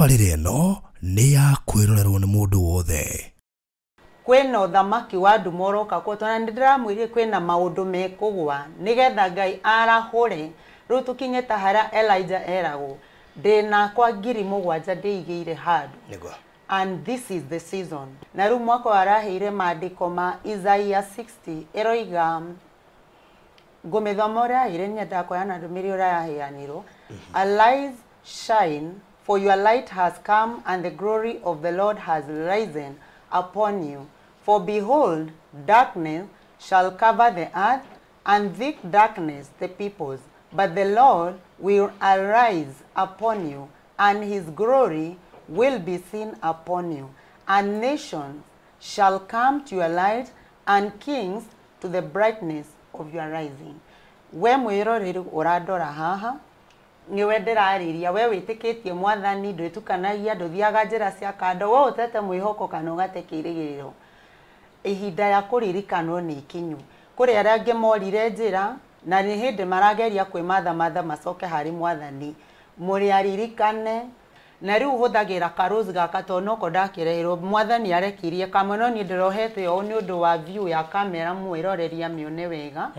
Tabarĩra ĩno nĩ ya kwĩrorerwo nĩ mũndũ wothe. Kwĩna ũthamaki wa nduma ũroka kuo tondũ nĩ ndĩramwĩrire kwĩna maũndũ mekũgwa nĩgetha Ngai arahũre. Rĩu tũkinye ta harĩa Elijah eragwo, ndĩna kwa 7,000 ndĩigĩire handũ. Nĩguo. And this is the season. Na rĩu mwaka ũyũ araheire maandĩko ma Isaiah 60 ĩroiga, ngũmĩthoma ũrĩa yaheire, nyendaga kũheana ndũmĩrĩri ũrĩa yaheanirwo. Arise, shine, for your light has come and the glory of the Lord has risen upon you. For behold, darkness shall cover the earth and thick darkness the peoples. But the Lord will arise upon you, and his glory will be seen upon you. And nations shall come to your light, and kings to the brightness of your rising. We mwĩroreri ũrandora haha, nĩwe ndĩrarĩria, we wĩtĩkĩtie mwathani, ndwĩtukanagia, ndũthiaga njĩra cia kando, we ũtete mwĩhoko kana ũgate kĩĩrĩgĩrĩro, ihinda ya kũririkanwo nĩ ikinyu. Kũrĩ arĩa angĩ morire njĩra na nĩ hĩndĩ marageria kwĩmathamatha macoke harĩ mwathani, mũrĩ aririkane. Na rĩu hũthagĩra karose gaka tondũ noko ndakĩreherwo, mwathani arekirie kamwe, no niĩ ndĩrohete ũũ nĩ ũndũ wa view ya kamera mwĩroreri amĩone wega.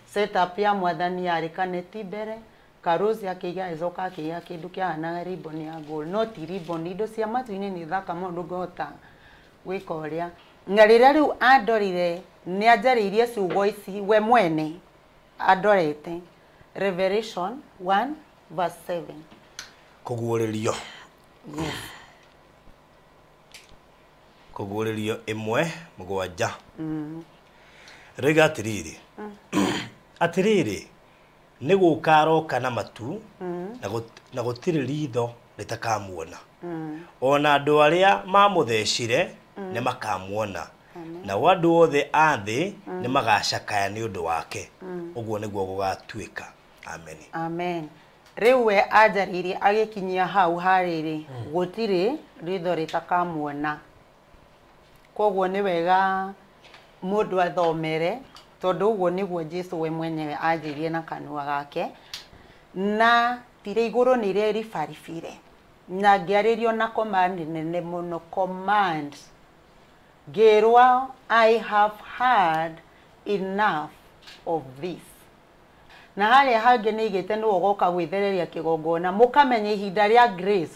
Setup ya mwathani yarĩ kaneti mbere, karose akĩiga, ĩcoka akĩiga kĩndũ kĩahanaga ribbon ya gold, no ti ribbon, indo cia matu-inĩ nĩ thaka mũno, ndũngĩhota gwĩka ũrĩa. Na rĩrĩa rĩu andorire, nĩ anjarĩirie ciugo ici we mwene andorete, Revelation 1 verse 7. Kũguũrĩrio. Yes. Kũguũrĩrio 1:7. Rĩga atĩrĩrĩ, atĩrĩrĩ, nĩ gũka aroka na matu, na gũtirĩ ritho rĩtakamuona, ona andũ arĩa mamũthecire nĩ makamuona, nao andũ othe a thĩ nĩ magacakaya nĩ ũndũ wake. Ũguo nĩguo gũgatuĩka. Amen. Amen. Rĩu we anjarĩirie agĩkinyia hau harĩrĩ, gũtirĩ ritho rĩtakamuona. Koguo nĩ wega mũndũ athomere, tondũ ũguo nĩguo Jesu we mwenyewe anjĩrie na kanua gake. Na tirĩ igũrũ nĩ rĩribaribire, na ngĩarĩrio na command nene mũno, command, ngĩrwo I have had enough of this. Na harĩa hangĩ nĩ igĩte nĩwe ũgoka gwĩthereria kĩgongona, mũkamenya ihinda rĩa grace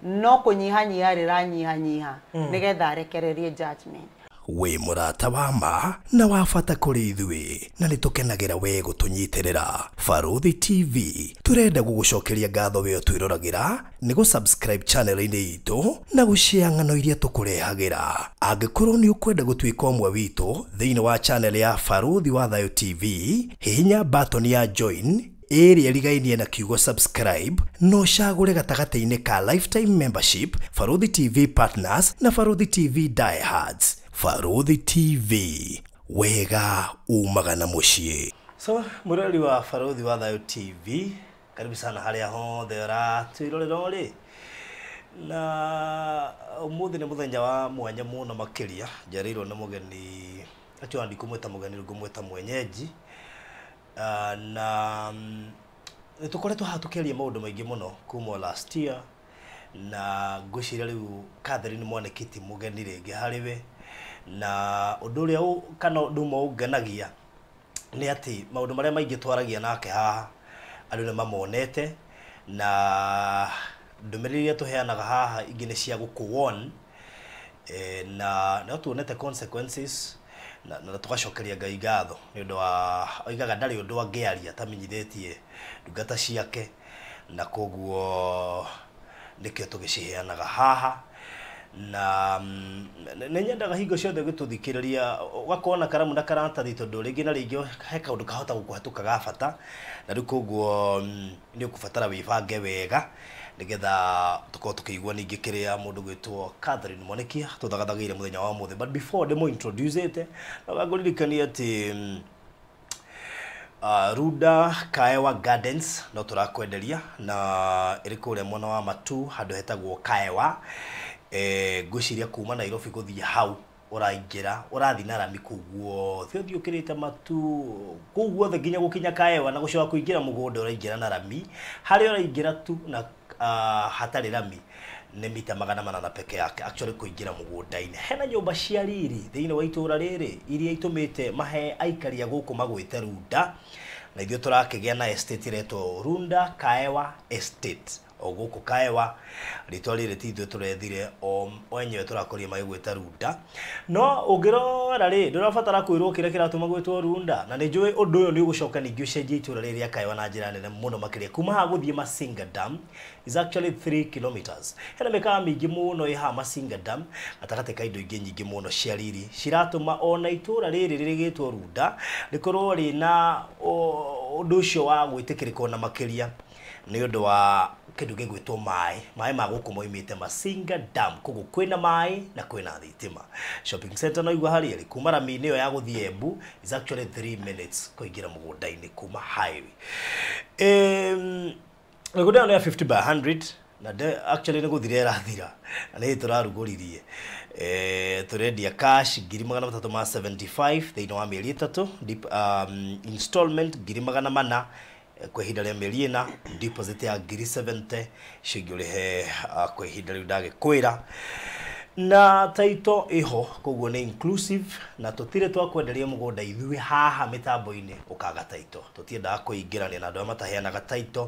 no kũnyihanyiha rĩranyihanyiha nĩgetha arekererie judgment. Wĩ mũrata wa ma na wa bata kũrĩ ithuĩ, na nĩ tũkenagĩra we gũtũnyitĩrĩra. Barũthi TV tũrenda gũgũcokeria ngatho we ũtwĩroragĩra nĩ gũ-subscribe channel-inĩ itũ na gũshare ng'ano iria tũkũrehagĩra. Angĩkorwo nĩ ũkwenda gũtuĩka ũmwe witũ thĩinĩ wa channel ya Barũthi wa Thayũ TV, hihinya button ya join ĩrĩa ĩrigainie na kiugo subscribe, no ũcagũre gatagatĩ-inĩ ka lifetime membership, Barũthi TV partners na Barũthi TV diehards. Barũthi TV, wega umaga na mũciĩ. So mũrori wa Barũthi wa Thayũ TV, karibu sana harĩa hothe ũratwĩrorera ũrĩ. Na ũmũthĩ nĩ mũthenya wa mwanya mũno makĩria, njarĩirwo nĩ mũgeni, actually ndikũmwĩta mũgeni, ngũmwĩta mwenyeji. Na nĩ tũkoretwo haha tũkĩaria maũndũ maingĩ mũno kuma last year, na ngwĩciria rĩu Catherine Mwaniki ti mũgeni rĩngĩ harĩ we. Na ũndũ ũrĩa kana ũndũ ũmwe ũngenagia nĩ atĩ maũndũ marĩa maingĩ twaragia nake haha andũ nĩ mamonete, na ndũmĩrĩri iria tũheanaga haha ingĩ nĩ cia gũkũ-warn, na no tuonete consequences, na tũgacokeria Ngai ngatho nĩ ũndũ wa oigaga ndarĩ ũndũ angĩaria atamenyithĩtie ndungata ciake, na koguo nĩkĩo tũgĩciheanaga haha. Na nĩ nyendaga hingo ciothe gũtũthikĩrĩria ũgakorwo na karamu na karatathi, tondũ rĩngĩ na rĩngĩ he kaũndũ kahota gũkũhetũka ga bata, na rĩu koguo nĩ ũkũbatara wĩbange wega nĩgetha tũkorwo tũkĩigua ningĩ kĩrĩa mũndũ gwĩtwo Catherine Mwaniki tũthagathagĩire mũthenya wa ũmũthĩ. But before ndĩmũ introduce-ĩte, no ngũririkanie atĩ Runda Kaewa Gardens no tũrakwenderia, na ĩrĩ kũrĩa mwena wa Matu handũ hetagwo Kaewa. Ngwĩciria kuma Nairobi gũthiĩ hau ũraingĩra ũrathiĩ na rami kũu guothe ũthiĩ ũkĩrĩte Matu kũu guothe nginya gũkinya Kaewa, na gũcoka kũingĩra mũgũnda ũraingĩra na rami. Harĩa ũraingĩra tu na hatarĩ rami Nĩ mita 800 peke yake actually kũingĩra mũgũnda-inĩ. Hena nyũmba cia riri thĩinĩ wa itũra rĩrĩ iria itũmĩte mahe aikari a gũkũ magwĩte Runda, na ithuĩ tũrakĩgĩa na estate ĩretwo Runda Kaewa Estate o gũkũ Kaewa. Rĩtwa rĩrĩ ti ithuĩ tũrethire, o enyewe tũrakorire magĩgwĩta Runda. No ũngĩrora rĩ, ndũrabatara kwĩrwo kĩrĩa kĩratũma gwĩtwo Runda, na nĩ njũĩ ũndũ ũyũ nĩ ũgũcoka ningĩ ũcenjie itũra rĩrĩ rĩa Kaewa na njĩra nene mũno makĩria. Kuma haha gũthiĩ Masinga Dam is actually 3 kilometers. Hena mĩkawa mĩingĩ mũno ĩ haha Masinga Dam, gatagatĩ ka indo ingĩ nyingĩ mũno cia riri ciratũma ona itũra rĩrĩ rĩgĩtwo Runda rĩkorwo rĩna ũndũ ũcio wa gwĩtĩkĩrĩka ona makĩria nĩ ũndũ wa kĩndũ gĩgwĩtwo maĩ. Maĩ ma gũkũ moimĩte Masinga Dam, koguo kwĩna maĩ na kwĩna thitima. Shopping center no igua harĩa ĩrĩ kuma rami-inĩ ĩyo ya gũthiĩ Embu is actually 3 minutes kũingĩra mũgũnda-inĩ kuma highway. Mĩgũnda ĩyo nĩ ya 50 by 100 na actually nĩ gũthira ĩrathira na nĩ tũrarugũririe. Tũrendia cash 375,000 thĩinĩ wa mĩeri 3, installment 400,000 kwa ihinda rĩa mĩeri 4, deposit ya 70,000 icio ingĩ ũrĩhe kwa ihinda rĩu ndagĩkwĩra. Na title ĩho, koguo nĩ inclusive, na tũtirĩ twakwenderia mũgũnda ithuĩ haha mĩtambo-inĩ ũkaga title. Tũtiendaga kũingĩrania na andũ arĩa mataheanaga title.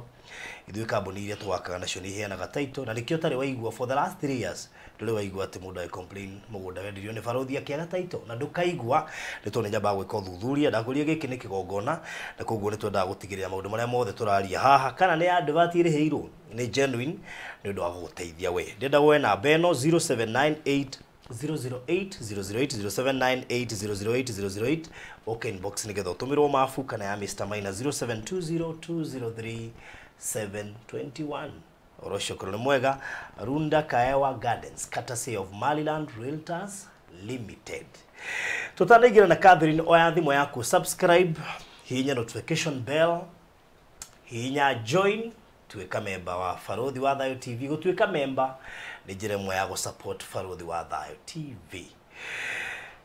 Ithuĩ kambuni iria twakaga nacio nĩ iheanaga title, na nĩkĩo ũtarĩ waigua for the last 3 years ndũrĩ waigua atĩ mũndũ agĩ complain mũgũnda wendirio nĩ barũthi akĩaga title, na ndũkaigua nĩ tondũ nĩ nyambaga gwĩka ũthuthuria. Ndakwĩrire gĩkĩ nĩ kĩgongona, na koguo nĩ twendaga gũtigĩrĩra maũndũ marĩa mothe tũraria haha kana nĩ advert ĩrĩhĩirwo nĩ genuine nĩ ũndũ wa gũgũteithia we. Ndĩrenda woe namba ĩno 0798 008 008 0798 008 008 okay inbox nĩgetha ũtũmĩrwo mabu kana ya Mr. Maina 0720 203 721. Oro ũcio korwo nĩ mwega. Runda Kaewa Gardens, courtesy of Maryland Realtors Limited. Tutanaingĩra na Catherine, oya thimũ yaku, subscribe, hihinya notification bell, hihinya join, tuĩka memba wa Barũthi wa Thayũ TV. Gũtuĩka memba nĩ njĩra ĩmwe ya gũ-support Barũthi wa Thayũ TV.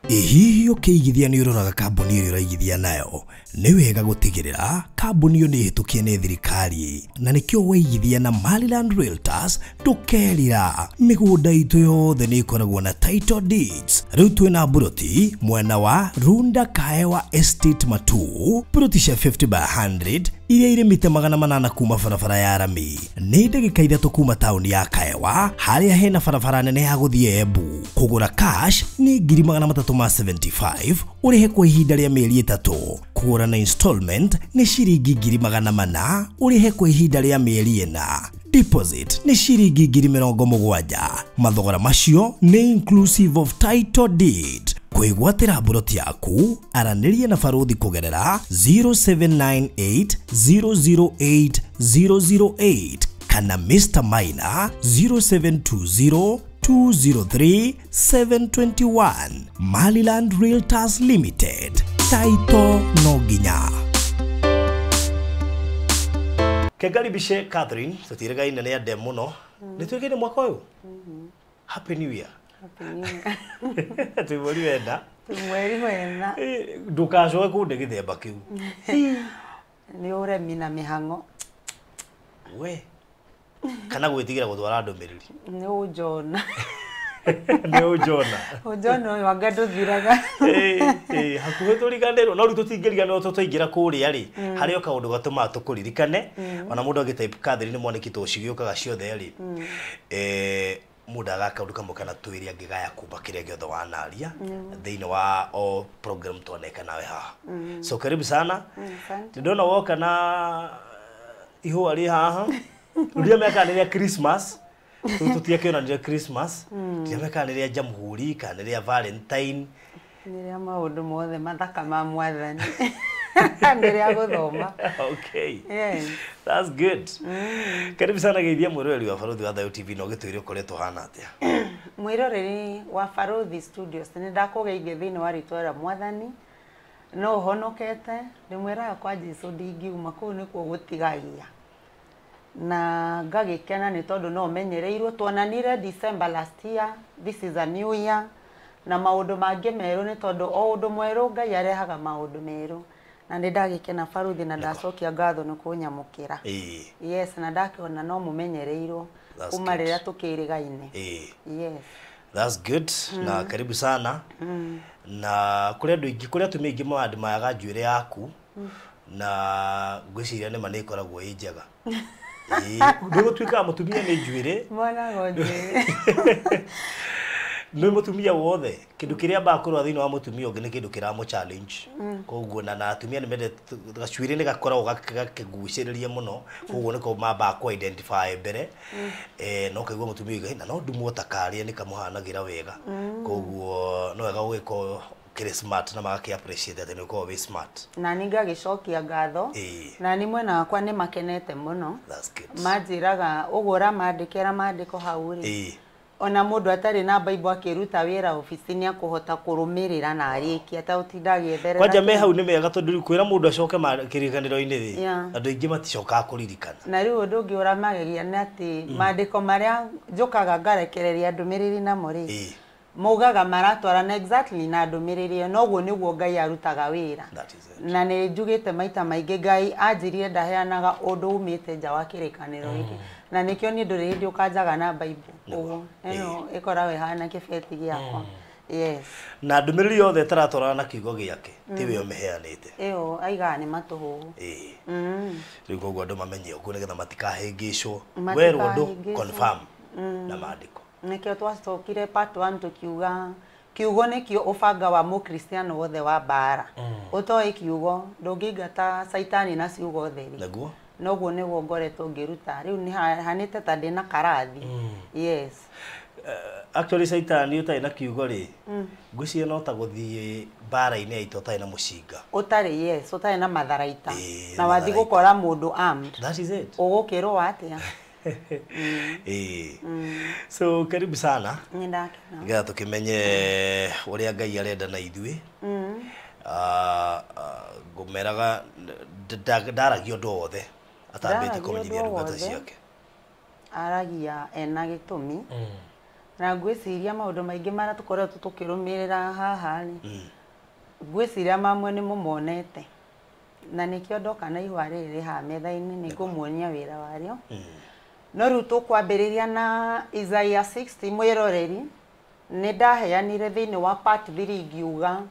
Hihi ũkĩigithia nĩ ũroraga kambuni ĩrĩa ũraigithia nayo? Nĩ wega gũtigĩrĩra kambuni ĩyo nĩ ĩhĩtũkie nĩ thirikari, na nĩkĩo waigithia na Maryland Realtors ndũkerira. Mĩgũnda itũ yothe nĩ ĩkoragwo na title deeds. Rĩu twĩna mburoti mwena wa Runda Kaewa Estate Matu, mburoti cia 50 by 100 iria irĩ mita 800 kuma barabara ya rami. Nĩ ndagĩka 3 kuma taũni ya Kaewa harĩa hena barabara nene ya gũthiĩ Embu. Kũgũra cash nĩ 375,000 ũrĩhe kwa ihinda rĩa mĩeri 3. Kũgũra na installment nĩ ciringi 400,000 ũrĩhe kwa ihinda rĩa mĩeri 4. Deposit nĩ ciringi 70,000. Mathogora macio nĩ inclusive of title deed. Kwĩgwatĩra mburoti yaku aranĩria na barũthi kũgerera 0798 008 008 kana Mr. Maina 0720 203 721. Maryland Realtors Limited. Taito no nginya. Kegaribishe Catherine, tũtirĩgaine nĩ ande mũno. Nĩ twĩkĩte mwaka ũyũ? Happy New Year. Happy New Year. Twĩ mweri wenda. Twĩ mweri wena. Ndũgacoke kũnde gĩthemba kĩu. Nĩ ũremi na mĩhang'o. We. Kana gwĩtigĩra gũtwara ndũmĩrĩri. Nĩ ũnjona. Nĩ ũnjona. Ũnjona ũyũ anga ndũthiraga. Hakuhĩ tũriganĩrwo, no rĩu tũtingĩriganĩrwo tũtwaingĩra kũrĩa rĩ, harĩ o kaũndũ gatũmaga tũkũririkane. Ona mũndũ agĩtype Catherine Mwaniki tũ cigĩũkaga ciothe rĩ. Mũndũ agaka kaũndũ kamwe kana twĩrĩ angĩgaya kuma kĩrĩa gĩothe wanaria thĩinĩ wa o program twaneka nawe haha. So karibu sana. Ndĩrona woka na ihũa rĩ haha. Ndiramenya kana nĩ rĩa Christmas. Tũtiakĩonanire Christmas. Ndiramenya kana nĩ rĩa Jamhuri kana nĩ rĩa Valentine. Nĩ rĩa maũndũ mothe mathaka ma mwathani. Nĩ rĩa gũthoma. Okay. Yes. That's good. Karibu sana geithia mwĩroreri wa Barũthi wa Thayũ TV na ũgĩtwĩre ũkoretwo hana atĩa. Mwĩroreri wa Barũthi Studios, nĩ ndakũgeithia thĩinĩ wa rĩtwa rĩa mwathani. No ũhonokete, ndĩmwĩraga kwa Jesũ ndingiuma kũu nĩkuo gũtigagia. Na ngagĩkena nĩ tondũ no menyereirwo, tuonanire December last year, this is a new year, na maũndũ mangĩ merũ nĩ tondũ o ũndũ mwerũ Ngai arehaga maũndũ merũ. Na nĩ ndagĩkena Barũthi na ndacokia ngatho nĩ kũnyamũkĩra. Yes, na ndakĩona no mũmenyereirwo. Kuma rĩrĩa tũkĩrĩgaine. Yes. That's good. Na karibu sana. Na kũrĩ andũ aingĩ, kũrĩ atumia aingĩ mawandimayaga njuĩrĩ yaku na ngwĩciria nĩma nĩ ĩkoragwo ĩ njega. Nĩ gũtuĩkaga mũtumia nĩ njuĩrĩ. Monago njuĩrĩ. Nĩ mũtumia wothe kĩndũ kĩrĩa ambaga kũrora thĩinĩ wa mũtumia ũngĩ nĩ kĩndũ kĩramũ challenge. Koguo na atumia nĩ mendete gacuĩrĩ nĩ gakoragwo gakĩgucĩrĩria mũno, koguo nĩko mambaga kũ identify mbere. No kaigua mũtumia oiga na no ndumwo ta karĩa nĩ kamũhanagĩra wega. Koguo no wega gũgĩkorwo kĩrĩ smart na magakĩ appreciate atĩ nĩ ũkoragwo wĩ smart. Na nĩ ngagĩcokia ngatho. Na nĩ mwena wakwa nĩ makenete mũno. That's good. Manjĩraga ũguo ũramandĩkĩra mandĩko hau rĩ. Ona mũndũ atarĩ na Bible akĩruta wĩra obici nĩ akũhota kũrũmĩrĩra na arĩkie ataũtinda agĩetherera. Kwanja me hau nĩ mega tondũ rĩu kwĩra mũndũ acoke kĩrĩkanĩro-inĩ rĩ, andũ aingĩ maticokaga kũririkana. Na rĩu ũndũ ũngĩ ũramagegia nĩ atĩ mandĩko marĩa njũkaga ngarekereria ndũmĩrĩri namo rĩ, maugaga maratwarana exactly na ndũmĩrĩri ĩyo, noguo nĩguo Ngai arutaga wĩra. Na nĩ njugĩte maita maingĩ Ngai anjĩrire ndaheanaga ũndũ umĩte nja wa kĩrĩkanĩro gĩkĩ. Na nĩkĩo niĩ ndũrĩ hĩndĩ ũkanjaga na Bible. Ũguo ĩno ĩkoragwo ĩhana kĩbeti gĩakwa. Yes. Na ndũmĩrĩri yothe ĩtaratwarana na kiugo gĩake tiwe ũmĩheanĩte. Ĩyo aigaga nĩ matũhũhũ. Rĩu koguo andũ mamenye ũguo nĩgetha matikahĩngĩcwo. Werwo ũndũ confirm na maandĩko. Nĩkĩo twacokire part 1 tukiuga kiugo nĩkĩo ũbanga wa mũkristiano wothe wa mbara. Ũtoĩ kiugo ndũngĩingata caitani na ciugo theri. Naguo noguo nĩguo ngoretwo ngĩruta rĩu nĩ hanĩte ta ndĩ na karathi. Yes. Actually caitani ũtarĩ na kiugo rĩ, ngwĩciria no ta gũthiĩ mbara-inĩ ya ita ũtarĩ na mũcinga. Ũtarĩ, yes, ũtarĩ na matharaita. Na wathiĩ gũkora mũndũ armed. That is it. Ũgũkĩrwo atĩa? So karibu sana. Nĩndakena. Nĩgetha tũkĩmenye ũrĩa Ngai arenda na ithuĩ. Ngũmeraga ndaragia ũndũ wothe atambĩte kũmenyithia ndungata ciake. Aragia ena gĩtũmi. Na ngwĩciria maũndũ maingĩ marĩa tũkoretwo tũkĩrũmĩrĩra haha rĩ, ngwĩciria mamwe nĩ mũmonete. Na nĩkĩo ndoka na ihũa rĩrĩ rĩ haha metha-inĩ nĩ ngũmuonia wĩra warĩo. No rĩu tũkwambĩrĩria na Isaiah 60 mwĩroreri. Nĩ ndaheanire thĩinĩ wa part 3 ngiuga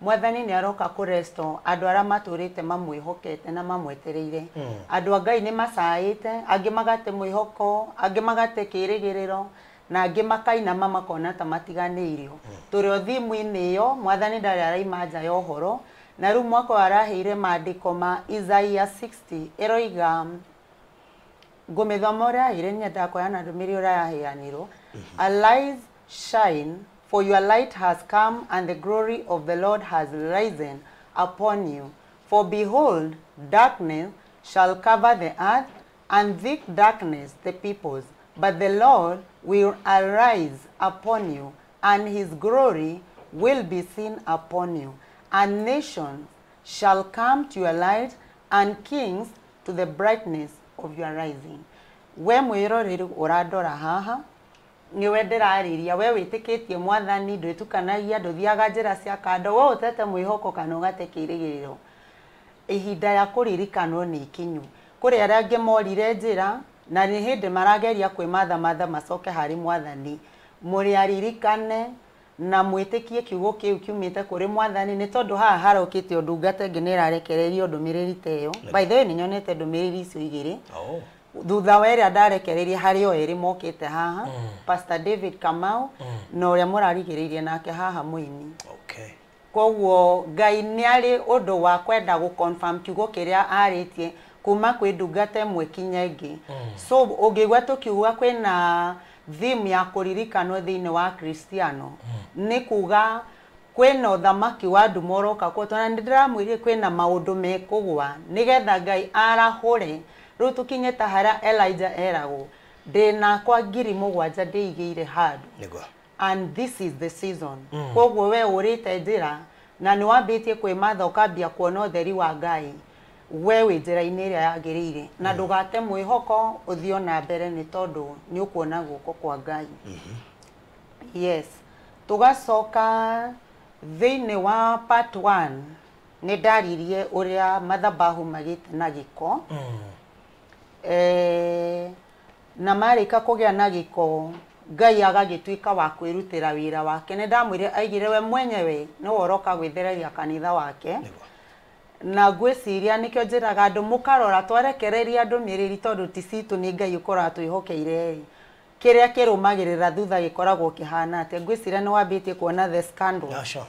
Mwathani nĩ aroka kũresto andũ arĩa matũrĩte mamwĩhokete na mamwetereire. Andũ a Ngai nĩ macaĩte, angĩ magate mwĩhoko, angĩ magate kĩĩrĩgĩrĩro, na angĩ makainama makona ta matiganĩirio. Tũrĩ o thimũ-inĩ ĩyo, Mwathani ndarĩ araima nja ya ũhoro. Na rĩu mwaka ũyũ araheire maandĩko ma Isaiah 60 ĩroiga ngũmĩthoma ũrĩa aheire nyendaga kuheana ndũmĩrĩri ũrĩa yaheanirwo. Arise, shine, for your light has come, and the glory of the Lord has risen upon you. For behold, darkness shall cover the earth, and thick darkness the peoples. But the Lord will arise upon you, and his glory will be seen upon you. And nations shall come to your light, and kings to the brightness of your rising. We mwĩroreri ũrandora haha, nĩwe ndĩrarĩria, we wĩtĩkĩtie Mwathani, ndwĩtukanagia, ndũthiaga njĩra cia kando, we ũtete mwĩhoko kana ũgate kĩĩrĩgĩrĩro. Ihinda ya kũririkanwo nĩ ikinyu. Kũrĩ arĩa angĩ morire njĩra, na nĩ hĩndĩ marageria kwĩmathamatha macoke harĩ Mwathani. Mũrĩ aririkane na mwĩtĩkie kiugo kĩu kiumĩte kũrĩ Mwathani, nĩ tondũ haha harokĩte ndungata ĩngĩ nĩ ĩrarekererio ndũmĩrĩri ta ĩyo. By the way, nĩ nyonete ndũmĩrĩri icio igĩrĩ. Thutha wa ĩrĩa ndarekereirie harĩ o erĩ mokĩte haha, Pastor David Kamau na ũrĩa mũrarigĩrĩirie nake haha mũini. Koguo Ngai nĩ arĩ ũndũ wa kwenda gũ confirm kiugo kĩrĩa arĩtie kuma kwĩ ndungata ĩmwe kinya ĩngĩ. So ũngĩigua tũkiuga kwĩna theme ya kũririkanwo thĩinĩ wa Kristiano, nĩ kuga kwĩna ũthamaki wa nduma ũroka kuo, tondũ nĩ ndĩramwĩrire kwĩna maũndũ mekũgwa nĩgetha Ngai arahũre. Rĩu tũkinye ta harĩa Elijah eragwo, ndĩna kwa 7,000 ndĩigĩire handũ. And this is the season. Koguo we ũrĩte njĩra na nĩ wambĩtie kwĩmatha ũkambia kuona ũtheri wa Ngai, we wĩ njĩra-inĩ ĩrĩa yagĩrĩire, na ndũgate mwĩhoko, ũthiĩ na mbere nĩ tondũ nĩ ũkuona guoko kwa Ngai. Yes. Tũgacoka thĩinĩ wa part 1 nĩ ndaririe ũrĩa mathabahu magĩte na gĩko. Na marĩka kũgĩa na gĩko Ngai agagĩtuĩka wa kwĩrutĩra wĩra wake. Nĩ ndamwĩrire aigire we mwenyewe nĩwe ũroka gwĩthereria kanitha wake. Na ngwĩciria nĩkĩo njĩraga andũ mũkarora twarekereria ndũmĩrĩri tondũ ti citũ nĩ Ngai ũkoragwo twĩhokeire ĩ. Kĩrĩa kĩrũmagĩrĩra thutha gĩkoragwo kĩhana atĩa. Ngwĩciria nĩ wambĩtie kuona the scandal. Yeah, sure.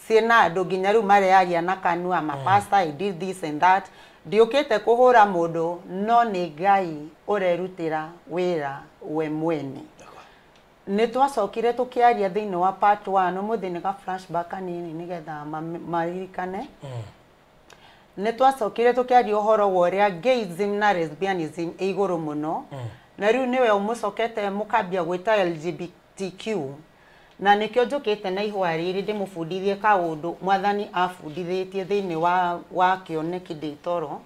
Ciĩna andũ nginya rĩu marearia na kanua ma pastor I did this and that. Ndiũkĩte kũhũra mũndũ no nĩ Ngai ũrerutĩra wĩra we mwene. Nĩ twacokire tũkĩaria thĩinĩ wa part 1 ũmũthĩ nĩ ka flashback kanini nĩgetha maririkane. Nĩ twacokire tũkĩaria ũhoro wa ũrĩa gayism na lesbianism ĩ igũrũ mũno. Na rĩu nĩwe ũmũcokete mũkambia gwĩta LGBTQ. Na nĩkĩo njũkĩte na ihũa rĩrĩ ndĩmũbundithie kaũndũ mwathani abundithĩtie thĩinĩ wa kĩoneki ndĩ toro.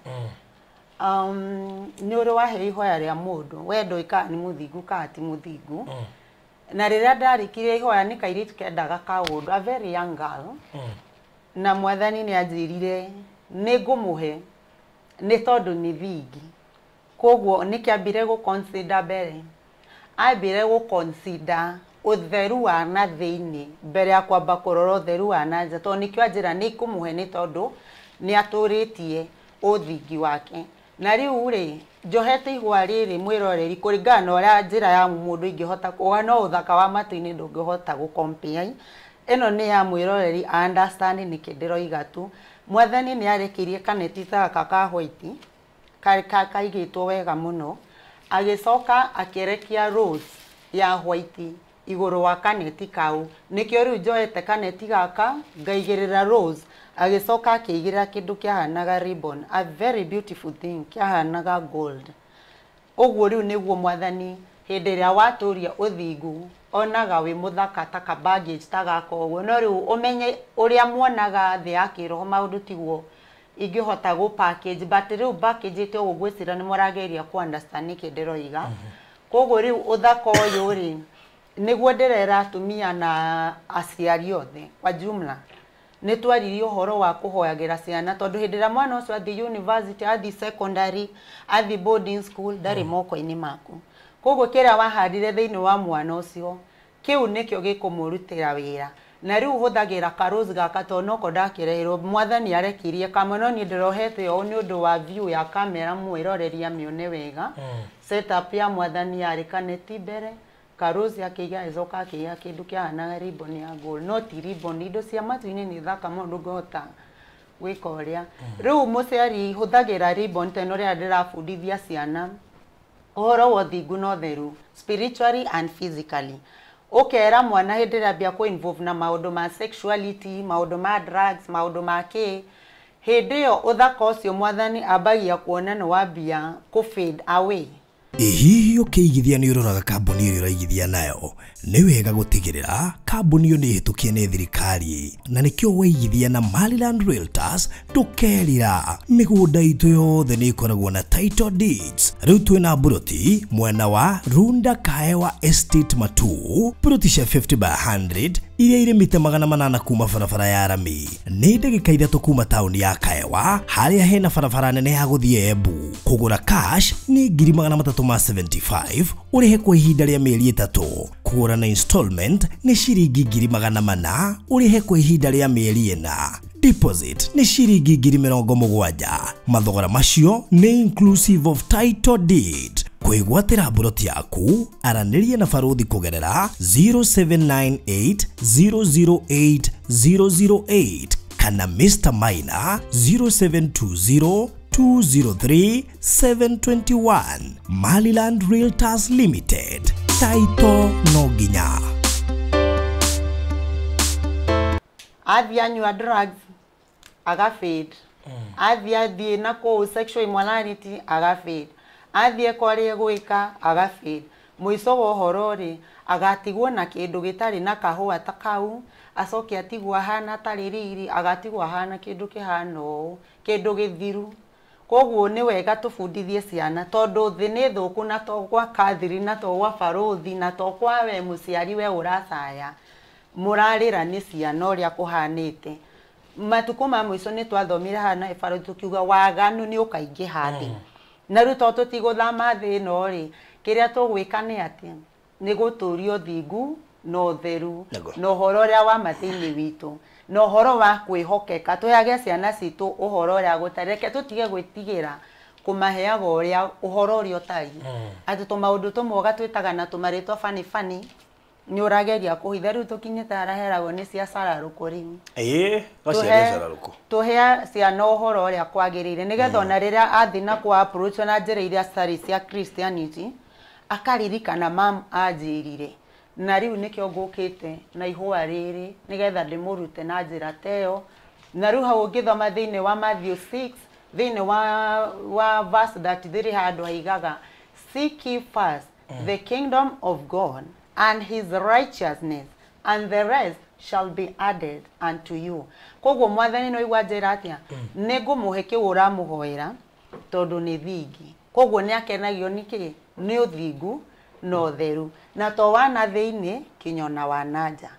Nĩ ũrĩ wahe ihoya rĩa mũndũ we ndũĩ kana nĩ mũthingu kana ti mũthingu. Na rĩrĩa ndarĩkirie ihoya nĩ kairĩtu kendaga kaũndũ, a very young girl. Na mwathani nĩ anjĩrire nĩ ngũmũhe nĩ tondũ nĩ thingi. Koguo nĩkĩambire gũ consider mbere. Ambire gũ consider ũtheru wa na thĩinĩ mbere ya kwamba kũrora ũtheru wa na nja tondũ nĩkĩo anjĩra nĩ ngũmũhe nĩ tondũ nĩ atũrĩtie ũthingi wake. Na rĩu rĩ njohete ihũa rĩrĩ mwĩroreri kũringana na ũrĩa njĩra ya mũndũ ingĩhota kuga no ũthaka wa matu-inĩ ndũngĩhota gũ compare. Ĩno nĩ ya mwĩroreri understand nĩkĩ ndĩroiga tu. Mwathani nĩ arekirie kaneti gaka ka white kaigĩtwo wega mũno agĩcoka akĩrekia rose ya white igũrũ wa kaneti kau. Nĩkĩo rĩu njoete kaneti gaka ngaigĩrĩra rose agĩcoka akĩigĩrĩra kĩndũ kĩahanaga ribbon, a very beautiful thing kĩahanaga gold. Ũguo rĩu nĩguo mwathani hĩndĩ ĩrĩa watũria ũthingu onaga wĩ mũthaka ta ka baggage ta gaka ũguo. No rĩu ũmenye ũrĩa muonaga thĩ ya kĩroho maũndũ tiguo ingĩhota gũ package but rĩu package ĩte ũguo ngwĩciria nĩ mũrageria kũ understand nĩkĩ ndĩroiga. Koguo rĩu ũthaka ũyũ rĩ nĩguo ndĩrera atumia na aciari othe kwa jumla. Nĩ twaririe ũhoro wa kũhoyagĩra ciana tondũ hĩndĩ ĩrĩa mwana ũcio athiĩ university, athiĩ secondary, athiĩ boarding school ndarĩ moko-inĩ maku. Koguo kĩrĩa wahandire thĩinĩ wa mwana ũcio kĩu nĩkĩo gĩkũmũrutĩra wĩra. Na rĩu hũthagĩra karose gaka tondũ noko ndakĩreherwo mwathani arekirie kamwe no niĩ ndĩrohete ũũ nĩ ũndũ wa view ya kamera mwĩroreri amĩone wega. Setup ya mwathani yarĩ kaneti mbere karose akĩiga ĩcoka akĩiga kĩndũ kĩahanaga ribbon ya gold no ti ribbon indo cia matu-inĩ nĩ thaka mũno ndũngĩhota gwĩka ũrĩa. Rĩu mũciari hũthagĩra ribbon ta ĩno rĩrĩa ndĩrabundithia ciana ũhoro wa ũthingu na ũtheru spiritually and physically. Ũkera mwana hĩndĩ ĩrĩa ambia kũ involve na maũndũ ma sexuality, maũndũ ma drugs, maũndũ ma kĩ, hĩndĩ ĩyo ũthaka ũcio mwathani ambagia kuona nĩ wambia kũ fade away. Hihi ũkĩigithia nĩ ũroraga kambuni ĩrĩa ũraigithia nayo? Nĩ wega gũtigĩrĩra kambuni ĩyo nĩ ĩhĩtũkie nĩ thirikari, na nĩkĩo waigithia na Maryland Realtors ndũkerira. Mĩgũnda itũ yothe nĩ ĩkoragwo na title deeds. Rĩu twĩna mburoti mwena wa Runda Kaewa Estate Matu, mburoti cia 50 by 100 iria irĩ mita 800 kuma barabara ya rami. Nĩ ndagĩka 3 kuma taũni ya Kaewa harĩa hena barabara nene ya gũthiĩ Embu. Kũgũra cash nĩ 375,000 ũrĩhe kwa ihinda rĩa mĩeri 3. Kũgũra na installment nĩ ciringi 400,000 ũrĩhe kwa ihinda rĩa mĩeri 4. Deposit nĩ ciringi 70,000. Mathogora macio nĩ inclusive of title deed. Kwĩgwatĩra mburoti yaku aranĩria na baruthi kũgerera 0798 008 008 kana Mr. Maina 0720 203 721. Maryland Realtors Limited. Taito no nginya. Athiĩ anyua drugs aga fade. Athiĩ na kũu sexual immorality aga fade. Athiĩ kwarĩa gwĩka aga fade. Mũico wa ũhoro rĩ agatigwo na kĩndũ gĩtarĩ na kahũa ta kau, acoke atigwo ahana tarĩ riri, agatigwo ahana kĩndũ kĩhana ũũ, kĩndũ gĩthiru. Koguo nĩ wega tũbundithie ciana tondũ thĩ nĩ thũku na to gwa Catherine na to gwa barũthi na to kwa we mũciari we ũracaya mũrarĩra nĩ ciana ũrĩa kũhanĩte. Matukũ ma mũico nĩ twathomire haha na barũthi tũkiuga waganu nĩ ũkaingĩha thĩ. Na rĩu to tũtigũthama thĩ ĩno rĩ, Kĩrĩa tũgwĩka nĩ atĩ nĩ gũtũria ũthingu na ũtheru na ũhoro ũrĩa wa ma thĩinĩ witũ na ũhoro wa kwĩhokeka. Tũheage ciana citũ ũhoro ũrĩa gũtarĩ, reke tũtige gwĩtigĩra kũmaheaga ũrĩa ũhoro ũrĩa ũtariĩ. Atĩ tũmaũndũ tũmwe ũgatwĩtaga na tũmarĩtwa bani bani nĩ ũrageria kũhitha. Rĩu tũkinyĩte harĩa heragwo nĩ cia cararũkũ rĩu. Tũhe ciana ũhoro ũrĩa kwagĩrĩire nĩgetha ona rĩrĩa athiĩ na kwa approach na njĩra iria citarĩ cia Christianity akaririkana mam anjĩrire na rĩu nĩkĩo ngũkĩte na ihũa rĩrĩ nĩgetha ndĩmũrute na njĩra ta ĩyo. Na rĩu hau ũngĩthoma thĩinĩ wa Matthew 6 thĩinĩ wa verse 33 handũ haigaga seek ye first the kingdom of God and his righteousness and the rest shall be added unto you. Koguo mwathani no igua njĩra atĩa nĩ ngũmũhe kĩu ũramũhoera tondũ nĩ thingi. Koguo nĩ akenagio nĩ kĩ? Nĩ ũthingu na ũtheru, na to wana thĩinĩ kinya ona wa na nja.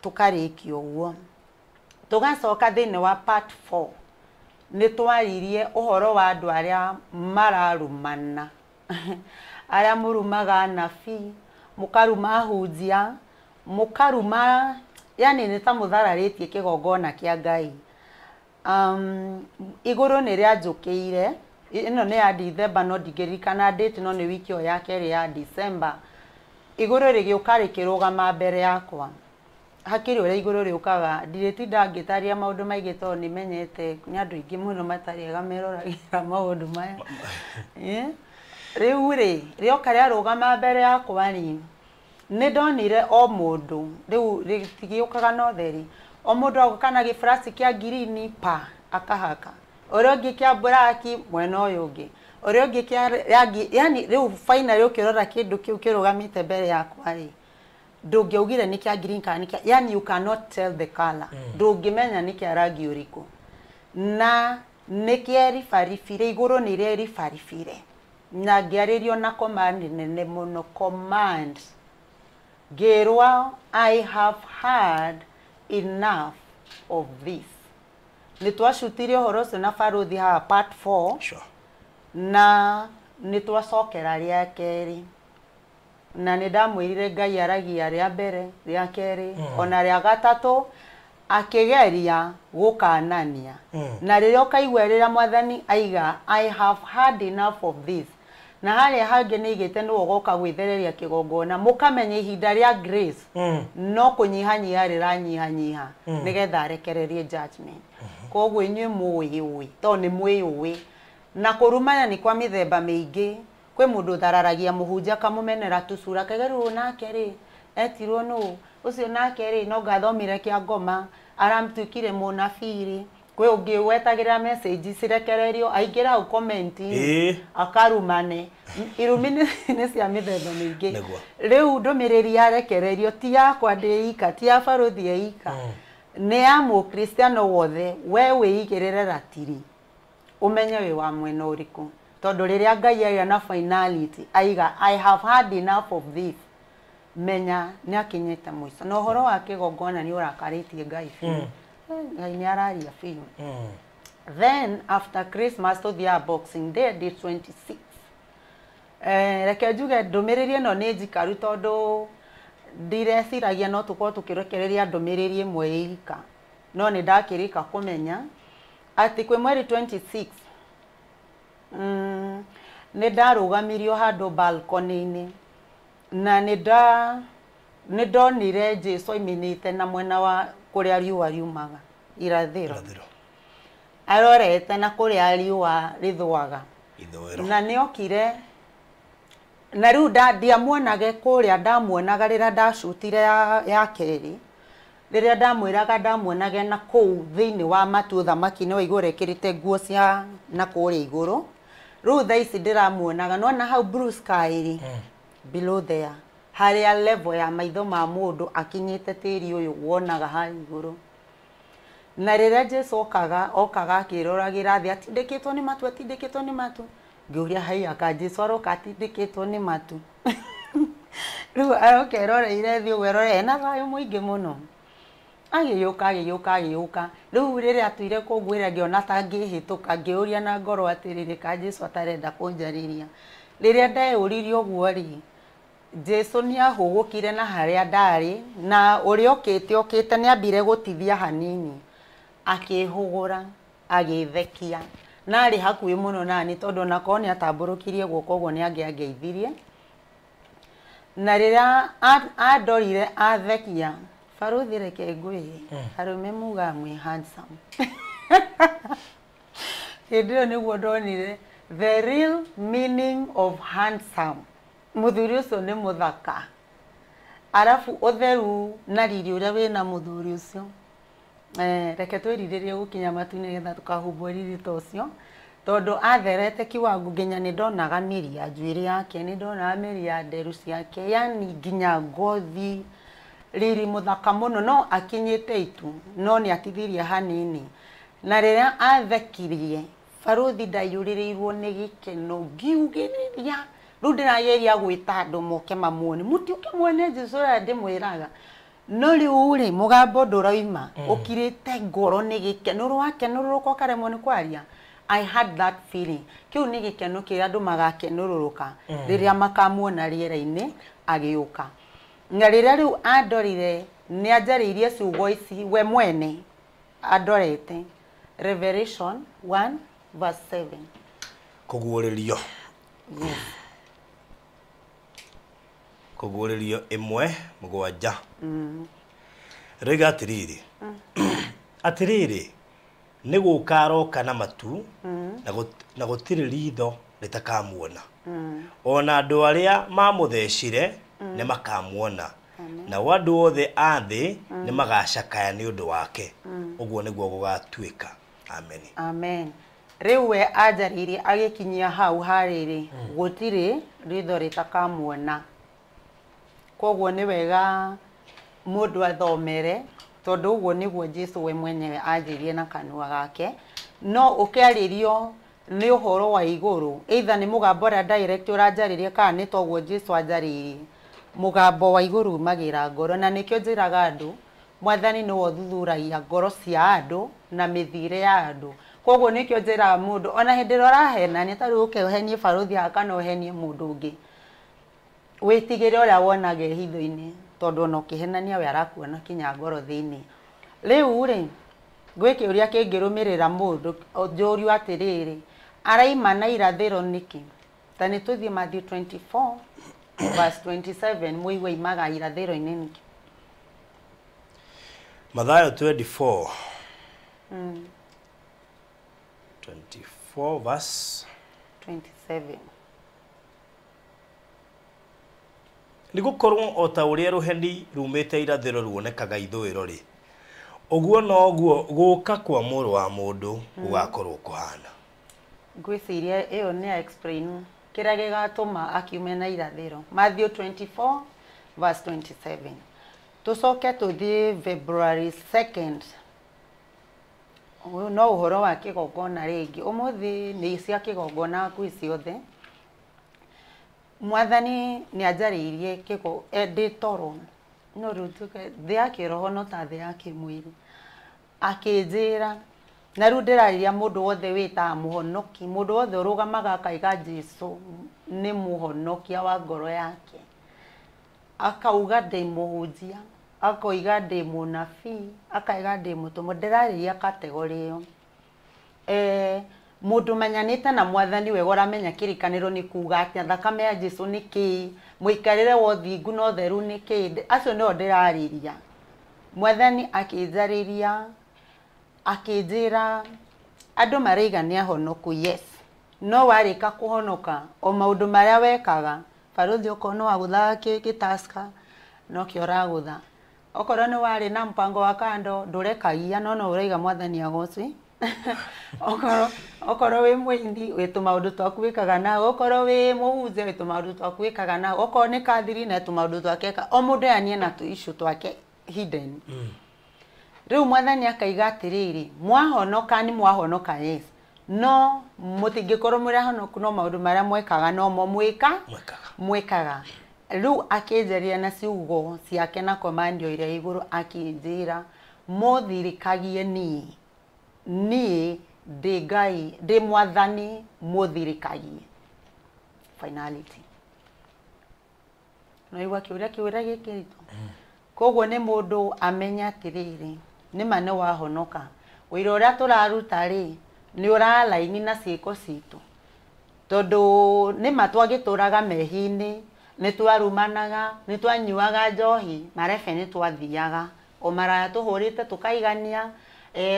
Tũkarĩkia ũguo tũgacoka thĩinĩ wa part 4 nĩ twaririe ũhoro wa andũ arĩa mararumana arĩa mũrumaga anabii, mũkaruma ahunjia, mũkaruma, yani nĩ ta mũthararĩtie kĩgongona kĩa Ngai. Igũrũ nĩ rĩanjũkĩire, ĩno nĩ ya December no ndingĩririkana date, no nĩ wiki ĩyo ya kerĩ ya December. Igũrũ rĩgĩũka rĩkĩrũgama mbere yakwa. Hakĩrĩ ũrĩa igũrũ rĩũkaga, ndirĩtinda ngĩtaria maũndũ maingĩ tondũ nĩmenyete nĩ andũ aingĩ mũno matarĩ ega meroragĩra maũndũ maya. Rĩu rĩ, rĩoka rĩarũgama mbere yakwa rĩ, nĩ ndonire o mũndũ, rĩu rĩtigĩũkaga na ũtheri, o mũndũ agoka na gĩburasi kĩa ngirini pa akahaka, ũrĩa ũngĩ kĩa mburaki mwena ũyũ ũngĩ, ũrĩa ũngĩ kĩa rangi, yani rĩu finally ũkĩrora kĩndũ kĩu kĩrũgamĩte mbere yakwa rĩ, ndũngĩaugire nĩ kĩa green kana nĩ kĩa, yani you cannot tell the color, ndũngĩmenya nĩ kĩa rangi ũrĩkũ. Na nĩ kĩeribaribire, igũrũ nĩ rĩeribaribire, na ngĩarĩrio na command nene mũno, command ngĩrwo I have had enough of this. Nĩ twacutire ũhoro ũcio na barothi haha part 4. Sure. Na nĩ twacokera rĩa kerĩ, na nĩ ndamwĩrire Ngai aragia rĩa mbere, rĩa kerĩ, ona rĩa gatatũ akĩgeria gũkanania. Na rĩrĩa ũkaigua rĩrĩa mwathani aiga I have had enough of this, na harĩa hangĩ nĩ aigĩte nĩwe ũgoka gwĩthereria kĩgongona, mũkamenya ihinda rĩa grace no kũnyihanyiha rĩranyihanyiha nĩgetha arekererie judgment. Koguo inyuĩ mũĩũĩ tondũ nĩ mwĩũĩ, na kũrumana nĩ kwa mĩthemba mĩingĩ. Kwĩ mũndũ ũthararagia mũhunjia akamũmenera tũcura, akauga rĩu nake rĩ etirwo nũ ũcio, nake rĩ no ngathomire kĩa ngoma aramtuĩkire mũnabii rĩ. Kwĩ ũngĩ wetagĩrĩra message cirekererio aingĩra hau comment akarumane. Irumi nĩ cia mĩthemba mĩingĩ. Rĩu ndũmĩrĩri yarekererio ti yakwa ndĩ ika, ti ya barothi ika, nĩ ya mũkristiano wothe. We wĩigĩrĩre ratiri ũmenye wĩ wa mwena ũrĩkũ, tondũ rĩrĩa Ngai aiga na finality aiga I have had enough of this, menya nĩ akinyĩte mũico. Na ũhoro wa kĩgongona nĩ ũrakarĩtie Ngai biũ. Ngai nĩ araria biũ. Then after Christmas tũthiaga Boxing Day, day 26. Reke njuge ndũmĩrĩri ĩno nĩ njikaru tondũ ndireciragia no tũkorwo tũkĩrekereria ndũmĩrĩri ĩmwe ika, no nĩ ndakĩrĩka kũmenya atĩ kwĩ mweri 26 nĩ ndarũgamirio handũ balcony-inĩ, na nĩ ndonire Jesu oiminĩte na mwena wa kũrĩa riũa riumaga irathĩro, arorete na kũrĩa riũa rĩthũaga, na nĩ okire. Na rĩu ndiamuonage kũrĩa ndamuonaga rĩrĩa ndacutire ya kerĩ, rĩrĩa ndamwĩraga ndamuonage na kũu thĩinĩ wa matu ũthamaki-inĩ wa igũrũ ekĩrĩte nguo cia na kũrĩa igũrũ. Rĩu thaa ici ndĩramuonaga nona hau blue sky rĩ, below there harĩa level ya maitho ma mũndũ akinyĩte tĩri ũyũ wonaga harĩa igũrũ. Na rĩrĩa Jesu okaga akĩroragĩra thĩ atindĩkĩtwo nĩ matu, atindĩkĩtwo nĩ matu. Ngĩũria haiya ka Jesu aroka atindĩkĩtwo nĩ matu. Rĩu aroka eroreire thĩ ũguo erorere na thayũ mũingĩ mũno. Agĩũka agĩũka agĩũka. Rĩu rĩrĩa atuire kũngwĩra ngĩona ta ngĩhĩtũka, ngĩũria na ngoro atĩrĩrĩ ka Jesu atarenda kũnjarĩria. Rĩrĩa ndeyũririe ũguo rĩ, Jesu nĩ ahũgũkire na harĩa ndarĩ na ũrĩa okĩte okĩte nĩ ambire gũtithia hanini, akĩhũgũra agĩthekia, na arĩ hakuhĩ mũno nani tondũ onakorwo nĩ atambũrũkirie guoko ũguo nĩ angĩangeithirie. Na rĩrĩa andorire athekia, baruthi reke ngwĩre, arũme mugaga mwĩ handsome. Hĩndĩ ĩyo nĩguo ndonire the real meaning of handsome. Mũthuri ũcio nĩ mũthaka, arabu ũtheru na riri ũrĩa wĩna mũthuri ũcio. Reke twĩrirĩrie gũkinya matu-inĩ nĩgetha tũkahumbwo riri ta ũcio, tondũ atherete kiwango nginya nĩ ndonaga mĩri ya njuĩrĩ yake, nĩ ndonaga mĩri ya nderu ciake, yani nginya ngothi, riri mũthaka mũno, no akinyĩte itu, no nĩ atithirie hanini. Na rĩrĩa athekirie, baruthi ndaiyũrĩrĩirwo nĩ gĩkeno, ngiugĩrĩria. Rĩu ndĩrageria gwĩta andũ moke mamuone, mũtiũke muone Jesũ ũrĩa ndĩmwĩraga. No rĩu rĩ, mũgambo ndũrauma, ũkirĩte ngoro nĩ gĩkeno, ũrakenũrũrũka ũkaremwo nĩ kwaria. I had that feeling. Kĩu nĩ gĩkeno kĩrĩa andũ magakenũrũrũka rĩrĩa makamuona rĩera-inĩ agĩũka. Na rĩrĩa rĩu andorire, nĩ anjarĩirie ciugo ici we mwene andorete. Revelation 1 verse 7. Kũguũrĩrio. Yes. Kũguũrĩrio 1:7. Rĩga atĩrĩrĩ, atĩrĩrĩ, nĩ gũka aroka na matu, na gũtirĩ ritho rĩtakamuona. Ona andũ arĩa mamũthecire nĩ makamuona, nao andũ othe a thĩ nĩ magacakaya nĩ ũndũ wake. Ũguo nĩguo gũgatuĩka. Amen. Amen. Rĩu we anjarĩirie agĩkinyia hau harĩrĩ, gũtirĩ ritho rĩtakamuona. Koguo nĩ wega mũndũ athomere, tondũ ũguo nĩguo Jesũ we mwenyewe anjĩrie na kanua gake. No ũkĩarĩrio nĩ ũhoro wa igũrũ, either nĩ mũgambo ũrĩa direct ũranjarĩria kana nĩ toguo Jesũ anjarĩirie. Mũgambo wa igũrũ umagĩra ngoro, na nĩkĩo njĩraga andũ, Mwathani nĩwe ũthuthuragia ngoro cia andũ na mĩthiĩre ya andũ. Koguo nĩkĩo njĩraga mũndũ, ona hĩndĩ ĩrĩa ũrahenania, ta rĩu ũke ũhenie baruthi haha kana ũhenie mũndũ ũngĩ, wĩtigĩre ũrĩa wonaga hitho-inĩ, tondũ ona ũkĩhenania we arakuona kinya ngoro thĩinĩ. Rĩu rĩ, gwĩ kĩũria kĩngĩrũmĩrĩra mũndũ, njũrio atĩrĩrĩ, araima na irathĩro nĩkĩ? Ta nĩ tũthiĩ Matthew 24 verse 27, mũigue aimaga irathĩro-inĩ nĩkĩ? Mathayo 24. 24 verse 27. Nĩ gũkorwo o ta ũrĩa rũheni rumĩte irathĩro ruonekaga ithũĩro rĩ, ũguo noguo gũka kwa mũrũ wa mũndũ gũgakorwo kũhana. Ngwĩciria ĩyo nĩ explain kĩrĩa gĩgatũma akiume na irathĩro. Matthew 24 verse 27. Tũcoke tũthiĩ February 2nd. Ũyũ no ũhoro wa kĩgongona rĩngĩ. Ũmũthĩ nĩ cia kĩgongona hakuhĩ ciothe. Mwathani nĩ anjarĩirie ndĩ toro, no rĩu tuge thĩ ya kĩroho no ta thĩ ya kĩmwĩrĩ. Akĩnjĩra, na rĩu ndĩrarĩria mũndũ wothe wĩtaga mũhonoki, mũndũ wothe ũrũgamaga akaiga Jesũ nĩ mũhonokia wa ngoro yake. Akauga ndĩ mũhunjia, akoiga ndĩ mũnabii, akaiga ndĩ mũtũmwo. Ndĩrarĩria category ĩyo. Mũndũ menyanĩte na Mwathani wega ũramenya kĩrĩkanĩro nĩ kuga atĩa, thakame ya Jesũ nĩ kĩĩ, mũikarĩre wa ũthingu na ũtheru nĩ kĩĩ, acio nĩo ndĩrarĩria. Mwathani akĩnjarĩria, akĩnjĩra andũ maraiga nĩ ahonoku, yes, no warĩka kũhonoka o maũndũ marĩa wekaga, baruthi okorwo nĩ wagũthaga gĩtaska nokĩo ũragũtha, okorwo nĩ warĩ na mpango wa kando ndũrekagia, no no ũraiga Mwathani agocwi. Okorwo wĩ mũini wĩ tũmaũndũ twaku wĩkaga nao, okorwo wĩ mũhunjia wĩ tũmaũndũ twaku wĩkaga nao, okorwo nĩ kathiri na tũmaũndũ twake, o mũndũ yani ena tũ issue twake hidden. Rĩu Mwathani akaiga atĩrĩrĩ, mwahonoka nĩ mwahonoka, yes, no mũtingĩkorwo mũrĩ ahonoku no maũndũ marĩa mwekaga no mo mwĩkaga. Rĩu akĩnjaria na ciugo ciake na command ĩrĩa igũrũ, akĩnjĩra mũthirikagie niĩ, niĩ ndĩ Ngai, ndĩ Mwathani, mũthirikagie. finality. No igua kiuria kiuria gikirito. Koguo ni mundu amenya atiriri ni ma ni wahonoka. Wira uria turaruta ri ni uralaini na ciiko citu. Tondu ni ma twagituraga mehi-ini, ni twarumanaga, ni twanyuaga njohi, marebe ni twathiaga. O maraya tuhurite tukaigania,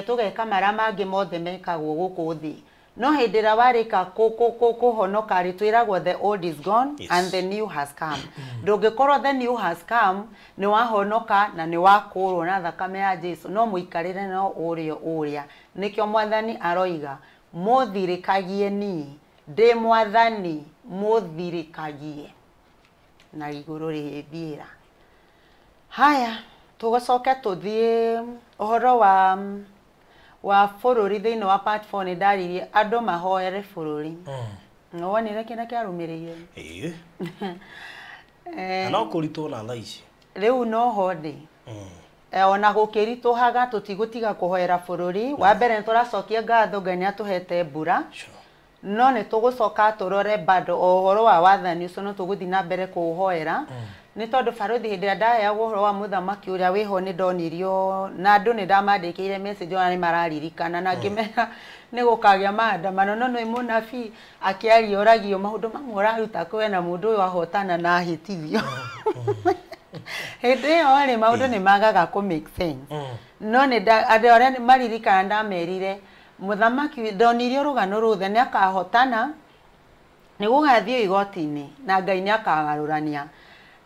tugeka maria mangi mothe mekagwo guku thi. No hindi ria warika kuhonoka ri twiragwo the old is gone. Yes. And the new has come. Ndungikorwo the new has come ni wahonoka na ni wakurwo na thakame ya Jesu, no muikarire no uria uria. Nikio mwathani aroiga muthirikagie ni ndi mwathani, muthirikagie na iguru rĩthiĩra. Haya, tugacoke tuthie uhoro wa bũrũri thĩinĩ wa part 4. Nĩ ndaririe andũ mahoere bũrũri. Nĩwonire kĩrĩa kĩarũmĩrĩire? Ĩĩ. Na no kũritwo na thaa ici. Rĩu no ho ndĩ. Ona gũkĩritũhaga tũtigũtiga kũhoera bũrũri. Wa mbere nĩ tũracokia ngatho Ngai nĩ atũhete mbura. Sure. No nĩ tũgũcoka tũrore bado o ũhoro wa wathani ũcio, no tũgũthiĩ na mbere kũũhoera. Nĩ tondũ barothi hĩndĩ ĩrĩa ndaheagwo ũhoro wa mũthamaki ũrĩa wĩho nĩ ndonirio na andũ nĩ ndamandĩkĩire message ona nĩ mararirikana na ngĩmera nĩ gũkagĩa maandamano, no nĩ mũnabii akĩaria oragio maũndũ mamwe ũraruta kũwe na mũndũ ũyũ ahotana na ahĩtithio. Hĩndĩ ĩyo rĩ maũndũ nĩ magaga kũ make sense. No nĩ andũ arĩa maririkana ndamerire mũthamaki ndonirio rũgano rũthe nĩ akahotana, nĩ gũgathiĩ igoti-inĩ na Ngai nĩ akagarũrania.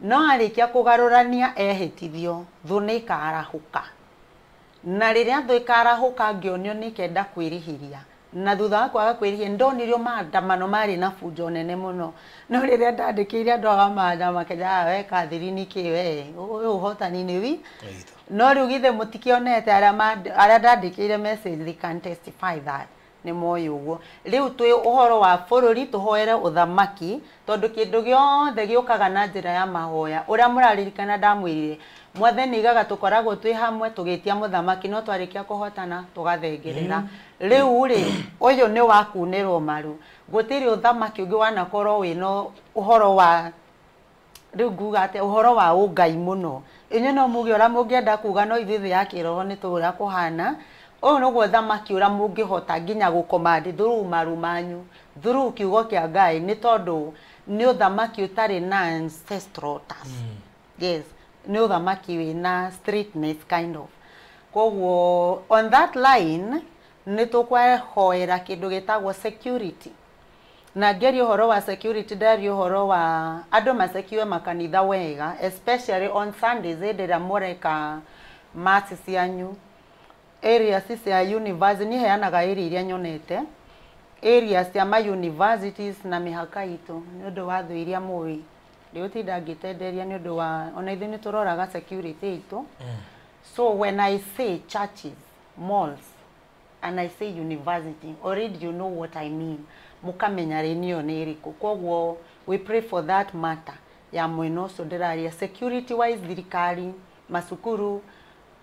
No arĩkia kũgarũrania ehĩtithio, thũ nĩ ĩkarahũka. Na rĩrĩa thũ ĩkarahũka ngĩonio nĩ ĩkenda kwĩrĩhĩria. Na thutha wa kwaga kwĩrĩhĩria ndonirio maandamano marĩ na bunjo nene mũno. No rĩrĩa ndandĩkĩire andũ aya maandamano makĩnjĩra we Catherine kĩ we ũyũ ũhotani nĩ wi. No rĩu githĩ mũtikĩonete arĩa ndandĩkĩire message, they can testify that nĩ moĩ ũguo. Rĩu twĩ ũhoro wa bũrũri tũhoere ũthamaki, tondũ kĩndũ gĩothe gĩũkaga na njĩra ya mahoya. Ũrĩa mũraririkana ndamwĩrire mwathani igaga tũkoragwo twĩ hamwe tũgĩtia mũthamaki, no twarĩkia kũhotana tũgathengerera. Rĩu rĩ ũyũ nĩ wa kunĩrwo maru. Gũtirĩ ũthamaki ũngĩ wanakorwo wĩna ũhoro wa rĩu nguga atĩ ũhoro wa ũngai mũno. Inyuĩ no muge ũrĩa mũngĩenda kuga, no ithuĩ thĩ ya kĩroho nĩ tũĩ ũrĩa kũhana. Ũyũ nĩguo ũthamaki ũrĩa mũngĩhota nginya gũcommand through maru manyu, through kiugo kĩa Ngai, nĩ tondũ nĩ ũthamaki ũtarĩ na ancestral task. Yes, nĩ ũthamaki wĩna straightness kind of. Koguo on that line nĩ tũkwehoera kĩndũ gĩtagwo security. Na ngĩaria ũhoro wa security ndaria ũhoro wa andũ masekiwe makanitha wega, especially on Sundays hĩndĩ ĩrĩa mũreka mass cianyu. Areas cia university niĩ heanaga area iria nyonete, areas cia ma universities na mĩhaka itũ nĩ ũndũ wa thũ iria mũĩ. Ndĩgũtinda ngĩtenderia nĩ ũndũ wa ona ithuĩ nĩ tũroraga security itũ. So when I say churches, malls and I say university, already you know what I mean. Mũkamenya rĩ nĩyo nĩ ĩrĩkũ. Koguo we pray for that matter ya mwena ũcio ndĩraria security wise, thirikari, macukuru,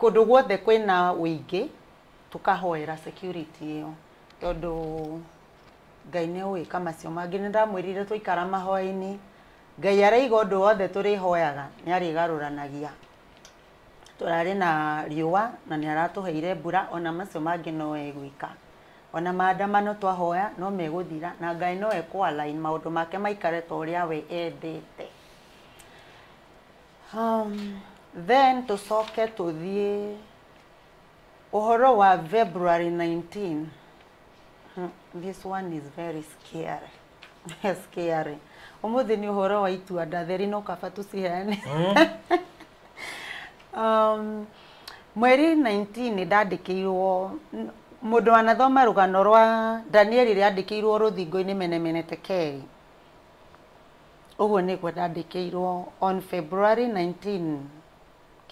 kũndũ guothe kwĩna ũingĩ tũkahoera security ĩyo, tondũ Ngai nĩ ũĩ macio mangĩ. Nĩ ndamwĩrire twaikara mahoya-inĩ, Ngai araiga ũndũ wothe tũrĩhoyaga nĩ arĩgarũranagia. Tũrarĩ na riũa na nĩ aratũheire mbura, ona macio mangĩ no egwĩka. Ona maandamano twahoya no megũthira, na Ngai no ekũ align maũndũ make maikare ta ũrĩa we endete. Then tũcoke tũthiĩ ũhoro wa February 19. This one is very scary. Scary. Ũmũthĩ nĩ ũhoro wa itua ndatheri, no kaba tũciheane. Mweri 19 nĩ ndandĩkĩirwo mũndũ wanathoma rũgano rwa Danieli rĩandĩkĩirwo rũthingo-inĩ Mene Tekeli. Ũguo nĩguo ndandĩkĩirwo on February 19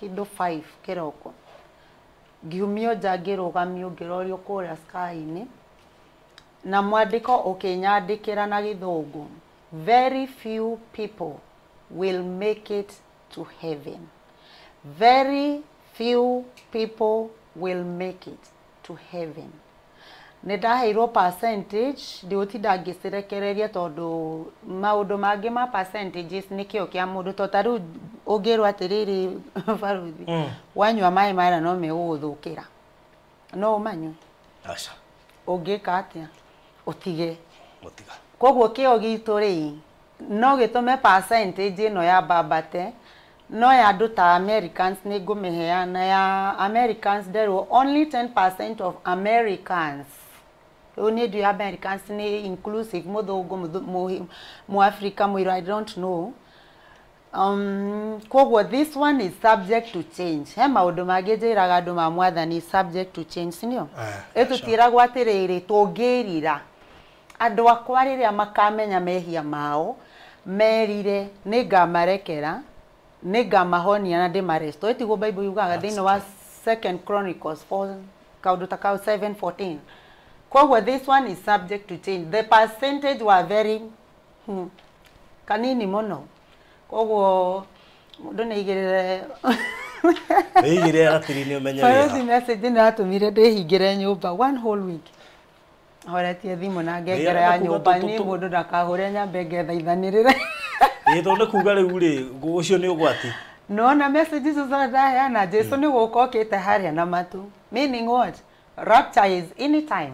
kĩndũ 5 kĩroko. Ngiumio nja ngĩrũgamio ngĩrorio kũrĩa sky-inĩ, na mwandĩko ũkĩnyandĩkĩra na gĩthũngũ, very few people will make it to heaven. Very few people will make it to heaven. Nĩ ndaheirwo percentage ndigũtinda ngĩcirekereria tondũ maũndũ mangĩ ma percentages nĩ kĩo kĩa mũndũ to ta rĩu ũngĩrwo atĩrĩrĩ baruthi wanyua maĩ maya no megũgũthũkĩra no ũmanyue aca ũngĩka atĩa ũtige mũtiga koguo kĩo gitũ rĩ no gĩtũme percentage ĩno ya mbambate no ya andũ ta Americans nĩ ngũmĩheana ya Americans nderwo only 10% of Americans rĩu niĩ ndiũĩ Americans nĩ inclusive mũthũngũ mũafrika mũirũ I don't know koguo this one is subject to change he maũndũ mangĩ njĩraga andũ ma mwathani subject to change sindio ĩtũtiragwo atĩrĩrĩ tũngĩrira andũ akwa rĩrĩa makamenya mehia mao merire nĩngamarekera nĩngamahonia na ndĩmaresto ĩtiguo Bible yugaga thĩinĩ wa 2 Chronicles 4 kaũndũ ta kau 7:14 koguo this one is subject to change the percentage were very kanini mũno koguo mũndũ nĩaigĩrĩre wĩigĩrĩre ratiri-inĩ ũmenye Barothi wĩha message nĩratũmire ndĩhingĩre nyũmba one whole week horetie thimũ na ngengere ya Nĩ, nyũmba niĩ mũndũ ndakahũre nyambe ngethaithanĩrĩre ĩĩ tondũ nĩ kuga rĩu rĩ ũcio nĩ ũgwati nona message icio ciothe ndaheana Jesu nĩ gũka okĩte harĩa na matu meaning what rapture is anytime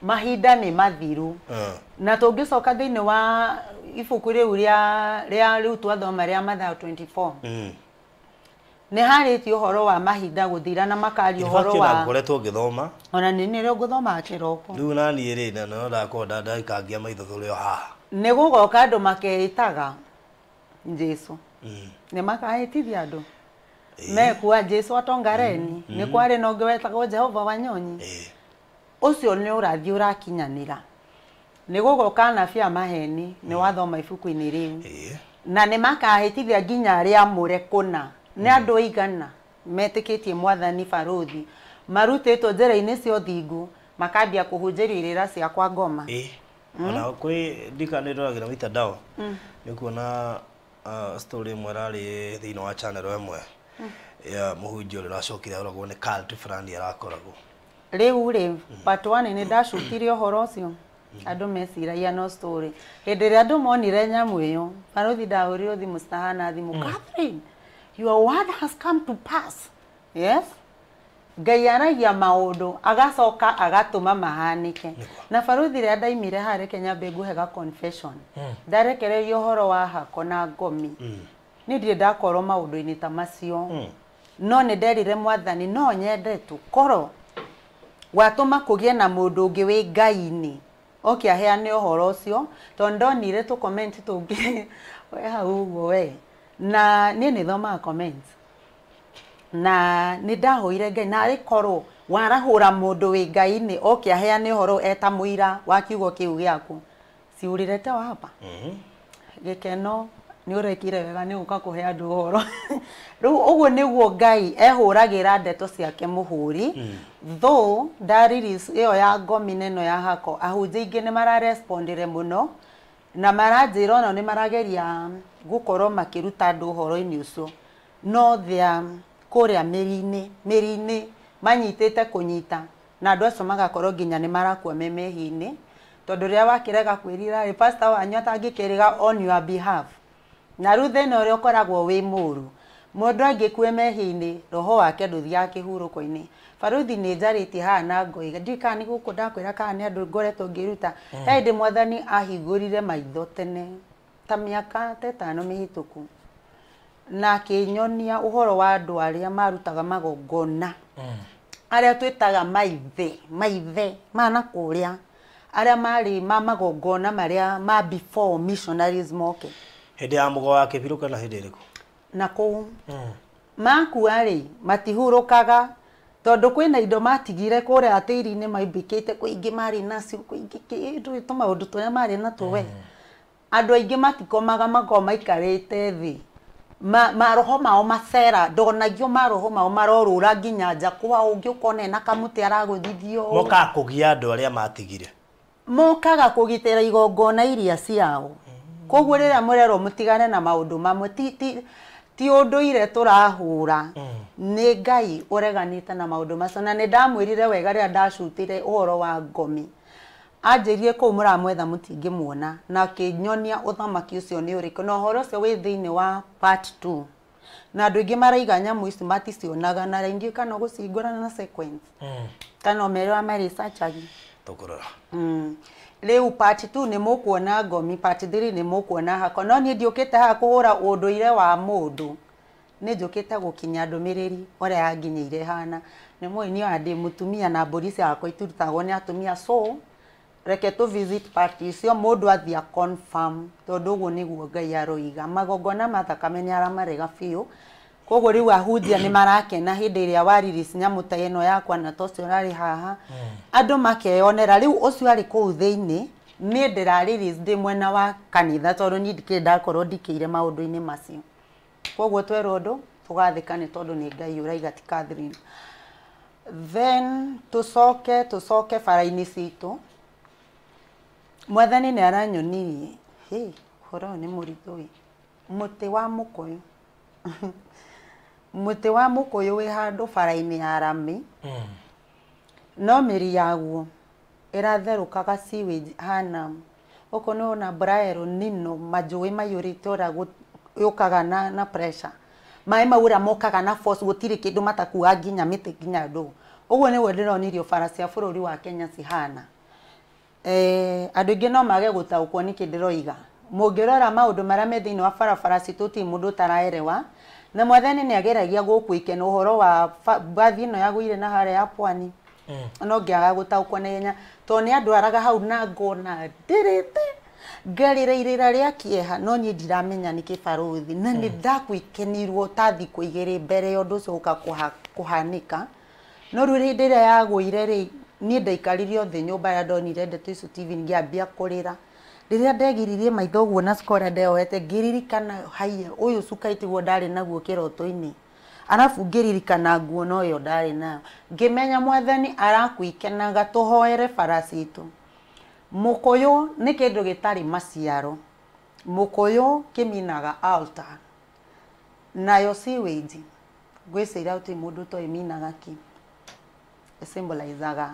mahinda nĩ mathiru na tũngĩcoka thĩinĩ wa ibuku rĩu rĩa rĩu twathoma rĩa Mathayo 24 nĩ harĩtie ũhoro wa mahinda gũthira na makaria ũhoro wa ngoretwo ngĩthoma ona nĩ nĩrĩo ngũthomaga kĩroko rĩu naniĩ rĩ na no ndakorwo ndaikangia maitho tũrĩ o haha nĩ gũgoka andũ makeĩtaga Jesu nĩ makahĩtithia andũ mekua Jesu atongareni nĩ kwarĩ na ũngĩ wetagwo Jehova Wanyonyi ũcio nĩ ũrathiĩ ũrakinyanĩra nĩ gũgoka anabii a maheni nĩ wathoma ibuku-inĩ rĩu na nĩ makahĩtithia nginya arĩa amũre kũna nĩ andũ aigana metĩkĩtie mwathani barũthi marutĩtwo njĩra-inĩ cia ũthingu makambia kũhunjĩrio irĩra cia kwa ngoma ona kwĩ ndika nĩ ndoragĩra mitandao nĩ kuona story ĩmwe ĩrarĩ thĩinĩ wa channel ĩmwe ya mũhunjia ũrĩa ũracokire aroragwo nĩ cult fulani arakoragwo rĩu rĩ part 1 nĩ ndacukire ũhoro ũcio andũ meciragia no story hĩndĩ ĩrĩa andũ monire nyamũ ĩyo barũthi ndahũrirwo thimũ citahana thimũ Catherine your word has come to pass yes Ngai aragia maũndũ agacoka agatũma mahanĩke na barũthi rĩrĩa ndaimire haha reke nyambe ngũhe ga confession ndarekereria ũhoro wa hako na ngomi niĩ ndirĩ ndakorwo maũndũ-inĩ ta macio no nĩ nderire mwathani no nyende tu korwo watũma kũgĩe na mũndũ ũngĩ wĩ ngai-inĩ oke aheane ũhoro ũcio tondũ ndonire tũ comment tũngĩ we hau ũguo we na niĩ nĩ thomaga comment na nĩ ndahoire Ngai narĩ korwo warahũra mũndũ wĩ ngai-inĩ oke aheane ũhoro eta mũira wa kiugo kĩu gĩaku ciũrĩre wa hapa gĩkeno nĩ ũrekire wega nĩ gũka kũhe andũ ũhoro rĩu ũguo nĩguo Ngai ehũragĩra ndeto ciake mũhũri though nda release ĩyo ya ngomi na ĩno ya hako ahunjia aingĩ nĩ mararespondire mũno na maranjĩra onao nĩ marageria gũkorwo makĩruta andũ ũhoro-inĩ ũcio no thea kũrĩa mĩri-inĩ manyitĩte kũnyita na andũ acio magakorwo nginya nĩ marakua me mehia-inĩ tondũ rĩrĩa wakĩrega kwĩrira rĩ pastor wanyu atangĩkĩrĩga on your behalf na rĩu thĩna ũrĩa ũkoragwo wĩ mũru mũndũ angĩkue mehia-inĩ roho wake ndũthiaga kĩhurũko-inĩ barũthi nĩ njarĩtie haha na ngoiga ndiũĩ kana nĩ gũkũ ndakwĩra kana nĩ andũ ngoretwo ngĩruta he hĩndĩ mwathani ahingũrire maitho tene ta mĩaka ta ĩtano mĩhĩtũku na akĩnyonia ũhoro wa andũ arĩa marutaga magongona arĩa twĩtaga maithe mana kũrĩa arĩa marĩ ma magongona marĩa ma before missionaries moke hĩndĩ ya mũgo wa kĩbirũ kana hĩndĩ ĩrĩkũ na kũu makua rĩ matihurũkaga tondũ kwĩna indo matigire kũrĩa tĩri-inĩ maimbĩkĩte kwĩ ingĩ marĩ nacio kwĩ ingĩ kĩndũ tũmaũndũ tũrĩa marĩ natuo we andũ aingĩ matikomaga makoragwo maikarĩte thĩ maroho mao macera ndonagio maroho mao marorũra nginya nja kwa ũngĩ ũkona ena kamũtĩ aragũthithio mokaga kũgia andũ arĩa matigire mokaga kũgitĩra igongona iria ciao koguo rĩrĩa mũrerwo mũtigane na maũndũ mamwe ti Ti ũndũire tũrahũra, nĩ Ngai ũreganĩte na maũndũ macio. Na nĩ ndamwĩrire wega rĩrĩa ndacutire ũhoro wa ngomi, anjĩrire kũu mũramwetha mũtingĩmuona, na akĩnyonia ũthamaki ũcio nĩ ũrĩkũ, na ũhoro ũcio wĩ thĩinĩ wa part 2. Na andũ aingĩ maraiga nyamũ ici maticionaga, na rĩngĩ kana gũcihingũra na sequence, kana merwa maresearchagi. Tũkũrora. Rĩu part 2 nĩ mũkuona ngomi, part 3 nĩ mũkuona hako. No niĩ ndiũkĩte haha kũhũra ũndũire wa mũndũ, nĩ njũkĩte gũkinya ndũmĩrĩri ũrĩa yanginyĩire hana. Nĩ mũĩ niĩ ndĩ mũtumia na mbũri ciakwa iturutagwo nĩ atumia, so reke tũ visit part icio mũndũ athiĩ confirm, tondũ ũguo nĩguo Ngai aroiga. Magongona ma thakame nĩ aramarega biũ. Koguo rĩu ahunjia nĩ marakena hĩndĩ ĩrĩa wa release nyamũ ta ĩno yakwa, na ta ũcio ũrarĩ haha, andũ makeyonera. Rĩu ũcio arĩ kũu thĩinĩ, niĩ ndĩra release ndĩ mwena wa kanitha, tondũ niĩ ndikĩrĩ ndakorwo ndikĩire maũndũ-inĩ macio. Koguo twerwo ũndũ tũgathĩka nĩ tondũ nĩ Ngai ũraiga, ti Catherine. Then tũcoke bara-inĩ citũ. Mwathani nĩ aranyonirie, hĩ, ũhoro ũyũ nĩ mũritũ ĩ. Mũtĩ wa mũkũyũ. Mũtĩ wa mũkũyũ wĩ handũ bara-inĩ ya rami, no mĩri yaguo ĩratherũkaga sewage hana gũkũ. Nĩ wona mbura ya El Nino, majũĩ maiyũrĩte ũrĩa yũkaga na pressure, maĩ mau ũrĩa mokaga na force, gũtirĩ kĩndũ matakuaga, nginya mĩtĩ, nginya ndũ. Ũguo nĩguo ndĩronirio bara cia bũrũri wa Kenya cihana. Andũ aingĩ no mage gũtaũkwo nĩkĩ ndĩroiga. Mũngĩrora maũndũ marĩa me thĩinĩ wa barabara citũ, ti mũndũ ũtaraerewa. Na Mwathani nĩ ageragia gũkũikena ũhoro wa mbathi ĩno yagũire na harĩa ya pwani, no ngĩaga gũtaũkwo na ihenya tondũ nĩ andwaraga hau na ngona ndĩrĩte ngarĩra irĩra rĩa kĩeha, no niĩ ndiramenya nĩkĩ barũthi. Na nĩ ndakwĩkenirwo ta thikũ 2 mbere ya ũndũ ũcio gũka kũhanĩka. No rĩu hĩndĩ ĩrĩa yagũire rĩ, niĩ ndaikaririo thĩ nyũmba ya ndonire ndeto icio TV, ngĩambia kũrĩra. Rĩrĩa ndegiririe maitho ũguo na cukora ndeyohete, ngĩririkana haiya, ũyũ cuka tiguo ndarĩ naguo kĩroto-inĩ, arabu ngĩririkana nguo no ĩyo ndarĩ nayo, ngĩmenya Mwathani arakwĩkenaga tũhoere bara citũ. Mũkũyũ nĩ kĩndũ gĩtarĩ maciaro. Mũkũyũ kĩminaga altar, nayo sewage ngwĩciria gũtirĩ mũndũ ũtoĩ ĩminaga kĩ, ĩsymbolizaga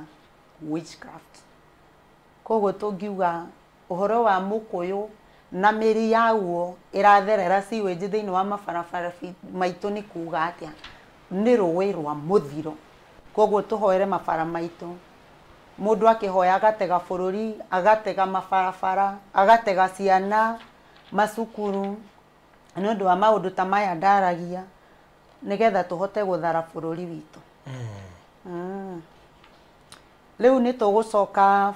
witchcraft. Koguo tũngiuga ũhoro wa mũkũyũ na mĩri yaguo ĩratherera sewage thĩinĩ wa mabarabara maitũ nĩ kuga atĩa? Nĩ rũĩ rwa mũthiro. Koguo tũhoere mabara maitũ. Mũndũ akĩhoya agatega bũrũri, agatega mabarabara, agatega ciana macukuru, nĩ ũndũ wa maũndũ ta maya ndaragia, nĩgetha tũhote gũthara bũrũri witũ. Rĩu nĩ tũgũcoka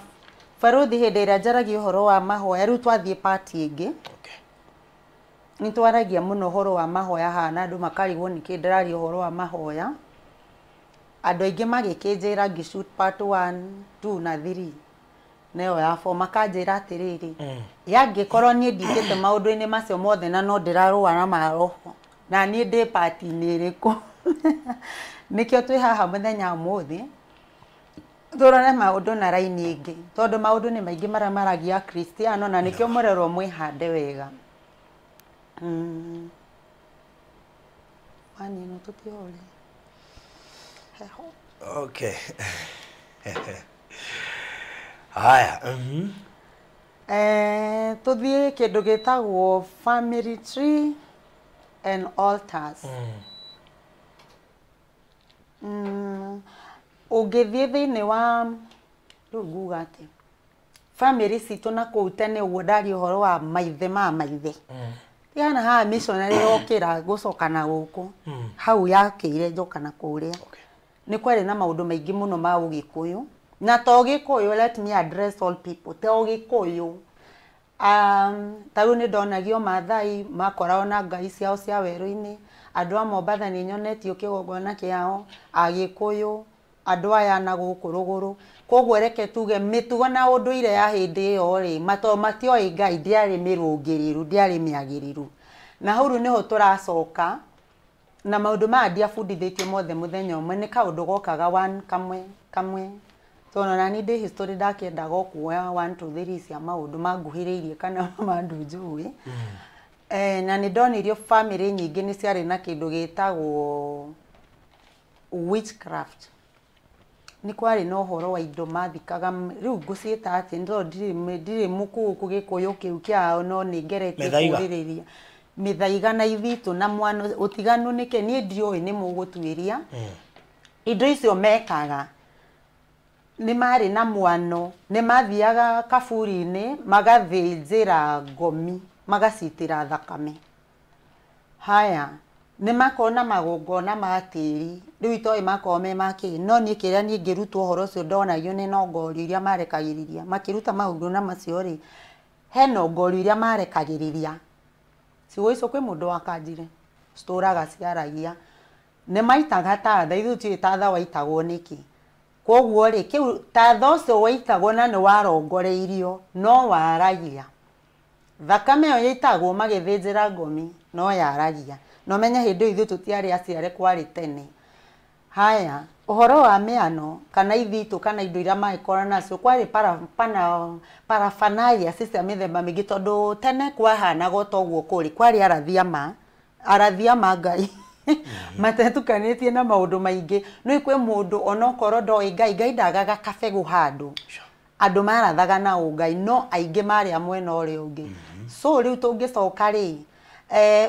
barũthi hĩndĩ ĩrĩa njaragia ũhoro wa mahoya. Rĩu twathiĩ part ĩngĩ. Nĩ twaragia mũno ũhoro wa mahoya haha, na andũ makarigwo nĩkĩ ndĩraria ũhoro wa mahoya. Andũ aingĩ magĩkĩnjĩra ngĩshoot part 1, 2 na 3 nayo ya 4, makanjĩra atĩrĩrĩ, yangĩkorwo niĩ ndikĩte maũndũ-inĩ macio mothe na no ndĩrarũa na maroho, na niĩ ndĩ part-inĩ ĩrĩkũ? Nĩkĩo twĩ haha mũthenya ũmũthĩ tũrore maũndũ na raini ĩngĩ, tondũ maũndũ nĩ maingĩ marĩa maragia Akristiano, na nĩkĩo mũrerwo mwĩhande wega. Mani ĩno tũtihore heho. Okay. Haya. Tũthiĩ kĩndũ gĩtagwo family tree and altars. Ũngĩthiĩ thĩinĩ wa rĩu nguga atĩ family citũ na kũu tene ũguo, ndaria ũhoro wa maithe ma maithe, tigana haha missionary yokĩra gũcoka na gũkũ hau yakĩire njoka na kũrĩa, nĩ kwarĩ na maũndũ maingĩ mũno ma ũgĩkũyũ. Na to gĩkũyũ, let me address all people, to gĩkũyũ. Ta rĩu nĩ ndonagio Maathai makoragwo na ngai ciao cia werũ-inĩ, andũ a Mombatha nĩ nyonetio kĩgongona kĩao, Agĩkũyũ, andũ aya na gũkũ rũgũrũ. Koguo reke tuge mĩtugo na ũndũire ya hĩndĩ ĩyo rĩ, mato matioĩ Ngai, ndĩarĩ mĩrũngĩrĩru, ndĩarĩ mĩagĩrĩru. Na hau rĩu nĩho tũracoka na maũndũ maya ndiabundithĩtio mothe mũthenya ũmwe, nĩ kaũndũ gokaga one kamwe kamwe, tondũ ona niĩ ndĩ history ndakĩendaga o kuoya 1 2 3 cia maũndũ manguhĩrĩirie kana ma andũ njũĩ. Na nĩ ndonirio family nyingĩ nĩ ciarĩ na kĩndũ gĩtagwo witchcraft. Nĩ kwarĩ na ũhoro wa indo mathikaga, rĩu ngũciĩta atĩ no ndirĩ mũkũũkũ gĩkũyũ kĩu kĩao, no nĩ ngeretie kũrĩrĩria mĩthaiga na ithitũ na mwano ũtiganu nĩkĩ niĩ ndiũĩ nĩ mũgũtuĩria. Indo icio mekaga nĩ marĩ na mwano, nĩ mathiaga kaburi-inĩ magathĩnjĩra ngomi, magacitĩra thakame. Haya, nĩ makoragwo na magongona ma tĩri, rĩu itoĩ makoragwo me ma kĩ, no niĩ kĩrĩa niĩ ngĩrutwo ũhoro ũcio ndonagio nĩ nongorio iria marekagĩrĩria, makĩruta magongona macio rĩ, he nongorio iria marekagĩrĩria. Ciugo icio kwĩ mũndũ wakanjire, citũraga ciaragia. Nĩ maitaga tatha, ithuĩ tũtiũĩ tatha waitagwo nĩkĩ. Koguo rĩ, kĩu tatha ũcio waitagwo na nĩ warongoreirio, no waragia. Thakame ĩyo yaitagwo magĩthĩnjĩra ngomi, no yaragia. Na ũmenye hĩndĩ ĩyo ithuĩ tũtiarĩ aciare kwarĩ tene. Haya, ũhoro wa mĩano kana ithitũ kana indo iria magĩkorana nacio kwarĩ paraphernalia cia mĩthemba mĩingĩ tondũ tene kwahanaga o ta ũguo kũrĩ, kwarĩ arathi a ma Ngai matetukanĩtie na maũndũ maingĩ. Nĩ kwĩ mũndũ onokorwo ndoĩ Ngai, Ngai ndagaga kabegũ handũ. Andũ marathaga na ũngai no aingĩ marĩ a mwena ũrĩa ũngĩ. So rĩu tũngĩcoka rĩ,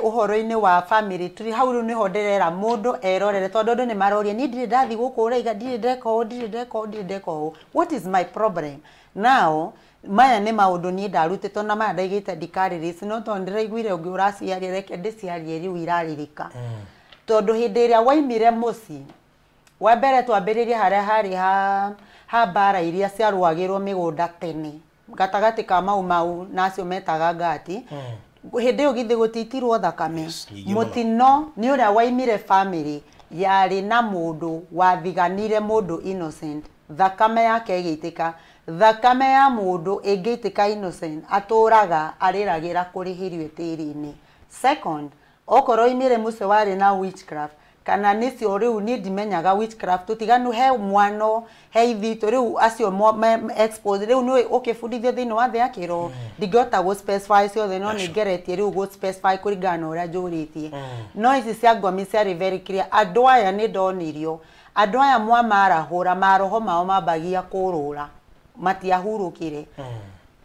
ũhoro-inĩ wa family tree, hau rĩu nĩho ndĩrera mũndũ erorere tondũ andũ nĩ maroria niĩ ndirĩ ndathiĩ gũkũ ũraiga, ndirĩ ndeka ũũ, ndirĩ ndeka ũũ, ndirĩ ndeka ũũ. What is my problem? Now, maya nĩ maũndũ niĩ ndarutĩtwo na maya ndaigĩte ndikarĩrĩci, no tondũ ndĩraiguire ũngĩ ũraciaria reke ndĩciarie rĩu irarĩrĩka. Tondũ hĩndĩ ĩrĩa waimire mũciĩ, wa mbere twambĩrĩrie harĩa harĩ ha mbara iria ciarũagĩrwo mĩgũnda tene gatagatĩ ka Mau Mau na acio metaga ngati. Hĩndĩ ĩyo githĩ gũtiitirwo thakame? Yes, nyingĩ mũno. Mũtino nĩ ũrĩa waimire family yarĩ na mũndũ wathiganire, mũndũ innocent, thakame yake ĩgĩitĩka. Thakame ya mũndũ ĩngĩitĩka innocent, atũraga arĩragĩra kũrĩhĩrio tĩri-inĩ. Second, okorwo oimire mũciĩ warĩ na witchcraft kana nĩcio rĩu niĩ ndimenyaga witchcraft, tũtiganu he mwano he ithitũ rĩu acio expose rĩu nĩ ũkĩbundithio thĩinĩ wa thĩ ya kĩroho, ndingĩhota gũ specify ciothe, no nĩ ngeretie rĩu gũ specify kũringana na ũrĩa njũrĩtie. No ici cia ngomi ciarĩ very clear. Andũ aya nĩ ndonirio, andũ aya mwamarahũra maroho mao mambagia kũrũra, matiahurũkire.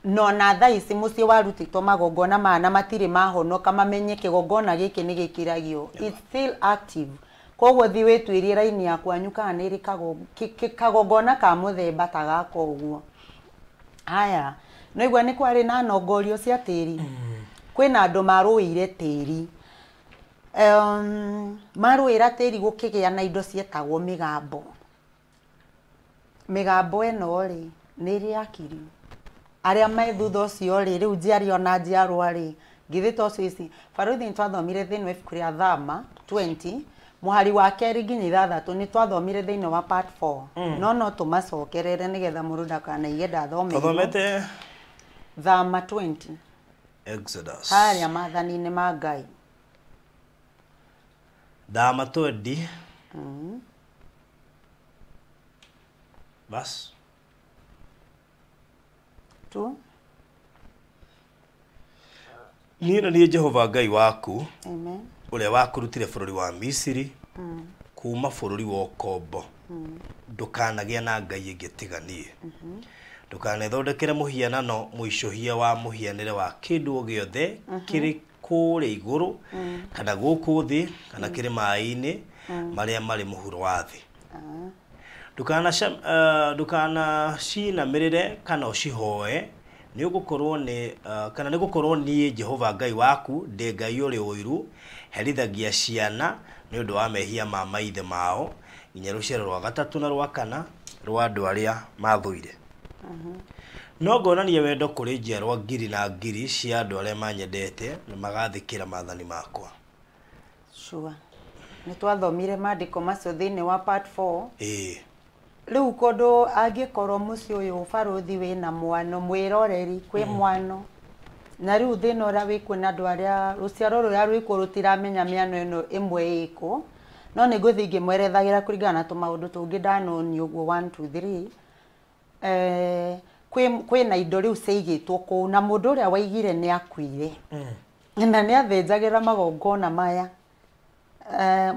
No na thaa ici mũciĩ warutĩtwo magongona maya na matirĩ mahonoka mamenye kĩgongona gĩkĩ nĩ gĩkiragio, it's still active. Koguo thiĩ wĩtuĩrie raini ya kwanyu kana nĩ ĩrĩ kagongona ka mũthemba ta gaka ũguo. Haya, no igua nĩ kwarĩ na nongorio cia tĩri, kwĩna andũ marũĩire tĩri, marũĩra tĩri gũkĩgĩa na indo cietagwo mĩgambo. Mĩgambo ĩno rĩ, nĩ ĩrĩ akiri arĩa me thutha ũcio rĩ, rĩu njiari ona njiarwa rĩ, githĩ to ũcio ici barũthi nĩ twathomire thĩinĩ wa ibuku rĩa Thama 20 mũhari wa kerĩ nginya ithathatũ, nĩ twathomire thĩinĩ wa part 4, no tũmacokerere nĩgetha mũndũ ndakanaige ndathomeirwo. Tũthomete Thama 20. Exodus. Harĩa maathani-inĩ ma Ngai. Thama 20 bas. Tu. Niĩ na niĩ Jehova Ngai waku, Amen. ũrĩa wakũrutire bũrũri wa Misiri, kuma bũrũri wa ũkombo. Ndũkanagĩa na ngai ĩngĩ tiga niĩ. Ndũkanethondekere mũhianano mũicũhie wa mũhianĩre wa kĩndũ o gĩothe kĩrĩ kũrĩa igũrũ kana gũkũ thĩ kana kĩrĩ maĩ-inĩ marĩa marĩ mũhuro wa thĩ. Ndũkanacinamĩrĩre kana ũcihoe, nĩ ũgũkorwo nĩ kana nĩ gũkorwo niĩ Jehova Ngai waku ndĩ Ngai ũrĩ ũiru, herithagia ciana nĩ ũndũ wa mehia ma maithe mao nginya rũciaro rwa gatatũ na rwa kana rwa andũ arĩa mathũire, no ngonania wendo kũrĩ njiarwa ngiri na ngiri cia andũ arĩa manyendete na magathĩkĩra maathani makwa. Sure, nĩ twathomire maandĩko macio thĩinĩ wa part 4. Ĩĩ. Rĩu kũndũ angĩkorwo mũciĩ ũyũ barũthi wĩna mwano mwĩroreri kwĩ mwano, na rĩu thĩna ũrĩa wĩkuo na andũ arĩa rũciaro rũrĩa rwĩkuo rũtiramenya mĩano ĩno ĩmwe ĩkũ, no nĩ ngũthiĩ ngĩmwerethagĩra kũringana na tũmaũndũ tũngĩ ndanonio ũguo 1 2 3. Kwĩna indo rĩu ciaigĩtwo kũu na mũndũ ũrĩa waigire nĩ akuire. Na nĩ athĩnjagĩra magongona maya.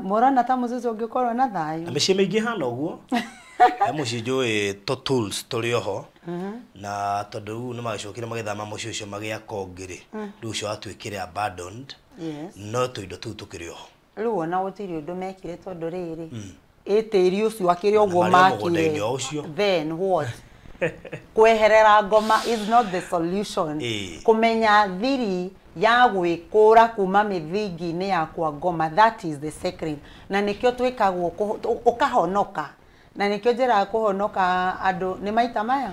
Mũrona ta mũciĩ ũcio ũngĩkorwo na thayũ? Na mĩciĩ mĩingĩ hana ũguo. He mũciĩ njũĩ tũ tools tũrĩ oho, na tondũ rĩu nĩ magĩcokire magĩthama mũciĩ ũcio magĩaka ũngĩ rĩ, rĩu ũcio watuĩkire abandoned. Yes. No tũindo tũu tũkĩrĩ oho. Rĩu ona gũtirĩ ũndũ mekire tondũ rĩrĩ, ĩ tĩri ũcio akĩrĩ ũguo Na marĩ o mũgũnda-inĩ makire. o ũcio. Then what? Kweherera ngoma is not the solution. Kũmenya thiri ya gwĩkũra kuma mĩthingi-inĩ ya kwa ngoma, that is the secret. Na nĩkĩo twĩkagwo ũkahonoka. Na nĩkĩo njĩraga kũhonoka andũ nĩ maita maya.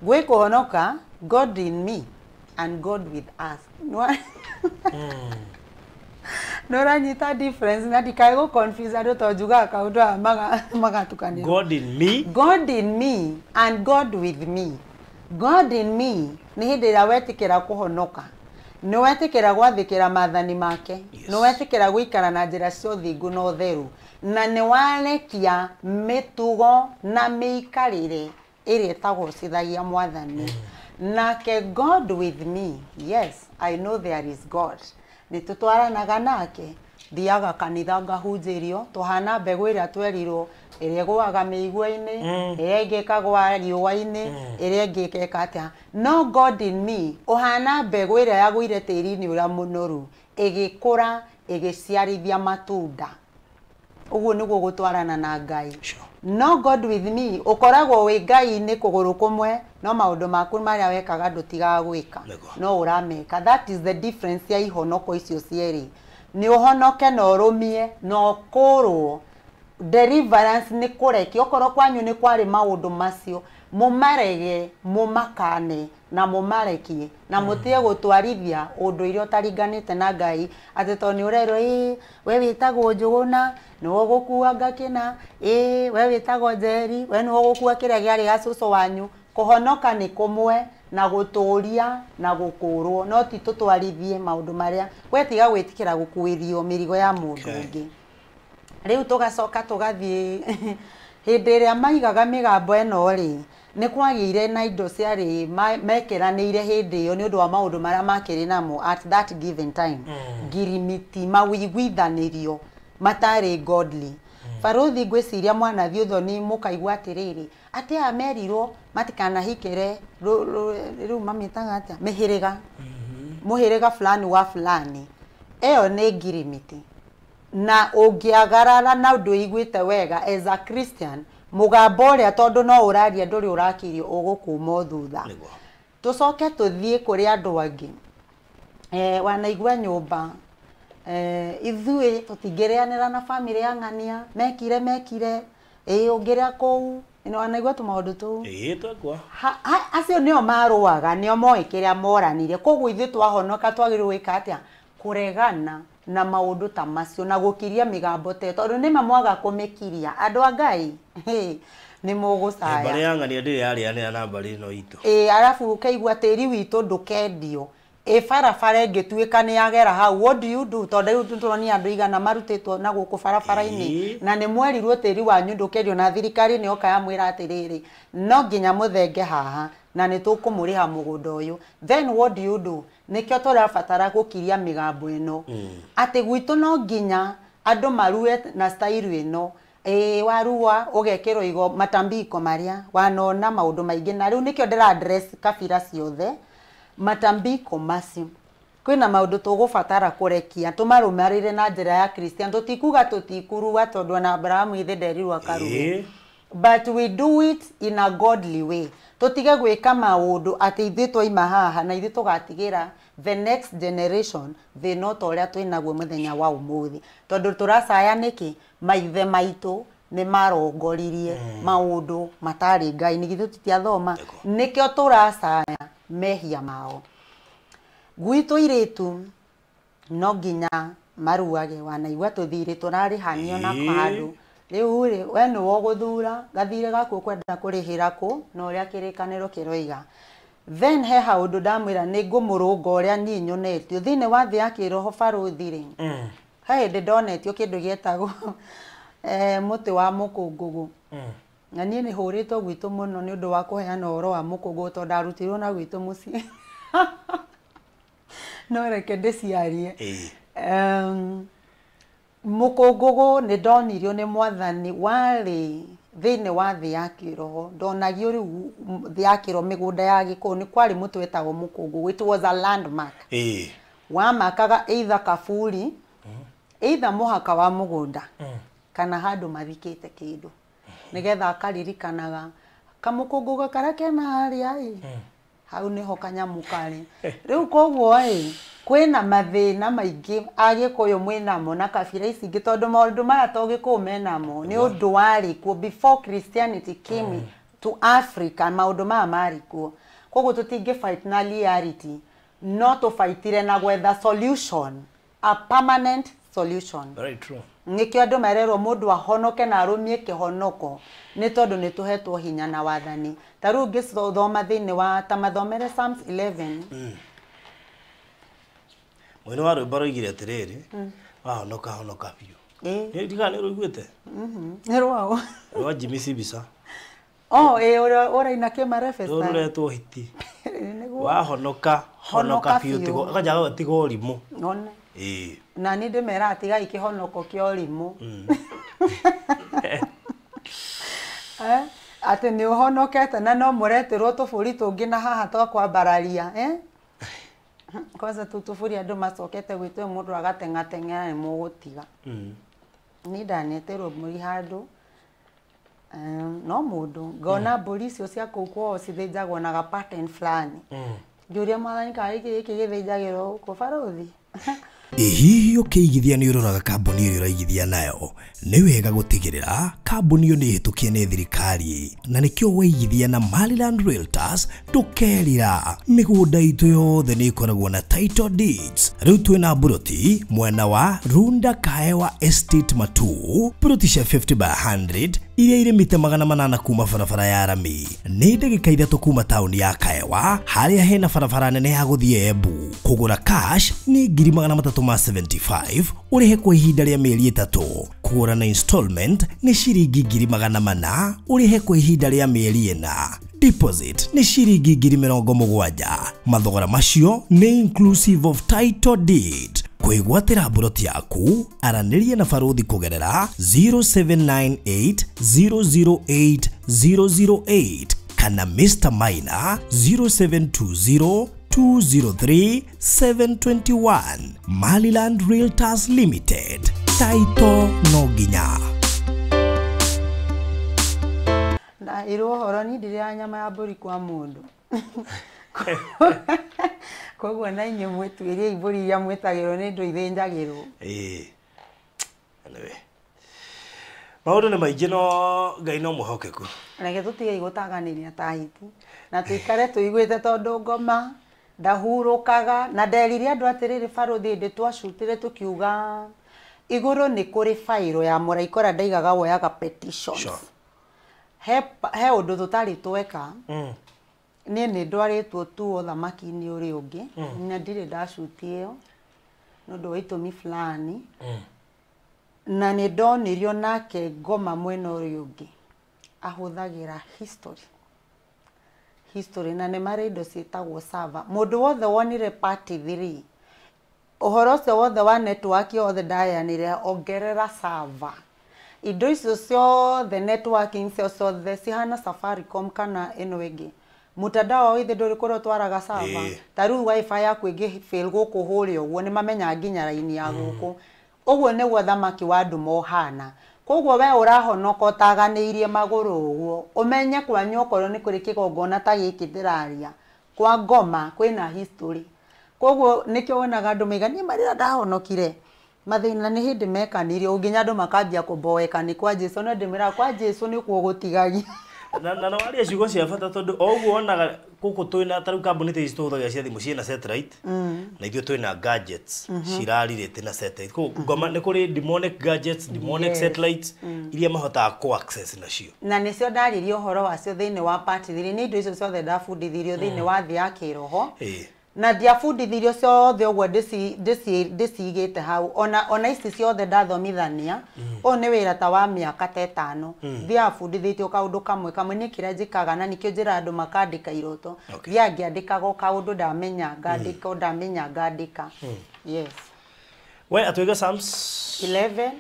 Gwĩ kũhonoka, God in me and God with us. Nĩ ũranyita difference na ndikae gũ confuse andũ tondũ njugaga kaũndũ haha magatukanĩrwo. God in me. God in me and God with me. God in me nĩ hĩndĩ ĩrĩa wetĩkĩra kũhonoka, nĩ wetĩkĩra gwathĩkĩra maathani make, Yes. nĩ wetĩkĩra gũikara na njĩra cia ũthingu na ũtheru, na nĩ warekia mĩtugo na mĩikarĩre ĩrĩa ĩtagocithagia mwathani. Nake God with me, yes, I know there is God. Nĩ tũtwaranaga nake, thiaga kanitha ngahunjĩrio, tũhana mbegũ ĩrĩa twerirwo, ĩrĩa ĩgũaga mĩigua-inĩ, ĩrĩa ĩngĩ ĩkagũa riũa-inĩ, ĩrĩa ĩngĩ ĩgeka atĩa. No God in me, ũhana mbegũ ĩrĩa yagũire tĩri-inĩ ũrĩa mũnoru, ĩgĩkũra, ĩgĩciarithia matunda. Ũguo nĩguo gũtwarana na Ngai. Sure. No God with me, ũkoragwo wĩ Ngai-inĩ kũgũrũ kũmwe, no maũndũ maku marĩa wekaga ndũtigaga gwĩka. Nĩguo. No ũrameka. That is the difference ya ihonoko icio cierĩ. Nĩ ũhonoke na ũrũmie na ũkũrwo. Deliverance nĩ kũrekia. Okorwo kwanyu nĩ kwarĩ maũndũ macio, mũmarege, mũmakane na mũmarekie, na mũtige gũtwarithia ũndũire ũtaringanĩte na Ngai, atĩ tondũ nĩ ũrerwo, ĩ we wĩtagwo Njũgũna, nĩwe ũgũkua ngakĩna, ĩ we wĩtagwo Njeri, we nĩwe ũgũkua kĩrĩa kĩarĩ gĩa cũcũ wanyu. Kũhonoka nĩ kũmwe na gũtũria na gũkũrwo, no ti tũtwarithie maũndũ marĩa we tiga gwĩtĩkĩra gũkuĩrio mĩrigo ya mũndũ ũngĩ. Rĩu tũgacoka tũgathiĩ hĩndĩ ĩrĩa maigaga mĩgambo ĩno rĩ, nĩ kwagĩire na indo ciarĩ mekĩranĩire hĩndĩ ĩyo nĩ ũndũ wa maũndũ marĩa makĩrĩ namo at that given time. Ngirimiti, mawĩiguithanĩrio matarĩ godly. Barũthi ngwĩciria mwanathiĩ ũthoni mũkaigua atĩrĩrĩ, atĩ aya merirwo matikanahikĩre rĩu mamĩtaga atĩa, mĩhĩrĩga, mũhĩrĩga fulani wa fulani, ĩyo nĩ ngirimiti. Na ũngĩagarara na ndũiguĩte wega as a Christian, mũgambo ũrĩa tondũ no ũraria ndũrĩ ũrakirio, ũgũkuma thutha. Nĩguo. Tũcoke tũthiĩ kũrĩ andũ angĩ. Wanaigua nyũmba, ithuĩ tũtingĩrĩanĩra na bamĩrĩ ya ng'ania, mekire mekire, ĩ ũngĩrĩa kũu, nĩ wanaigua tũmaũndũ tũu. Ĩĩ twekwa. Acio nĩo marũaga, nĩo moĩ kĩrĩa moranire. Koguo ithuĩ twahonoka twagĩrĩirwo gwĩka atĩa? Kũregana na maũndũ ta macio na gũkiria mĩgambo ta ĩyo, tondũ nĩma mwaga kũmĩkiria andũ a Ngai, nĩ mũgũcaya. Mbarĩ ya ng'ania ndĩrĩ yarĩanĩra na mbarĩ ĩno itũ. Ĩ arabu ũkaigua tĩri witũ ndũkendio, ĩ barabara ĩngĩtuĩka nĩ yagera hau, what do you do? Tondũ rĩu tũronia andũ igana marutĩtwo na gũkũ barabara-inĩ, na nĩ mwerirwo tĩri wanyu ndũkendio, na thirikari nĩ yoka yamwĩra atĩrĩrĩ, no nginya mũthenge haha na nĩ tũkũmũrĩha mũgũnda ũyũ. Then what do you do? Nĩkĩo tũrabatara gũkiria mĩgambo ĩno, atĩ gwitũ no nginya andũ marue na style ĩno. Ĩ warua ũgekĩrwo igo matambiko marĩa wanona maũndũ maingĩ, na rĩu nĩkĩo ndĩra address kabira ciothe matambiko macio. Kwĩna maũndũ tũgũbatara kũrekia tũmarũmarĩre na njĩra ya Christian. Tũtikuga tũtikurua tondũ ona Abrahamu ithe nderirwo akarue, but we do it in a godly way. Tũtige gwĩka maũndũ atĩ ithuĩ twaima haha na ithuĩ tũgatigĩra the next generation thĩna o ta ũrĩa twĩnaguo mũthenya wa ũmũthĩ, tondũ tũracaya nĩkĩ? Maithe maitũ nĩ marongoririe maũndũ matarĩ Ngai, nĩ githĩ tũtiathoma? Nĩkĩo tũracaya mehia mao. Gwitũ irĩtu no nginya maruage, wanaigua tũthirĩ tũrarĩhanio na handũ. Rĩu rĩ, we nĩwe ũgũthura gathirĩ gaku ũkwenda kũrĩhĩra kũ na ũrĩa kĩrĩkanĩro kĩroiga. Then he haũndũ ndamwĩra nĩ ngũmũrũnga ũrĩa niĩ nyonetio thĩinĩ wa thĩ ya kĩroho barũthi rĩ, he hĩndĩ ndonetio kĩndũ gĩetagwo mũtĩ wa mũkũngũgũ. Na niĩ nĩ hũrĩtwo gwitũ mũno nĩ ũndũ wa kũheana ũhoro wa mũkũngũgũ tondũ ndarutirwo na gwitũ mũciĩ. No reke ndĩciarie. Ĩĩ. Mũkũngũgũ nĩ ndonirio nĩ mwathani warĩ thĩinĩ wa thĩ ya kĩroho. Ndonagio rĩu thĩ ya kĩroho mĩgũnda ya Gĩkũyũ nĩ kwarĩ mũtĩ wetagwo mũkũngũgũ. It was a landmark. Ĩĩ. Wamakaga either kaburi, either mũhaka wa mũgũnda, kana handũ mathikĩte kĩndũ, nĩgetha akaririkanaga kamũkũngũgũ karĩa kena harĩa ĩ, hau nĩho kanyamũ karĩ. Rĩu koguo ĩ, kwĩna mathĩna maingĩ Agĩkũyũ mwĩnamo na kabira ici ingĩ, tondũ maũndũ maya to Gĩkũyũ menamo, nĩ ũndũ warĩ kuo before Christianity came to Africa, maũndũ maya marĩ kuo. Koguo tũtingĩ fight na reality, no tũbaitire na gwetha solution, a permanent solution. Very true. Nĩkĩo andũ marerwo mũndũ ahonoke na arũmie kĩhonoko, nĩ tondũ nĩ tũhetwo hinya na wathani. Ta rĩu ũngĩthoma thĩinĩ wa ta mathomere Psalms 11. Mũini wa rwĩmbo aroigire atĩrĩrĩ, wahonoka honoka biũ. Ĩĩ. Nĩ ndiga nĩ rũiguĩte? Nĩ rwaũ? Rwa Jimmy Sibisa. Oh, ĩĩ, ũrĩa ũraina Rũrũ kĩmarefesta. rũretwo hiti. Nĩguo. Wahonoka honoka Honoka biũ biũ. tigo akajaga tiga ũrimũ. One. Ĩĩ. Na niĩ ndĩmeraga tigai kĩhonoko kĩa ũrimũ. Eh, atĩ nĩ ũhonokete na no mũretĩrwo tũbũri tũngĩ na haha twa kwambararia, eh? Kwanza tũu tũbũri andũ macokete gwĩtwo mũndũ agateng'ateng'era nĩ mũgũtiga. Niĩ ndanetĩrwo mbũri handũ, no mũndũ ngona mbũri icio cia kũu kwao cithĩnjagwo na ga pattern fulani. Ngĩũria mwathani kana gĩkĩ gĩkĩ gĩthĩnjagĩrwo gũkũ barũthi. Ĩ hihi ũkĩigithia nĩ ũroraga kambuni ĩrĩa ũraigithia nayo? Nĩ wega gũtigĩrĩra kambuni ĩyo nĩ ĩhĩtũkie nĩ thirikari, na nĩkĩo waigithia na Maryland Realtors ndũkerira. Mĩgũnda itũ yothe nĩ ĩkoragwo na title deeds. Rĩu twĩna mburoti mwena wa Runda Kaewa Estate Matu, mburoti cia 50 by 100 iria irĩ mita 800 kuma barabara ya rami. Nĩ ndagĩka 3 kuma taũni ya Kaewa, harĩa hena barabara nene ya gũthiĩ Embu. Kũgũra cash nĩ ngiri magana matatũ ma 75, ũrĩhe kwa ihinda rĩa mĩeri 3. Kũgũra na installment nĩ ciringi ngiri magana mana, ũrĩhe kwa ihinda rĩa mĩeri 4. Deposit nĩ ciringi ngiri mĩrongo mũgwanja. Mathogora macio nĩ inclusive of title deed. Kwĩgwatĩra mburoti yaku, aranĩria na barũthi kũgerera 0798 008 008 kana Mr. Maina 0720 203 721. Maryland Realtors Limited. Taito no nginya. Na irwo ũhoro niĩ ndirĩaga nyama ya mbũri kwa mũndũ. Koguo na inyuĩ mwĩtuĩriei mbũri iria mwĩtagĩrwo nĩ indo ithĩnjagĩrwo. Ĩĩ. Anyway. Maũndũ nĩ maingĩ no Ngai no mwĩhokeku. Reke tũtige gũtaganĩria ta hiti na tũikare tũiguĩte tondũ ngoma ndahurũkaga. Na nderire andũ atĩrĩrĩ, barũthi hĩndĩ twacutire tũkiuga igũrũ nĩ kũrĩ bairo ya mũraika ũrĩa ndaigaga woyaga petitions. Sure. He ũndũ tũtarĩ tweka. Niĩ nĩ ndwarĩtwo tu ũthamaki-inĩ ũrĩa ũngĩ, na ndirĩ ndacuti ĩyo nĩ ũndũ wa itũmi fulani. Na nĩ ndonirio nake ngoma mwena ũrĩa ũngĩ ahũthagĩra history. History, na nĩ marĩ indo ciĩtagwo server. Mũndũ wothe wonire part 3, ũhoro ũcio wothe wa network yothe ndaheanire, ongerera server. Indo icio ciothe networking cio ciothe cihana Safaricom kana ĩno ĩngĩ. Mutandao wa ithe ndũrĩ kũrĩa ũtwaraga server. Ta rĩu wifi yaku ĩngĩ fail gũkũ hũrĩa ũguo nĩ mamenyaga nginya raini ya gũkũ. Ũguo nĩguo thamaki wa nduma ũhana. Koguo we ũrahonoka ũtaganĩirie magũrũ ũguo, ũmenye kwanyu okorwo nĩ kũrĩ kĩgongona ta gĩkĩ ndĩraria, kwa ngoma kwĩna history. Koguo nĩkĩo wonaga andũ maiga niĩ marĩa ndahonokire mathĩna nĩ hĩndĩ mekanirio nginya andũ makambia kũmboeka nĩ kwa Jesu, no ndĩmĩraga kwa Jesu nĩkuo gũtigagia. Na waria ciugo cia bata tondũ o ũguo wonaga gũkũ twĩna ta rĩu kambuni ta ici tũhũthagĩra cia thimũ ciĩna satellite, na ithuĩ twĩna gadgets cirarĩrĩte na satellite. Koguo ngoma nĩ kũrĩ demonic gadgets, demonic satellites iria mahotaga kũ access nacio. Na nĩcio ndaririe ũhoro wacio thĩinĩ wa part 3, nĩ indo icio ciothe ndabundithirio thĩinĩ wa thĩ ya kĩroho. Na ndiabundithirio ciothe ũguo ndĩcigĩte hau ona ici ciothe ndathomithania. Ũyũ nĩ wĩra ta wa mĩaka ta 5 thiaga bundithĩtio kaũndũ kamwe kamwe. Niĩ kĩrĩa njĩkaga na nĩkĩo njĩra andũ makandĩka iroto, thiaga ngĩandĩkaga o kaũndũ ndamenya ngandĩka, o ndamenya ngandĩka. Yes. We atwĩge Psalms 11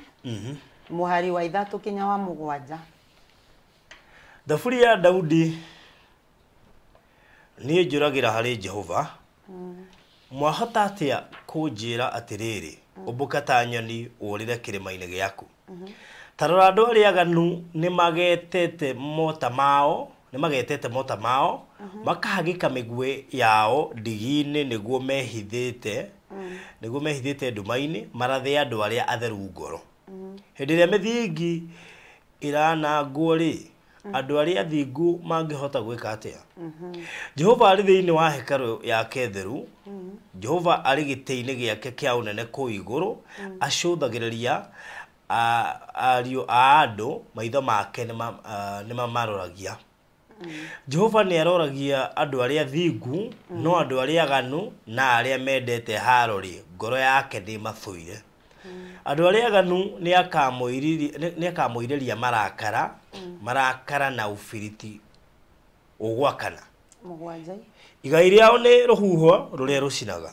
mũhari wa 3 kinya wa 7. Thaburi ya Daudi. Niĩ njũragĩra harĩ Jehova. Mwahota atĩa kũnjĩra atĩrĩrĩ, ũmbũka ta nyoni ũrĩre kĩrĩma-inĩ gĩaku? Ta rora, andũ arĩa aganu nĩmagetete mota mao, nĩmagetete mota mao, makahagĩka mĩguĩ yao ndigi-inĩ nĩguo mehithĩte nduma-inĩ, marathe andũ arĩa atheru ngoro. Hĩndĩ ĩrĩa mĩthingi ĩranangwo-rĩ, andũ arĩa athingu mangĩhota gwĩka atĩa? Jehova arĩ thĩinĩ wa hekarũ yake theru. Jehova arĩ gĩtĩ-inĩ gĩake kĩa ũnene kũu igũrũ. Acũthagĩrĩria ariũ a andũ, maitho make nĩmamaroragia. Jehova nĩ aroragia andũ arĩa athingu, no andũ arĩa aganu na arĩa mendete haro-rĩ, ngoro yake nĩ ĩmathũire. Andũ arĩa aganu nĩ akamũirĩria marakara, marakara na ũbiriti ũgwakana. 7. Igai rĩao nĩ rũhuho rũrĩa rũcinaga.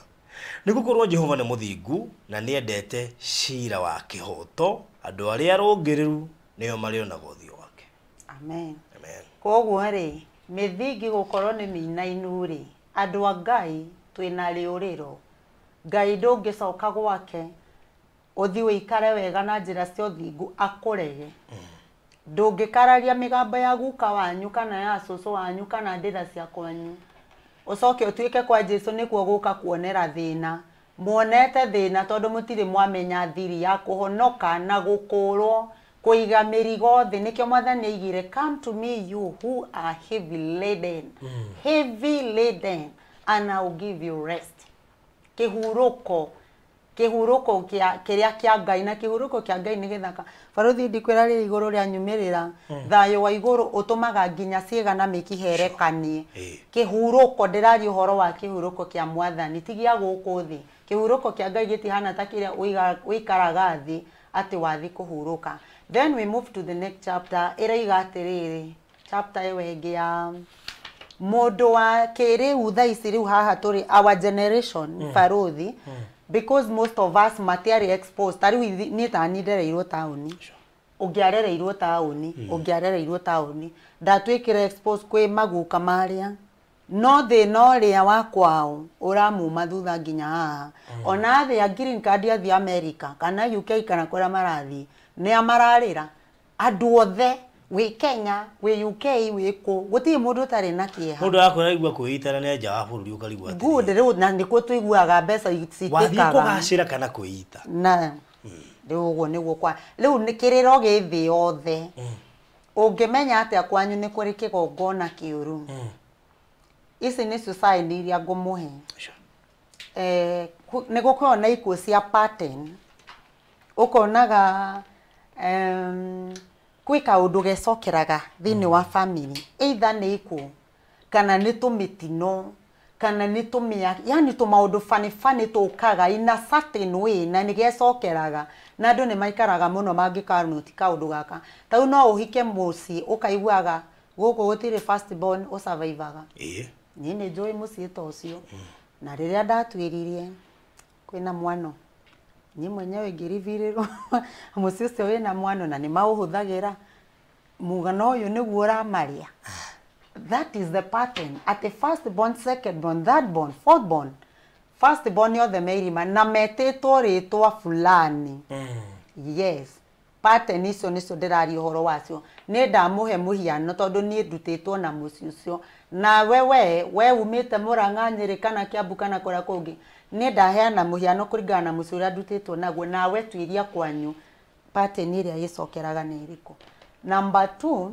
Nĩ gũkorwo Jehova nĩ mũthingu na nĩendete ciira wa kĩhooto, andũ arĩa arũngĩrĩru nĩo marĩonaga ũthiũ wake. Amen. Amen. Koguo rĩ, mĩthingi gũkorwo nĩ mĩinainu rĩ, andũ a Ngai twĩna rĩũrĩro. Ngai ndũngĩcoka gwake ũthiĩ ũikare wega na njĩra cia ũthingu akũrege. Ndũngĩkararia mĩgambo ya guka wanyu kana ya cũcũ wanyu kana ndĩra cia kwanyu, ũcoke ũtuĩke kwa Jesu nĩkuo gũka kuonera thĩna. Muonete thĩna tondũ mũtirĩ mwamenya thiri ya kũhonoka na gũkũrwo, kũiga mĩrigo thĩ. Nĩkĩo Mwathani aigire, "Come to me, you who are heavy laden, heavy laden, and I will give you rest." Kĩhurũko, kĩhurũko kĩa kĩrĩa kĩa Ngai, na kĩhurũko kĩa Ngai nĩ gĩthaka. Barũthi, ndikwĩra rĩrĩ igũrũ rĩa nyumĩrĩra, thayũ wa igũrũ ũtũmaga nginya ciĩga na mĩkiha ĩrekanie. Kĩhurũko, ndĩraria ũhoro wa kĩhurũko kĩa Mwathani, ti gĩa gũkũ thĩ. Kĩhurũko kĩa Ngai gĩtihana ta kĩrĩa ũikaraga thĩ atĩ wathi kũhurũka. Then we move to the next chapter. Ĩroiga atĩrĩrĩ, chapter ĩyo ĩngĩ ya mũndũ wa kĩrĩu thaa ici rĩu haha tũrĩ, our generation, barũthi, because most of us matiarĩ exposed. Ta rĩu niĩ tani ndereirwo taũni, ũngĩarereirwo taũni, ũngĩarereirwo taũni, ndatuĩkire exposed kwĩ maguka marĩa, no thĩna ũrĩa wa kwao ũramuma thutha nginya haha. Ona athĩa green card athiĩ America kana UK kana kũrĩa marathiĩ, nĩa mararĩra andũ othe, wĩ Kenya, wĩ UK, wĩ kũ, gũtirĩ mũndũ ũtarĩ na kĩeha. Mũndũ akwĩra aigua kwĩitana nĩ nja wa bũrũri, ũkarigwo atĩrĩrĩ, Good. Rĩu na nĩkuo tũiguaga mbeca wathiĩ citĩkaga kũgacĩra kana kwĩita? Na rĩu ũguo nĩguo kwa rĩu nĩ kĩrĩro gĩ thĩ yothe. Ũngĩmenya atĩa kwanyu nĩ kũrĩ kĩgongona kĩũru? Ici nĩcio sign iria ngũmũhe. Nĩ gũkoragwo na ikuũ cia pattern. Ũkonaga kwĩ kaũndũ gecokeraga thĩinĩ wa family, either nĩ ikuũ kana nĩ tũmĩtino kana nĩ tũmĩa, yani tũmaũndũ funny funny tũkaga in a certain way na nĩ gecokeraga, na andũ nĩ maikaraga mũno mangĩkanoti kaũndũ gaka. Ta rĩu no ũhike mũciĩ ũkaiguaga gũkũ gũtirĩ first born ũsurvivaga. Niĩ nĩ njũĩ mũciĩ ta ũcio, na rĩrĩa ndatuĩririe kwĩna mwano, niĩ mwenyewe ngĩribirĩrwo mũciĩ ũcio wĩna mwano na nĩ maũhũthagĩra mũgano ũyũ nĩguo ũramarĩa. That is the pattern, atĩ first born, second born, third born, fourth born, first born othe me irima na metĩtwo rĩtwa fulani. Yes, pattern icio nĩcio ndĩraria ũhoro wacio. Nĩ ndamũhe mũhiano tondũ niĩ ndutĩtwo na mũciĩ ũcio. Nawe we umĩte Mũrang'a, Nyĩrĩ kana Kĩambu kana kũrĩa kũngĩ, nĩ ndaheana mũhiano kũringana na mũciĩ ũrĩa ndutĩtwo naguo. Nawe tuĩria kwanyu pattern ĩrĩa ĩcokeraga nĩ ĩrĩkũ. Number 2,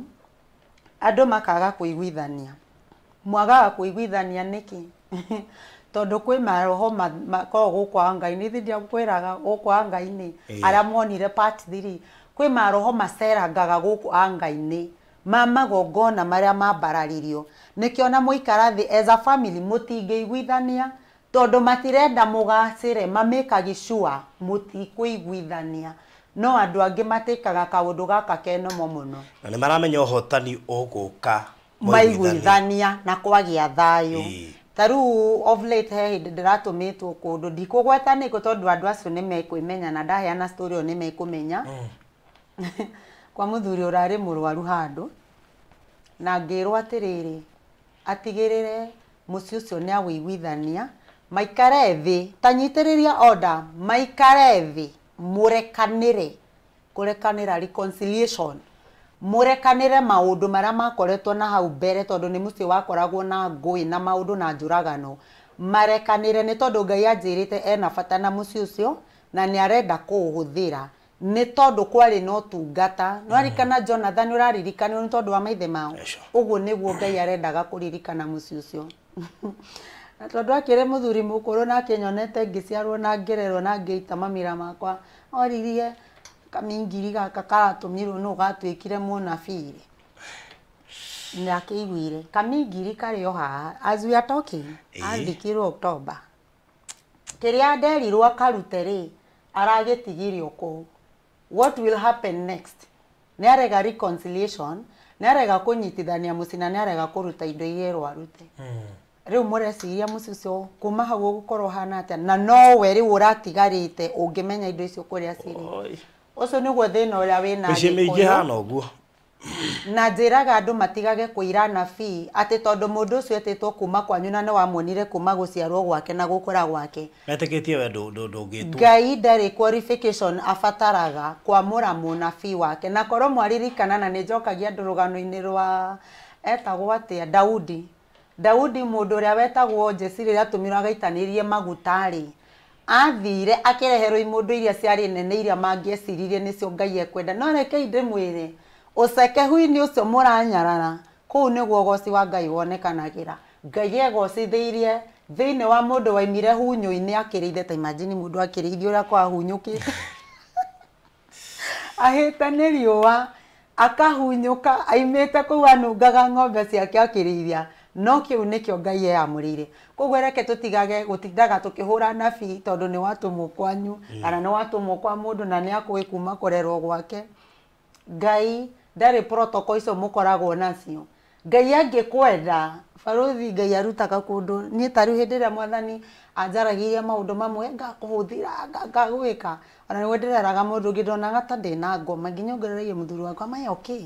andũ makaga kũiguithania. Mwagaga kũiguithania nĩkĩ? Tondũ kwĩ maroho makoragwo gũkũ wa Ngai nĩ ndiakwĩraga gũkũ wa Ngai-inĩ arĩa monire part 3, kwĩ maroho macerangaga gũkũ a Ngai-inĩ ma magongona marĩa mambararirio. Nĩkĩo na mũikara thĩ as a family mũtingĩiguithania. Tondu matirenda mugacire mamĩkagi sure mũtikũiguithania no andũ angĩ matĩkaga kaũndũ gaka kenomo mũno na nĩ maramenya ũhotani ũgũka maiguithania na kwagĩa thayũ. Ta rĩu of late he hĩndĩ ndĩratũmĩtwo kũndũ ndikũgweta nĩkũ tondũ andũ acio nĩ mekwĩmenya na ndaheana story ĩyo nĩ mekũmenya. Kwa mũthuri ũrarĩ mũrwaru handũ na ngĩrwo atĩrĩrĩ atigĩrĩre mũciĩ ũcio nĩ awĩiguithania maikare thĩ ta nyitĩrĩria order maikare thĩ mũrekanĩre kũrekanĩra reconciliation mũrekanĩre maũndũ marĩa makoretwo na hau mbere tondũ nĩ mũciĩ wakoragwo na ngũĩ na maũndũ na njũragano marekanĩre nĩ tondũ Ngai anjĩrĩte ena bata na mũciĩ ũcio na nĩ arenda kũũhũthĩra nĩ tondũ kwarĩ na ũtungata. Nĩwaririkana Jonathan ũraririkanwo nĩ tondũ wa maithe mao ũguo nĩguo Ngai arendaga kũririkana mũciĩ ũcio. Na tondũ akĩrĩ mũthuri mũkũrũ na akĩnyonete ngĩciarwo na ngĩrerwo na ngĩita mamira makwa oririe kamingiri gaka karatũmirwo nũ gatuĩkire mũnabii nĩ akĩiguire kamingiri karĩ o haha as we are talking athikirwo October kĩrĩa nderirwo akarute rĩ aragĩtigirio kũu. What will happen next? Nĩ arega reconciliation, nĩ arega kũnyitithania mũciĩ na nĩ arega kũruta indo iria erwo arute. Rĩu mũreciria mũciĩ ũcio kuma hau ũgũkorwo ũhana atĩa na nowe rĩu ũratigarĩte ũngĩmenya indo icio kũrĩa cirĩ. Ũcio nĩguo thĩna ũrĩa wĩna mĩciĩ mĩingĩ hana ũguo. Na njĩraga andũ matigage kũira anabii atĩ tondũ mũndũ ũcio etĩtwo kuma kwanyu na nĩ wamuonire kuma gũciarwo gwake na gũkũra gwake metĩkĩtie we ndũngĩtwo. Ngai ndarĩ qualification abataraga kwamũra mũnabii wake na korwo mwaririkana na nĩ njokagia andũ rũgano-inĩ rwa etagwo atĩa Daudi. Daudi mũndũ ũrĩa wetagwo Jesse rĩrĩa atũmirwo agaitanĩrie maguta rĩ athire akĩreherwo imũndũ iria ciarĩ nene iria mangĩeciririe nĩcio Ngai ekwenda no rekei ndĩmwĩre ũcekehu-inĩ ũcio mũranyarara kũu nĩguo ũgoci wa Ngai wonekanagĩra. Ngai egocithĩirie thĩinĩ wa mũndũ waimire hunyũ-inĩ akĩrĩithia ta imagine mũndũ akĩrĩithia ũrĩa kwahunyũkĩte ahĩte nĩ riũa akahunyũka aimĩte kũu anungaga ng'ombe ciake akĩrĩithia no kĩu nĩkĩo Ngai eyamũrĩire. Koguo reke tũtigage gũtindaga tũkĩhũra nabii tondũ nĩ watũmwo kwanyu kana nĩ watũmwo kwa mũndũ na nĩ akũĩ kuma kũrerwo gwake. Ngai ndarĩ protocol icio mũkoragwo nacio. Ngai angĩkwenda barũthi Ngai arutaga kũndũ niĩ ta rĩu hĩndĩ ĩrĩa mwathani anjaragĩria maũndũ mamwe ngakũhũthĩra ngagwĩka ona nĩguo ndĩreraga mũndũ ũngĩ ndonaga ta ndĩna ngoma nginya ongereire mũthuri wakwa am I okay?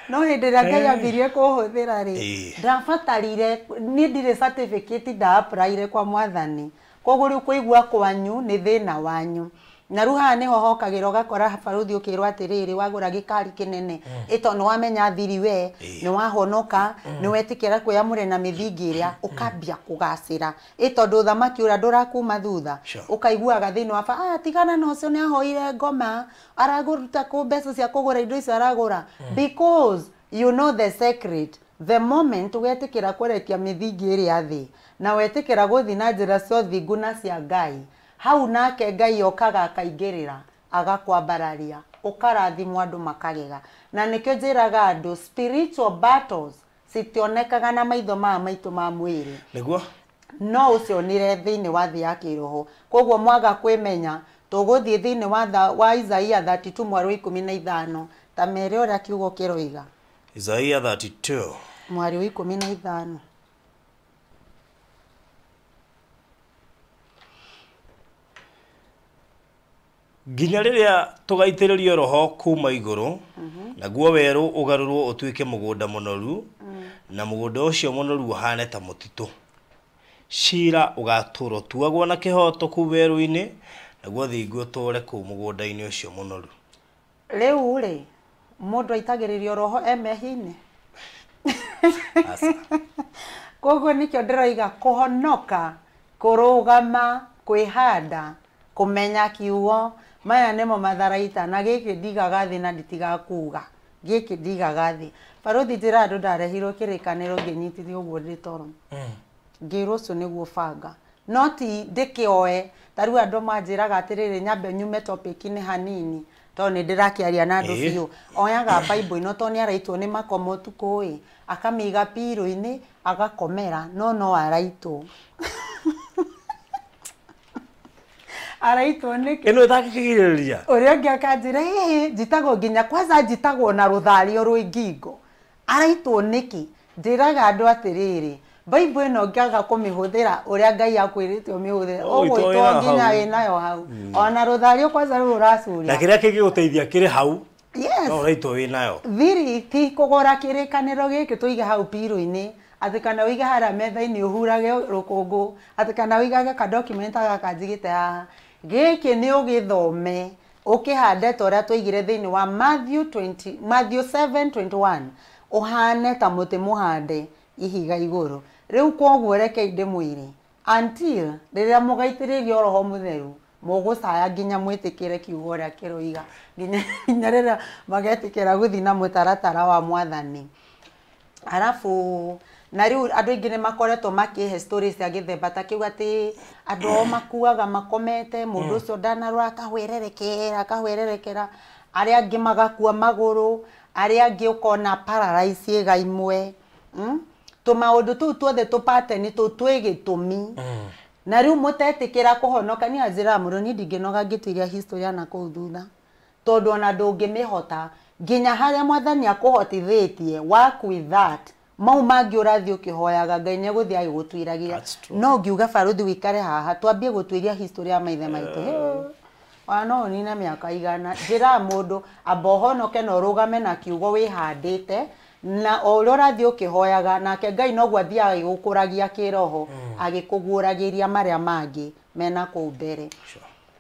No hĩndĩ ĩrĩa Ngai ambirie kũhũthĩra rĩ ndabatarire niĩ ndirĩ certificate nda-applyire kwa mwathani koguo rĩu kũigua kwanyu nĩ thĩna wanyu. Na rĩu haha nĩho hokagĩra ũgakora barũthi ũkĩrwo atĩrĩrĩ wagũra gĩkari kĩnene ĩ tondũ nĩwamenya thiri we nĩwahonoka nĩwetĩkĩra kwĩyamũrĩra na mĩthingi ĩrĩa ũkambia kũgacĩra ĩ tondũ ũthamaki ũrĩa ndũrakuma thutha ũkaiguaga thĩinĩ wa tigana na ũcio nĩahoire ngoma aragũruta kũ mbeca cia kũgũra indo icio aragũra because you know the secret. The moment wetĩkĩra kũrekia mĩthingi ĩrĩa thĩ na wetĩkĩra gũthiĩ na njĩra cia ũthingu na cia Ngai hau nake Ngai okaga akaingĩrĩra agakwambararia ũkarathimwo andũ makagega. Na nĩkĩo njĩraga andũ spiritual battles citionekaga na maitho maya maitũ ma mwĩrĩ nĩguo no ũcionire thĩinĩ wa thĩ ya kĩroho. Koguo mwaga kwĩmenya tũgũthiĩ thĩinĩ wa Isaia 32 mwaro 15 ta mere ũrĩa kiugo kĩroiga. Isaia 32 mwaro 15 nginya rĩrĩa tũgaitĩrĩrio roho kuma igũrũ naguo werũ ũgarũrwo ũtuĩke mũgũnda mũnoru na mũgũnda ũcio mũnoru ũhane ta mũtitũ. Cira ũgatũũra ũtuagwo na kĩhooto kũu werũ-inĩ naguo thingu ũtũũre kũu mũgũnda-inĩ ũcio mũnoru. Rĩu rĩ mũndũ aitagĩrĩrio roho e mehia-inĩ. Koguo nĩkĩo ndĩroiga kũhonoka kũrũgama kwĩhanda kũmenya kiugo maya nĩmo matharaita na gĩkĩ ndigaga thĩ na nditigaga kuga gĩkĩ ndigaga thĩ. Barũthi njĩra andũ ndarehirwo kĩrĩkanĩro ngĩnyitithio ũguo ndĩ toro ngĩrwo ũcio nĩguo banga no ti ndĩkĩoe ta rĩu andũ manjĩraga atĩrĩrĩ nyambe nyume topic-inĩ hanini tondũ nĩ ndĩrakĩaria na andũ biũ. Oyaga Bible ĩno tondũ nĩ araitwo nĩ makomo ũtukũ ĩ akamĩiga pillow-inĩ Agakomera no no araitwo. Araitwo nĩkĩ? Ĩno ĩtangĩkĩgirĩrĩria. Ũrĩa ũngĩ akanjĩra ĩĩ njitagwo nginya kwanza njitagwo na rũthario rwĩ ngingo. Araitwo nĩkĩ? Njĩraga andũ atĩrĩrĩ, Bible ĩno ũngĩaga kũmĩhũthĩra ũrĩa Ngai akwĩrĩte ũmĩhũthĩre, ũgũitwo nginya wĩnayo hau. Ona rũthario kwanza rũu ũracuria. Na kĩrĩa kĩngĩgũteithia kĩrĩ hau. Yes. No ũraitwo wĩnayo. Thiri ti kũgũra kĩrĩkanĩro gĩkĩ tũige hau piro-inĩ, atĩ kana ũige harĩa metha-inĩ ũhurage rũkũngũ, atĩ kana ũigage ka document gaka njigĩte haha. Gĩkĩ nĩ ũgĩthome ũkĩhande ta ũrĩa twaigire thĩinĩ wa Matthew 20, Matthew 7:21, ũhane ta mũtĩ mũhande ihiga igũrũ. Rĩu koguo rekei ndĩmwĩre, until rĩrĩa mũgaitĩrĩrio Roho Mũtheru, mũgũcaya nginya mwĩtĩkĩre kiugo ũrĩa kĩroiga, nginya rĩrĩa magetĩkĩra gũthiĩ na mũtaratara wa Mwathani. Arabu na rĩu andũ aingĩ nĩ makoretwo makĩhe stories cia gĩthemba ta kĩu atĩ andũ ao makuaga makomete, mũndũ ũcio ndanarwara akahwererekera akahwererekera, arĩa angĩ magakua magũrũ, arĩa angĩ ũkona paralyze ciĩga imwe. Tũmaũndũ tũu tuothe tũ pattern tũu twĩ gĩtũmi. Na rĩu mũtetĩkĩra kũhonoka, niĩ anjĩraga mũndũ niĩ ndingĩnoga ngĩtuĩria history ya nakũu thutha, tondũ ona ndũngĩmĩhota nginya harĩa Mwathani akũhotithĩtie, work with that. Mau mangĩ ũrathiĩ ũkĩhoyaga Ngai nĩ egũthiĩ agĩgũtuĩragĩra. No ngiuga barũthi wĩikare haha twambie gũtuĩria history ya maithe maitũ, ona no ũnine mĩaka igana. Njĩraga mũndũ amba ũhonoke na ũrũgame na kiugo wĩhandĩte, na o ũrĩa ũrathiĩ ũkĩhoyaga nake Ngai noguo athiaga agĩgũkũragia kĩroho, agĩkũguũragĩria marĩa mangĩ mena kũu mbere.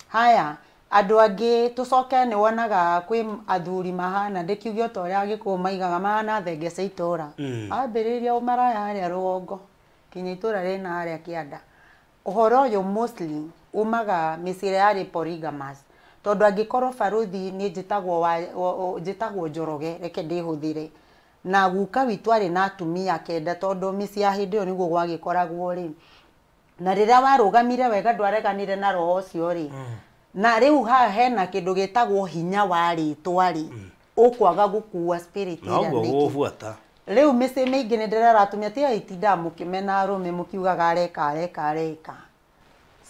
Haya, andũ angĩ tũcoke nĩ wonaga kwĩ athuri mahana, ndĩkiuge o ta ũrĩa Agĩkũyũ maigaga, mahana thenge cia itũra. Ambĩrĩria ũmaraya harĩa rũgongo nginya itũra rĩna harĩa kĩanda. Ũhoro ũyũ mostly umaga mĩciĩ ĩrĩa yarĩ polygamous, tondũ angĩkorwo barũthi nĩ njĩtagwo njĩtagwo Njoroge, reke ndĩhũthĩre, na guka witũ arĩ na atumia kenda, tondũ mĩciĩ ya hĩndĩ ĩyo nĩguo gwagĩkoragwo rĩ, na rĩrĩa warũgamire wega ndwareganire na roho ũcio rĩ, na rĩu haha hena kĩndũ gĩtagwo hinya wa rĩtwa rĩ, ũkwaga gũkua spirit ĩrĩa nĩkĩ. Rĩu mĩciĩ mĩingĩ nĩ ndĩrera atumia tiga itindaga mũkĩmena arũme mũkiugaga areka areka areka.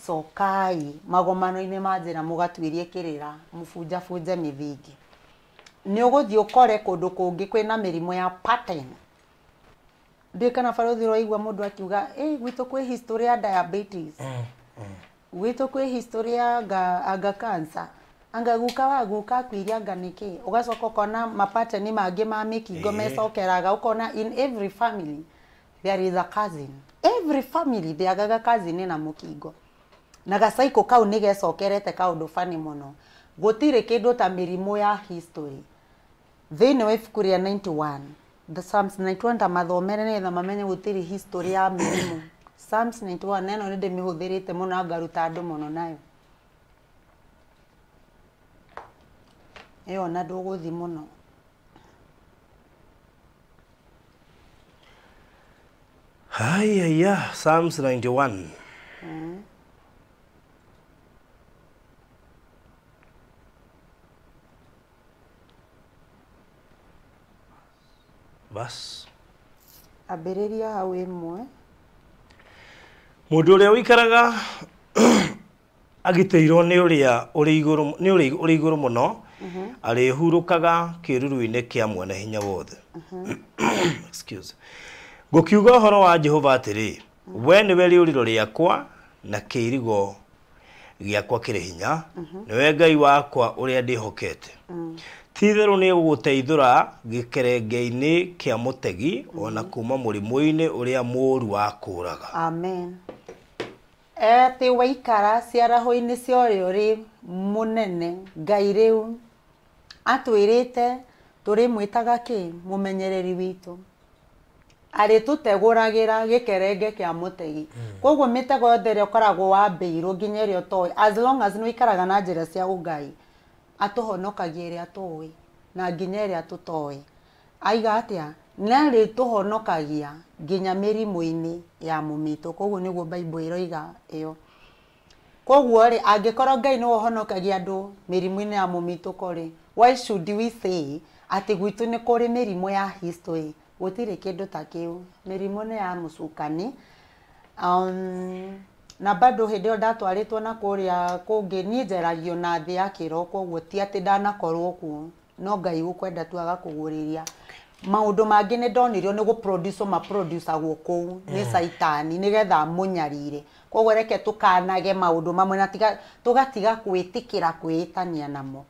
Cokai magomano-inĩ ma njĩra mũgatuĩrie kĩrĩra, mũbunjabunje mĩthingi. Nĩ ũgũthiĩ ũkore kũndũ kũngĩ kwĩna mĩrimũ ya pattern. Ndiũĩ kana barũthi ũraigua mũndũ akiuga, ĩ gwitũ kwĩ history ya diabetes, gwitũ kwĩ history ya anga cancer, anga guka wa guka akuire anga nĩkĩ. Ũgacoka ũkona mapateni mangĩ ma mĩkingo mecokeraga, ũkona in every family there is a cousin. Every family ndĩagaga cousin na mũkingo. Na gacaikũ kau nĩ gecokerete kaũndũ bani mũno. Gũtirĩ kĩndũ ta mĩrimũ ya history. Thĩinĩ wa ibuku rĩa 91, the Psalms 91, ta mathomere nĩgetha mamenye gũtirĩ history ya mĩrimũ. Psalms 91 neno nĩ ndĩmĩhũthĩrĩte mũno ngaruta andũ mũno nayo. Ĩyo na ndũgũthiĩ mũno. Haya, Psalms 91. Bas. Ambĩrĩria hau ĩmwe. Mũndũ ũrĩa ũikaraga agitĩirwo nĩ ũrĩa ũrĩ igũrũ, nĩ ũrĩa ũrĩ igũrũ mũno, arĩhurũkaga kĩruru-inĩ kĩa Mwene Hinya Wothe. Excuse. Ngũkiuga ũhoro wa Jehova atĩrĩ, we nĩwe rĩũrĩro rĩakwa na kĩirigo gĩakwa kĩrĩ hinya, nĩwe Ngai wakwa ũrĩa ndĩhokete. Ti-itherũ nĩ egũgũteithũra gĩkerenge-inĩ kĩa mũtegi, ona kuma mũrimũ-inĩ ũrĩa mũũru wa kũũraga. Amen. Atĩ waikara ciaraho-inĩ cia ũrĩa ũrĩ mũnene, Ngai rĩu atwĩrĩte tũrĩmwĩtaga kĩ? Mũmenyereri witũ. Arĩtũtegũragĩra gĩkerenge kĩa mũtegi. Koguo mĩtego yothe ĩrĩa ũkoragwo wambĩirwo nginya ĩrĩa ũtoĩ, as long as nĩ ũikaraga na njĩra cia ũngai, atũhonokagia ĩrĩa tũĩ na nginya ĩrĩa tũtoĩ. Aiga atĩa? Na arĩtũhonokagia nginya mĩrimũ-inĩ ya mũmĩtũ. Koguo nĩguo Bible ĩroiga ĩyo. Koguo rĩ, angĩkorwo Ngai nĩwe ũhonokagia andũ mĩrimũ-inĩ ya mũmitũko rĩ, why should we say atĩ gwitũ nĩ kũrĩ mĩrimũ ya history? Gũtirĩ kĩndũ ta kĩu. Mĩrimũ nĩ ya mũcukani. Na bado hĩndĩ ĩyo ndatwarĩtwo na kũrĩa kũngĩ niĩ njeragio na thĩ ya kĩroko ũguo ti atĩ ndanakorwo kuo no Ngai gũkwenda tu agakũgũrĩria. Maũndũ mangĩ nĩ ndonirio nĩ gũproduce maproducagwo kũu nĩ caitani nĩgetha mũnyarire. Koguo reke tũkanage maũndũ mamwe na tũgatiga kwĩtĩkĩra kwĩĩtania namo.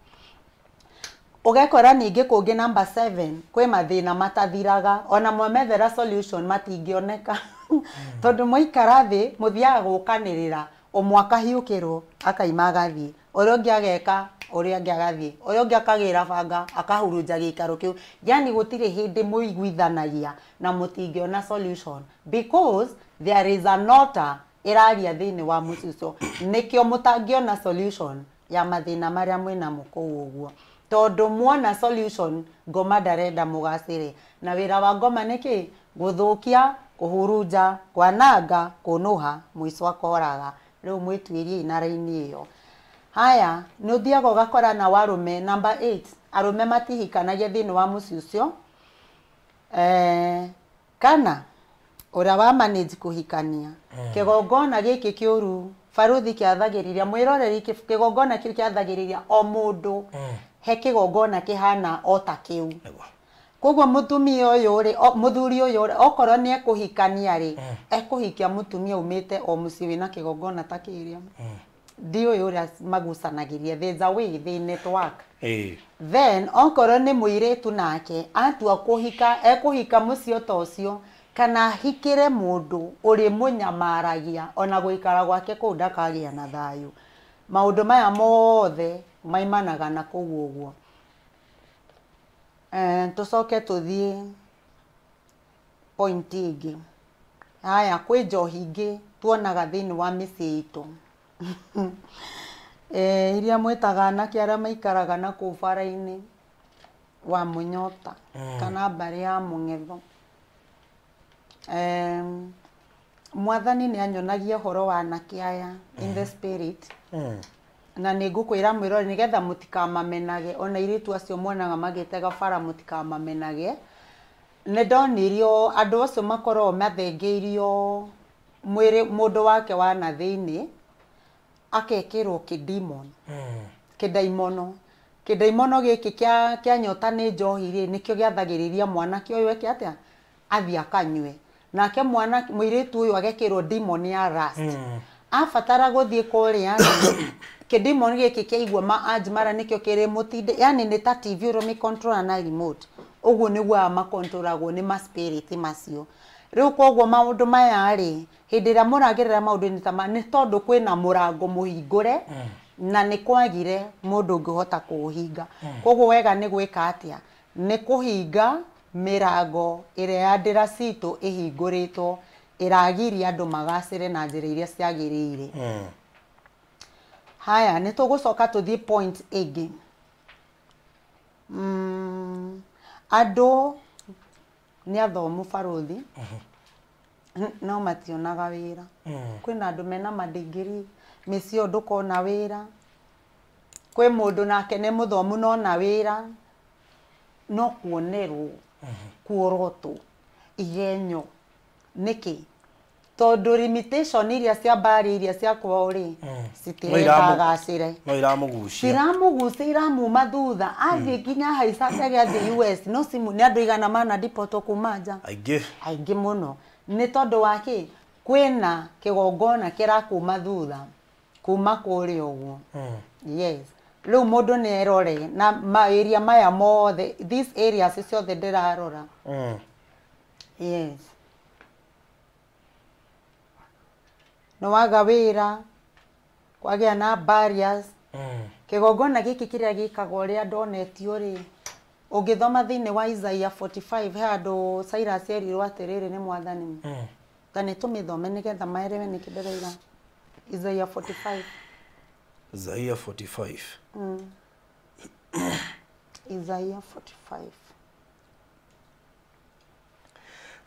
Ũgekora ningĩ kũngĩ number 7 kwĩ mathĩna matathiraga ona mwamethera solution matingĩoneka. Tondũ mwaikara thĩ mũthiaga gũkanĩrĩra ũmwe akahiũkĩrwo akaima agathiĩ ũrĩa ũngĩ ageka ũrĩa ũngĩ agathiĩ ũrĩa ũngĩ akagĩra banga akahurunja gĩikaro kĩu. Yani gũtirĩ hĩndĩ mũiguithanagia na mũtingĩona solution because there is an altar ĩraria thĩinĩ wa mũciĩ ũcio. Nĩkĩo mũtangĩona solution ya mathĩna marĩa mwĩnamo kũu ũguo. Tondũ muona solution ngoma ndarenda mũgacĩre. Na wĩra wa ngoma nĩ kĩ? Gũthũkia, kũhurunja, kwananga, kũnũha, mũico akoraga. Rĩu mwĩtuĩrie na raini ĩyo. Haya, nĩ ũthiaga ũgakora na warũme number 8 arũme matihikanagia thĩinĩ wa mũciĩ ũcio. Kana ũrĩa wa manage kũhikania. Kĩgongona gĩkĩ kĩũru baruthi kĩathagĩrĩria mwĩroreri kĩgongona kĩu kĩathagĩrĩria o mũndũ. He kĩgongona kĩhana o ta kĩu. Koguo mũtumia ũyũ rĩ, mũthuri ũyũ rĩ, okorwo nĩ ekũhikania rĩ, ekũhikia mũtumia umĩte o mũciĩ wĩna kĩgongona ta kĩrĩa. Ndiũĩ ũrĩa magucanagĩria, there's a way they network. Then okorwo nĩ mũirĩtu nake atua kũhika, ekũhika mũciĩ ta ũcio kana ahikĩre mũndũ ũrĩ mũnyamaragia ona gũikara gwake kũu ndakagĩa na thayũ. Maũndũ maya mothe maimanaga na kũu ũguo. Tũcoke tũthiĩ point ĩngĩ. Haya, kwĩ njohi ingĩ tuonaga thĩinĩ wa mĩciĩ itũ. Iria mwĩtaga anake arĩa maikaraga na kũu bara-inĩ wa Mũnyota kana mbarĩ ya Mũng'etho. Mwathani nĩ anyonagia ũhoro wa anake aya in the spirit. Na nĩ ngũkwĩra mwĩrore nĩgetha mũtikamamenage ona airĩtu acio mwonaga magĩtega bara mũtikamamenage. Nĩ ndonirio andũ acio makoragwo mathengeirio mwĩrĩ mũndũ wake wa na thĩinĩ akekĩrwo kĩdemon. Kĩdaimono. Kĩdaimono gĩkĩ kĩa nyota nĩ njohi rĩ nĩkĩo gĩathagĩrĩria mwanake ũyũ eke atĩa athiĩ akanyue. Nake mwana mũirĩtu ũyũ agekĩrwo demon ya lust. Abatara gũthiĩ kũrĩa kĩdemon gĩkĩ kĩaigua ma urge mara nĩkĩo kĩrĩ mũtinde, yani nĩ ta TV ũrũmĩ control na remote. Ũguo nĩguo aya makontrolagwo nĩ ma spirit macio. Rĩu koguo maũndũ maya rĩ hĩndĩ ĩrĩa mũragerera maũndũ-inĩ ta maya nĩ tondũ kwĩna mũrango mũhingũre na nĩ kwagire mũndũ ũngĩhota kũũhinga. Koguo wega nĩ gwĩka atĩa? Nĩ kũhinga mĩrango ĩrĩa ya ndĩra citũ ĩhingũrĩtwo ĩragiria andũ magacĩre na njĩra iria ciagĩrĩire. Haya, nĩ tũgũcoka tũthiĩ point ĩngĩ. Andũ nĩ athomu baruthi no mationaga wĩra. Kwĩna andũ mena madigiri mĩciĩ ĩyo ndũkona wĩra. Kwĩ mũndũ nake nĩ mũthomu no ona wĩra no kuonerwo kuorotwo igenyo. Nĩkĩ? Tondũ limitation iria cia mbari iria cia kwao rĩ citirenda agacĩre. No iramũgucia. Iramũgucia, iramuma thutha. Athiĩ nginya haica ndege athiĩ US no simu nĩ andũ igana mana deport kuma nja. Aingĩ. Aingĩ mũno. Nĩ tondũ wa kĩ? Kwĩna kĩgongona kĩrakuma thutha kuma kũrĩa ũguo. Yes. Rĩu mũndũ nĩ erore na ma area maya mothe, these areas ciothe ndĩrarora. Yes. Nĩ waga wĩra, kwagĩa na barriers. Kĩgongona gĩkĩ kĩrĩa gĩkagwo ũrĩa ndonetio rĩ, ũngĩthoma thĩinĩ wa Isaiah 45 he handũ Cyrus erirwo atĩrĩrĩ nĩ mwathani. Ta nĩ tũmĩthome nĩgetha maelewe nĩkĩ ndĩroiga. Isaiah 45. Isaiah 45. Isaiah 45.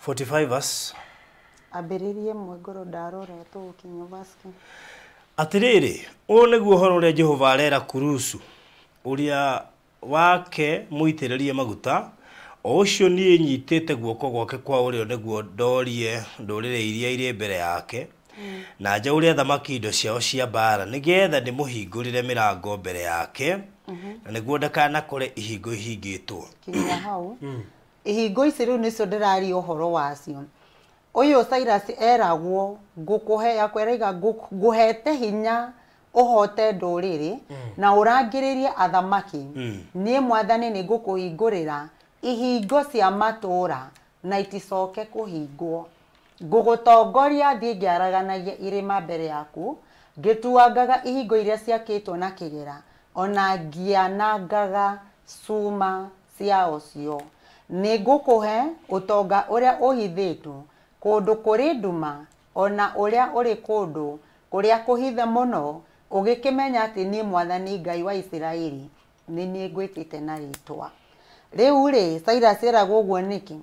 45 verse. Ambĩrĩrie mwengoro ndarora tũgũkinya verse. Atĩrĩrĩ, ũũ nĩguo ũhoro ũrĩa Jehova arera Kurusu, ũrĩa wake mũitĩrĩrie maguta, O ũcio niĩ nyitĩte guoko gwake kwa ũrĩo nĩguo ndorie ndũrĩrĩ iria irĩ mbere yake, na njaũre athamaki indo ciao cia mbaara, nĩgetha ndĩmũhingũrĩre mĩrango mbere yake, na nĩguo ndakanakore ihingo ihingĩtwo. Kinya hau. Ihingo ici rĩu nĩcio ndĩraria ũhoro wacio. Ũyũ Cyrus eragwo ngũkũhe, yakwĩraiga ngũhete hinya ũhote ndũrĩrĩ na ũrangĩrĩrie athamaki. Niĩ mwathani nĩ ngũkũhingũrĩra ihingo cia matũũra na iticoke kũhingwo. Ngũgũtongoria thiĩ ngĩaraganagia irĩma mbere yaku, ngĩtuangaga ihingo iria ciakĩtwo na kĩgera, ona ngĩanangaga cuma ciao cio. Nĩ ngũkũhe ũtonga ũrĩa ũhithĩtwo kũndũ kũrĩ nduma, ona ũrĩa ũrĩ kũndũ kũrĩa kũhithe mũno, ũgĩkĩmenya atĩ niĩ mwathani Ngai wa Isiraeli nĩ niĩ ngwĩtĩte na rĩtwa. Rĩu rĩ, Cyrus eragwo ũguo nĩkĩ?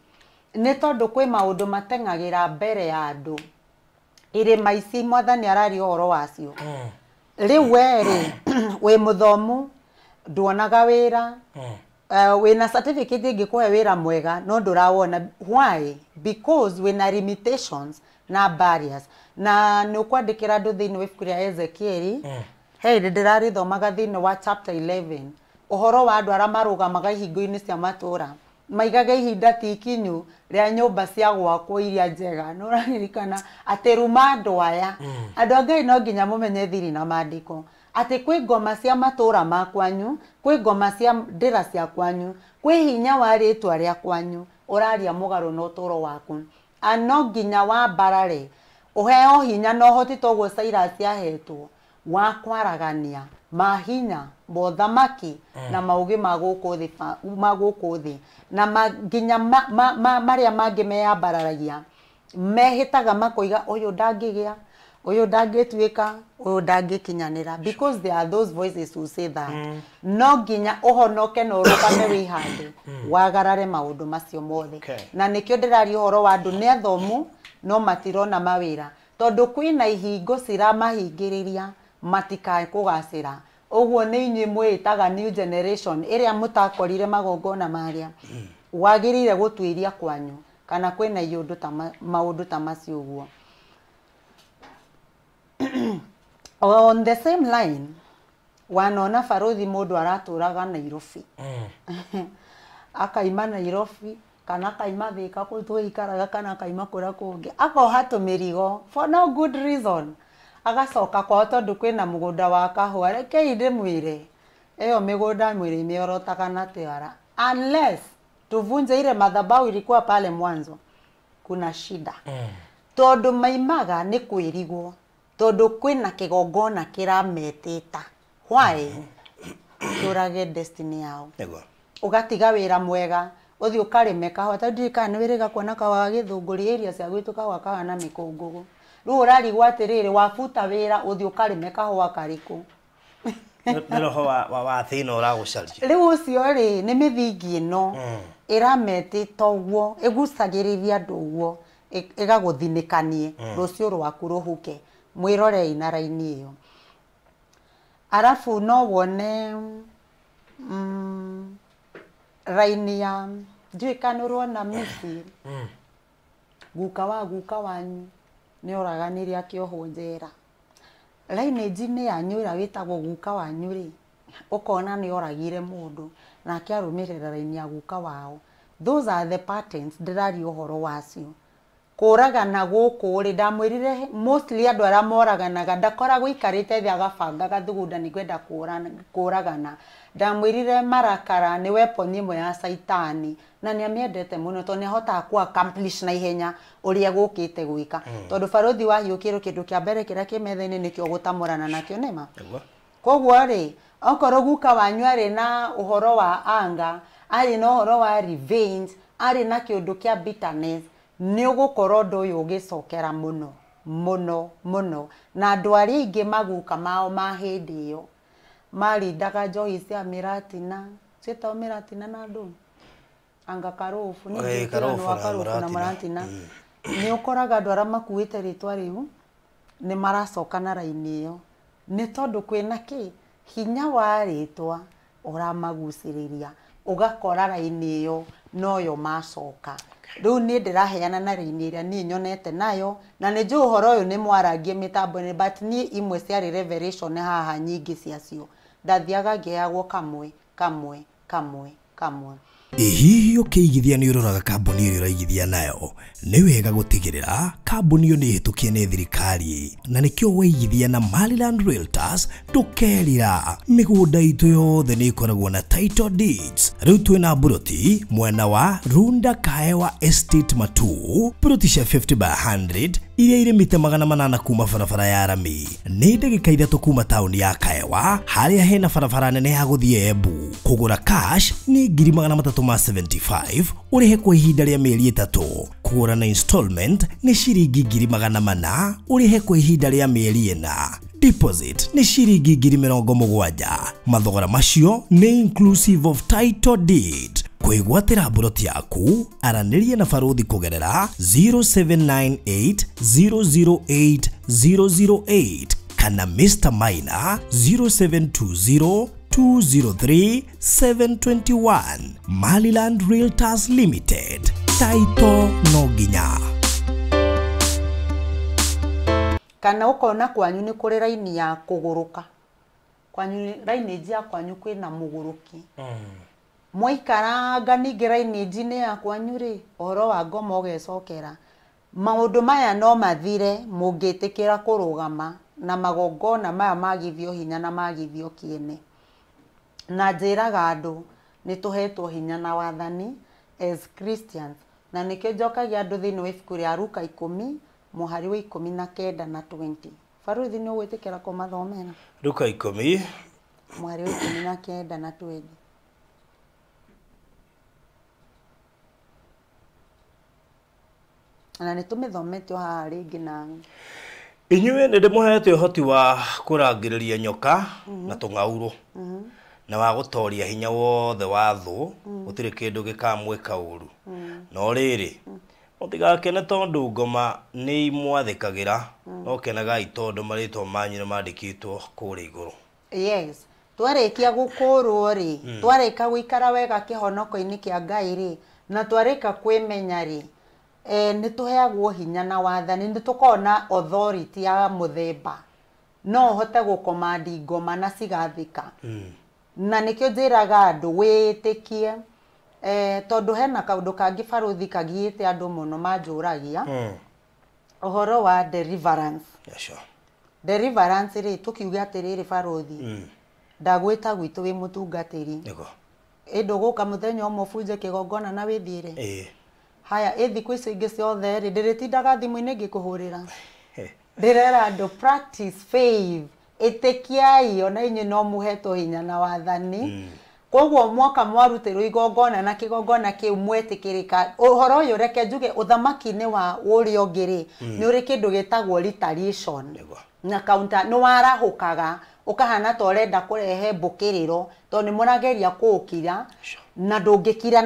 Nĩ tondũ kwĩ maũndũ mateng'agĩra mbere ya andũ. Irĩma ici mwathani araria ũhoro wacio. Rĩu we rĩ, wĩ mũthomu, nduonaga wĩra, wĩna certificate ĩngĩkũhe wĩra mwega no ndũrawona. Why? Because wĩna limitations na barriers. Na nĩ ũkwandĩkĩra andũ thĩinĩ wa ibuku rĩa Ezekieli, he hĩndĩ ndĩrarĩthomaga thĩinĩ wa chapter 11, ũhoro wa andũ arĩa marũgamaga ihingo-inĩ cia matũũra, maigaga ihinda ti ikinyu rĩa nyũmba cia gwakwo iria njega. Nĩ ũraririkana atĩ ruma andũ aya. Andũ a Ngai no nginya mũmenye thiri na maandĩko, atĩ kwĩ ngoma cia matũũra ma kwanyu, kwĩ ngoma cia ndĩra cia kwanyu, kwĩ hinya wa rĩtwa rĩa kwanyu ũraria mũgarũ na ũtũũro waku. A no nginya wambarare ũheo hinya na ũhoti toguo Cyrus ahetwo wa kwaragania mahinya mothamaki na maũgĩ ma gũkũ thĩ, ma gũkũ thĩ, na nginya marĩa mangĩ meyambararagia mehĩtaga makoiga ũyũ ndangĩgĩa, ũyũ ndangĩtuĩka, ũyũ ndangĩkinyanĩra, because there are those voices who say that. No nginya ũhonoke na ũrũgame wĩhande, wagarare maũndũ macio mothe. Na nĩkĩo ndĩraria ũhoro wa andũ nĩ athomu no matirona mawĩra, tondũ kwĩna ihingo ciramahingĩrĩria matikae kũgacĩra. Ũguo nĩ inyuĩ mwĩĩtaga new generation ĩrĩa mũtakorire magongona marĩa wagĩrĩire gũtuĩria kwanyu kana kwĩna iũndũ ta maũndũ ta macio ũguo. On the same line, wanona barothi mũndũ aratũraga Nairobi, akaima Nairobi kana akaima Thika kũu tũikaraga, kana akaima kũrĩa kũngĩ, akoha tũmĩrigo for no good reason, agacoka kwao tondũ kwĩna mũgũnda wa kahũa. Rekei ndĩmwĩre, ĩyo mĩgũnda mwĩrĩ mĩorotaga na twara, unless tuvunje ile madhabahu ilikuwa pale mwanzo, kuna shida. Tondũ maimaga nĩ kwĩrigwo, tondũ kwĩna kĩgongona kĩrametĩta. Why? Kĩũrage destiny yao. Ũgatiga wĩra mwega, ũthiĩ ũkarĩme kahũa, tondũ ndiũĩ kana nĩ wĩrĩga kuona kahũa gĩthũngũri area cia gwitũ, kahũa kahana mĩkũngũgũ. Rĩu ũrarigwo atĩrĩrĩ, wabuta wĩra ũthiĩ ũkarĩme kahũa karĩkũ? Nĩ roho wa thĩna ũragũcaria. Rĩu ũcio rĩ, nĩ mĩthingi ĩno ĩrametĩta ũguo, ĩgucagĩrĩria andũ ũguo, ĩgagũthinĩkanie rũciũ rwaku rũhuke. Mwĩrorei na raini ĩyo. Arabu no wone raini ya ndiũĩ kana ũrona Misiri, guka wa guka wanyu nĩ oraganire akĩohwo njera. Lineage-inĩ yanyu ĩrĩa wĩtagwo guka wanyu rĩ, ũkona nĩ oragire mũndũ nake arũmĩrĩra raini ya guka wao. Those are the patterns ndĩraria ũhoro wacio. Kũragana gũkũ rĩ, ndamwĩrire mostly andũ arĩa moraganaga ndakoragwo aikarĩte thĩ agabanga gathugunda nĩ ngwenda kũragana. Ndamwĩrire marakara nĩ weapon ĩmwe ya caitani na nĩ amĩendete mũno tondũ nĩ ahotaga ku accomplish na ihenya ũrĩa gũkĩte gwĩka. Tondũ barothi wahiũkĩrwo kĩndũ kĩa mbere kĩrĩa kĩ metha-inĩ nĩkĩo gũtamũrana nakĩo, nĩma? Koguo rĩ, okorwo guka wanyu arĩ na ũhoro wa anger, arĩ na ũhoro wa revenge, arĩ na kĩũndũ kĩa bitterness, nĩ ũgũkorwo ũndũ ũyũ ũgĩcokera mũno mũno mũno. Na andũ arĩa aingĩ maguka mao ma hĩndĩ ĩyo marindaga njohi cia mĩratina, ciĩtagwo mĩratina na ndũ anga karũbũ, nĩ karũbũ na mũratina. Nĩ ũkoraga andũ arĩa makuĩte rĩtwa rĩu nĩ maracoka na raini ĩyo, nĩ tondũ kwĩna kĩ hinya wa rĩtwa ũramagucĩrĩria, ũgakora raini ĩyo noyo macoka. Rĩu niĩ ndĩraheana na raini ĩrĩa niĩ nyonete nayo, na nĩ njũĩ ũhoro ũyũ nĩ mwarangie mĩtambo-inĩ, but niĩ imwe ciarĩ revelation haha nyingĩ ciacio ndathiaga ngĩheagwo kamwe kamwe kamwe kamwe. Hihi ũkĩigithia nĩ ũroraga kambuni ĩrĩa ũraigithia nayo? Nĩ wega gũtigĩrĩra kambuni ĩyo nĩ ĩhĩtũkie nĩ thirikari, na nĩkĩo waigithia na Maryland Realtors ndũkerira. Mĩgũnda itũ yothe nĩ ĩkoragwo na title deeds. Rĩu twĩna mburoti mwena wa Runda Kaewa Estate Matu, mburoti cia 50 by 100 iria irĩ mita 800 kuma barabara ya rami. Nĩ ndagĩka 3 kuma taũni ya Kaewa, harĩa hena barabara nene ya gũthiĩ Embu. Kũgũra cash nĩ 375,000 ũrĩhe kwa ihinda rĩa mĩeri 3. Kũgũra na installment nĩ ciringi 400,000 ũrĩhe kwa ihinda rĩa mĩeri 4. Deposit nĩ ciringi 70,000. Mathogora macio nĩ inclusive of title deed. Kwĩgwatĩra mburoti yaku, aranĩria na baruthi kũgerera 0798 008 008 kana Mr. Maina 0720 203 721. Maryland Realtors Limited. Taito no nginya. Kana ũkona kwanyu nĩ kũrĩ raini ya kũgũrũka, kwanyu raini ya kwanyu kwĩna mũgũrũki. Mwaikaranga ningĩ raini-inĩ ya kwanyu rĩ, ũhoro wa ngoma ũgecokera. Maũndũ maya no mathire mũngĩtĩkĩra kũrũgama na magongona maya magithio hinya na magithio kĩene. Na njĩraga andũ nĩ tũhetwo hinya na wathani as Christians, na nĩkĩo njokagia andũ thĩinĩ wa ibuku rĩa Luka 10 mũhari wa 19 na 20. Baruthi nĩ ũgwĩtĩkĩra kũmathomera? Luka 10 mũhari wa 19 na 20. Na nĩ tũmĩthomete o haha rĩngĩ na inyuĩ nĩ ndĩmũhete ũhoti wa kũrangĩrĩria nyoka na tũng'aurũ na wa gũtoria hinya wothe wa thũ, gũtirĩ kĩndũ gĩkamwĩka ũru. No rĩrĩ, mũtigakene tondũ ngoma nĩ imwathĩkagĩra, no kenagai tondũ marĩtwa manyu nĩ mandĩkĩtwo kũrĩa igũrũ. Yes, twarĩkia gũkũrwo rĩ, twarĩka gũikara wega kĩhonoko-inĩ kĩa Ngai rĩ, na twarĩka kwĩmenya rĩ, nĩ tũheagwo hinya na wathani, nĩ tũkoragwo na authority ya mũthemba, no ũhote gũkomandi ngoma na cigathĩka. Na nĩkĩo njĩraga andũ wĩtĩkie, tondũ hena kaũndũ kangĩ baruthi kagiĩte andũ mũno manjũragia, ũhoro wa deliverance. Yeah, sure. Deliverance rĩ, tũkiuge atĩrĩrĩ baruthi, ndagwĩta gwitũ wĩ mũtungatĩri, ĩndũgũka mũthenya ũmwe ũbunje kĩgongona na wĩthiĩre. Haya, ĩ thikũ icio ingĩ ciothe rĩ, ndĩrĩtindaga thimũ-inĩ ngĩkũhũrĩra. Ndĩrera andũ practice faith, ĩtĩkiai ona inyuĩ no mũhetwo hinya na wathani. Koguo mwaka mwarutĩrwo igongona na kĩgongona kĩu mwetĩkĩrĩka. Ũhoro ũyũ reke njuge ũthamaki-inĩ wa ũrĩa ũngĩ rĩ, nĩ ũrĩ kĩndũ gĩtagwo retaliation na counter. Nĩ warahũkaga ũkahana ta ũrenda kũrehe mbũkĩrĩro tondũ nĩ mũrageria kũũkira na ndũngĩkira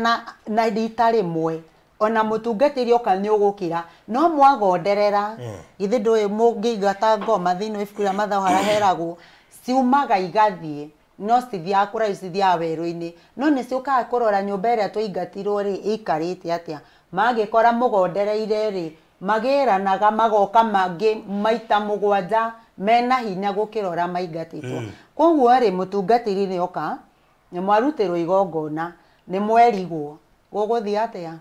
na rita rĩmwe. Ona mũtungatĩri oka nĩ ũgũkira, no mwagonderera. Githĩ ndũĩ mũngĩingata ngoma thĩinĩ wa ibuku rĩa Mathayo harĩa heragwo ciumaga igathiĩ, no cithiaga kũraihu, cithiaga werũ-inĩ, no nĩ ciũkaga kũrora nyũmba ĩrĩa twaingatirwo rĩ ĩikarĩte atĩa. Magĩkora mũgondereire rĩ, magĩranaga magoka mangĩ maita 7 mena hinya gũkĩra ũrĩa maingatĩtwo. Koguo rĩ, mũtungatĩri nĩ oka, nĩ mwarutĩrwo igongona, nĩ mwerigwo gũgũthiĩ atĩa,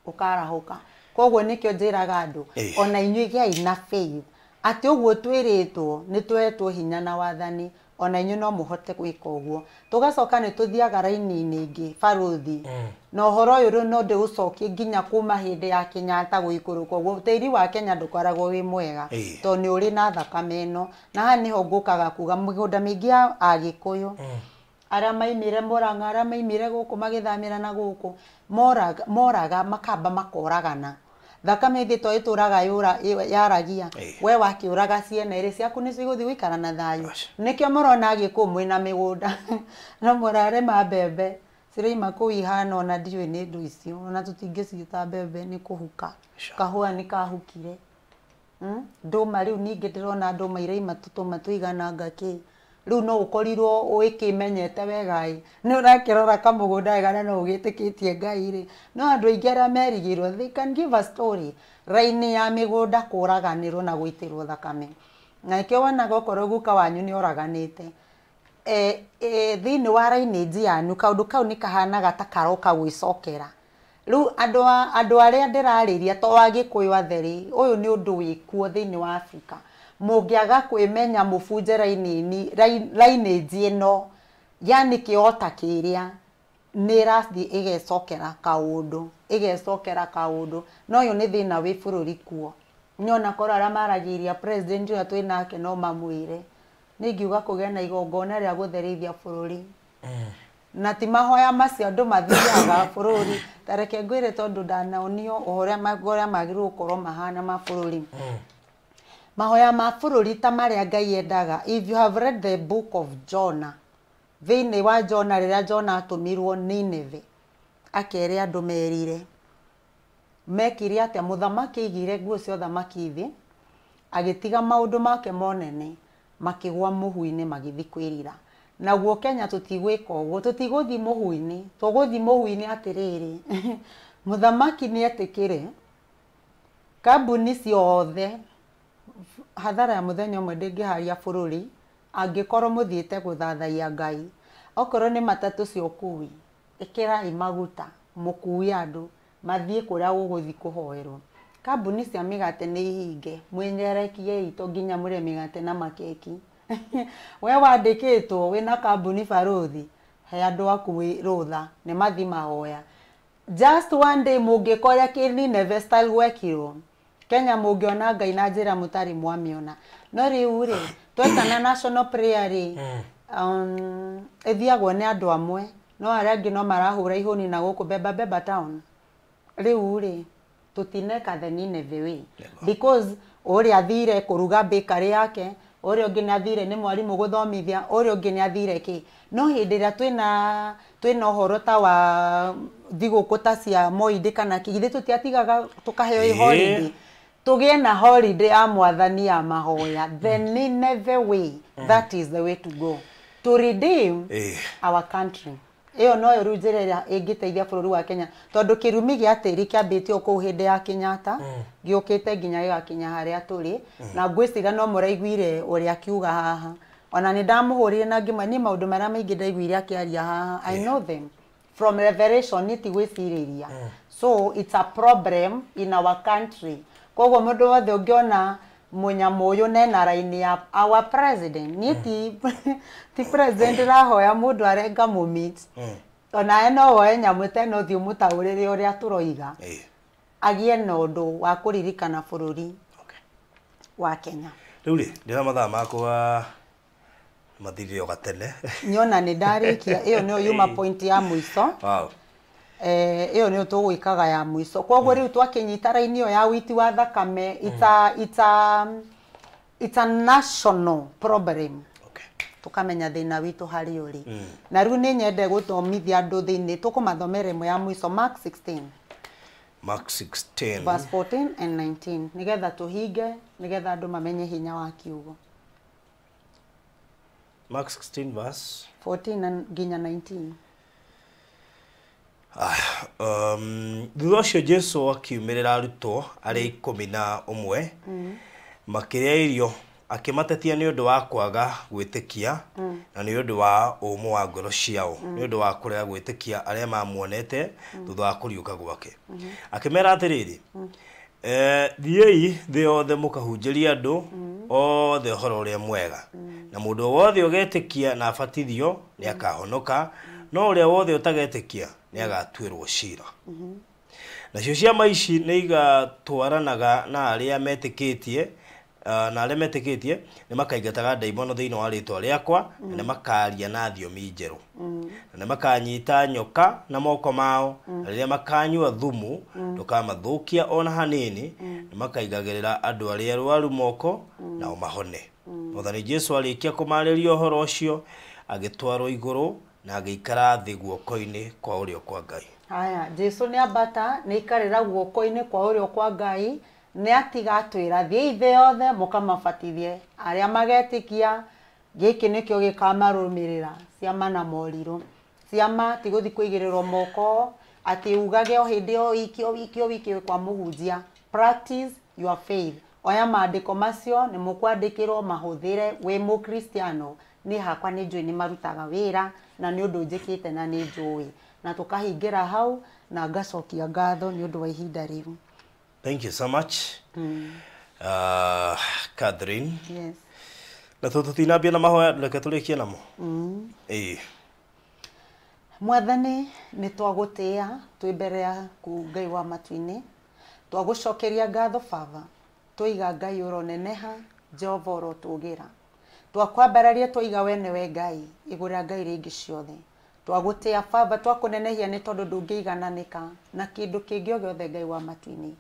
ũkarahũka. Koguo nĩkĩo njĩraga andũ ona inyuĩ gĩai na faith atĩ ũguo twĩrĩtwo nĩ tũhetwo hinya na wathani, ona inyuĩ no mũhote gwĩka ũguo. Tũgacoka nĩ tũthiaga raini-inĩ ĩngĩ baruthi, na ũhoro ũyũ rĩu no ndĩũcokie nginya kuma hĩndĩ ya Kenyatta gũikũrũka ũguo. Tĩri wa Kenya ndũkoragwo wĩ mwega tondũ nĩ ũrĩ na thakame ĩno, na haha nĩho ngũkaga kuga mĩgũnda mĩingĩ ya Agĩkũyũ arĩa maimire Murang'a, arĩa maimire gũkũ magĩthamĩra na gũkũ, moraga makamba makoragana. Thakame ĩthĩ to ĩtũraga yaragia, we wakĩũraga ciana ĩrĩ ciaku nĩ cigũthiĩ gũikara na thayũ. Nĩkĩo mũrona Agĩkũyũ mwĩna mĩgũnda no mũrarĩma mbembe ciraima kũu ihana ona ndiũĩ nĩ ndũ icio, ona tũtingĩciĩta mbembe nĩ kũhuka. Kahũa nĩ kahukire. Ndũma rĩu ningĩ ndĩrona ndũma iraima tũtũma tũigananga kĩ. Rĩu no ũkorirwo wĩkĩmenyete wega ĩ, nĩ ũrakĩrora kamũgũnda wega na no ũgĩtĩkĩtie Ngai rĩ. No andũ aingĩ arĩa merigĩrwo, they can give a story. Raini ya mĩgũnda kũraganĩrwo na gũitĩrwo thakame. Na nĩkĩo wonaga okorwo guka wanyu nĩ oraganĩte, thĩinĩ wa lineage yanyu kaũndũ kau nĩ kahanaga ta karoka gwĩcokera. Rĩu andũ arĩa ndĩrarĩria to Agĩkũyũ atheri, ũyũ nĩ ũndũ wĩkuo thĩinĩ wa Afrika. Mũngĩaga kwĩmenya mũbunje lineage ĩno, yani kĩota kĩrĩa nĩ ĩrathiĩ ĩgecokera kaũndũ, ĩgecokera kaũndũ. Na ũyũ nĩ thĩna wĩ bũrũri kuo. Nĩ korwo arĩa maragĩria president ũrĩa twĩ nake no mamwĩre. Niĩ ingiuga kũgĩe na igongona rĩa gũtherithia bũrũri. Na ti mahoya macio andũ mathiaga bũrũri. Ta reke ngwĩre tondũ ndanaonio ũrĩa mahoya magĩrĩirwo gũkorwo mahana ma bũrũri. Mahoya ma bũrũri ta marĩa Ngai endaga. If you have read the book of Jonah, thĩinĩ wa Jonah rĩrĩa Jonah atũmirwo Nineve, akere andũ merire. Mekire atĩa? Mũthamaki aigire nguo cia ũthamaki thĩ, agĩtiga maũndũ make monene, makĩgwa mũhu-inĩ magĩthiĩ kwĩrira. Naguo Kenya tũtigwĩka ũguo, tũtigũthiĩ mũhu-inĩ, tũgũthiĩ mũhu-inĩ atĩrĩrĩ, mũthamaki nĩ etĩkĩre kambuni ciothe hathara ya mũthenya ũmwe ndĩngĩharia bũrũri angĩkorwo mũthiĩte gũthathaiya Ngai. Okorwo nĩ matatũ cia ũkui, ĩkĩrai maguta mũkue andũ mathiĩ kũrĩa gũgũthiĩ kũhoerwo. Kambuni cia mĩgate nĩ ihinge, mwĩnyerekiei to nginya mũrĩe mĩgate na makeki. We wandĩkĩtwo wĩna kambuni barũthi, he andũ aku rũtha nĩ mathiĩ mahoya. Just one day mũngĩka ũrĩa kĩ Nineve style gwekirwo, Kenya mũngĩona Ngai na njĩra mũtarĩ mwamĩona. No rĩu rĩ, twetana national prayer rĩ, ĩthiagwo nĩ andũ amwe, no arĩa angĩ no marahũra ihũni na gũkũ Beba Beba town. Rĩu rĩ, tũtineka the Nineve way. Because ũrĩa athire kũruga bakery yake, ũrĩa ũngĩ nĩ athire nĩ mwarimũ gũthomithia, ũrĩa ũngĩ nĩ athire kĩ. No hĩndĩ ĩrĩa twĩna ũhoro ta wa thigũkũ ta cia Moindĩ kana kĩ, githĩ tũtiatigaga tũkaheo holiday. Tũgĩe na holiday ya mwathani ya mahoya. The Nineve way, that is the way to go. To redeem our country. Ĩyo noyo rĩu njĩra ĩrĩa ĩngĩteithia bũrũri wa Kenya tondũ kĩrumi gĩa tĩri kĩambĩtio kũu hĩndĩ ya Kenyatta gĩũkĩte nginya gĩgakinya harĩa tũrĩ. Na ngwĩciria no mũraiguire ũrĩa akiuga haha. Ona nĩ ndamũhũrire na ngĩmwĩra niĩ maũndũ marĩa maingĩ ndaiguire akĩaria haha, I know them from revelation, nĩ ti gwĩcirĩria. So it's a problem in our country. Koguo mũndũ wothe ũngĩona mũnyamũ ũyũ nena raini ya our president, niĩ ti president ndĩrahoya mũndũ arenga mũmeet. Onawe no woe nyamũ ta ĩno ũthiĩ ũmũtaũrĩre ũrĩa tũroiga, agĩe na ũndũ wa kũririkana bũrũri wa Kenya. Rĩu rĩ, ndĩna mathaa makwa mathirire o gatene. Nyona nĩ ndarĩkia, ĩyo nĩyo yuma point ya mũico. Wow. Ĩyo nĩyo tũgwĩkaga ya mũico. Koguo rĩu twakĩnyita raini ĩyo ya wĩiti wa thakame, it's a national problem. Tukamenya thĩna witũ harĩ ũrĩ. Na rĩu nĩ nyende gũthomithia andũ thĩinĩ, tũkũmathomera ĩmwe ya mũico, Mark 16. Mark 16. Verse 14 and 19, nĩgetha tũhinge, nĩgetha andũ mamenye hinya wa kiugo. Mark 16 verse 14 and nginya 19. Thutha ũcio Jesu akiumĩrĩra arutwo arĩa 11 makĩrĩa irio, akĩmatetia nĩ ũndũ wa kwaga gwĩtĩkia na nĩ ũndũ wa ũmũ wa ngoro ciao, nĩ ũndũ wa kũrega gwĩtĩkia arĩa mamuonete thutha wa kũriũka gwake. Akĩmera atĩrĩrĩ, thiĩi thĩ yothe mũkahunjĩrie andũ othe ũhoro ũrĩa mwega, na mũndũ wothe ũgetĩkia na abatithio nĩ akahonoka, no ũrĩa wothe ũtagetĩkia nĩ agatuĩrwo cira. Nacio ciama ici nĩ igatwaranaga na arĩa metĩkĩtie, na arĩa metĩkĩtie nĩ makaingataga ndaimono thĩinĩ wa rĩtwa rĩakwa, na nĩ makaria na thiomi njerũ, na nĩ makanyita nyoka na moko mao, na rĩrĩa makanyua thumu ndũkamathũkia ona hanini, nĩ makaigagĩrĩra andũ arĩa arwaru moko nao mahone. Mwathani Jesu arĩkia kũmarĩria ũhoro ũcio, agĩtwarwo igũrũ na agĩikara thĩ guoko-inĩ kwa ũrĩo kwa Ngai. Haya, Jesu nĩ ambata, nĩ aikarĩra guoko-inĩ kwa ũrĩo kwa Ngai, nĩ atiga atwĩra thiĩi thĩ yothe mũkamabatithie arĩa magetĩkia Gĩkĩ nĩkĩo gĩkamarũmĩrĩra ciama na morirũ. Ciama ti gũthiĩ kũigĩrĩrwo moko atĩ ugage o hĩndĩ o wiki o wiki o wiki kwa mũhunjia. Practice your faith. Oya maandĩko macio nĩ mũkwandĩkĩrwo mahũthĩre wĩ mũkristiano. Niĩ hakwa nĩ njũĩ nĩ marutaga wĩra na nĩ ũndũ njĩkĩte na nĩ njũĩ. Na tũkahingĩra hau na ngacokia ngatho nĩ ũndũ wa ihinda rĩu. Thank you so much. Catherine. Yes. Na tũtinambia na mahoya reke tũrĩkie namo. Ĩĩ. Mwathani nĩ twagũtĩĩa twĩ mbere yaku Ngai wa matu-inĩ. Twagũcokeria ngatho Baba. Twaiga Ngai ũroneneha, Jehova ũrotũgĩra. Twakwambararia twaiga we nĩwe Ngai igũrũ rĩa Ngai rĩngĩ ciothe. Twagũtĩĩa Baba, twakũnenehia nĩ tondũ ndũngĩigananĩka na kĩndũ kĩngĩ o gĩothe Ngai wa matu-inĩ.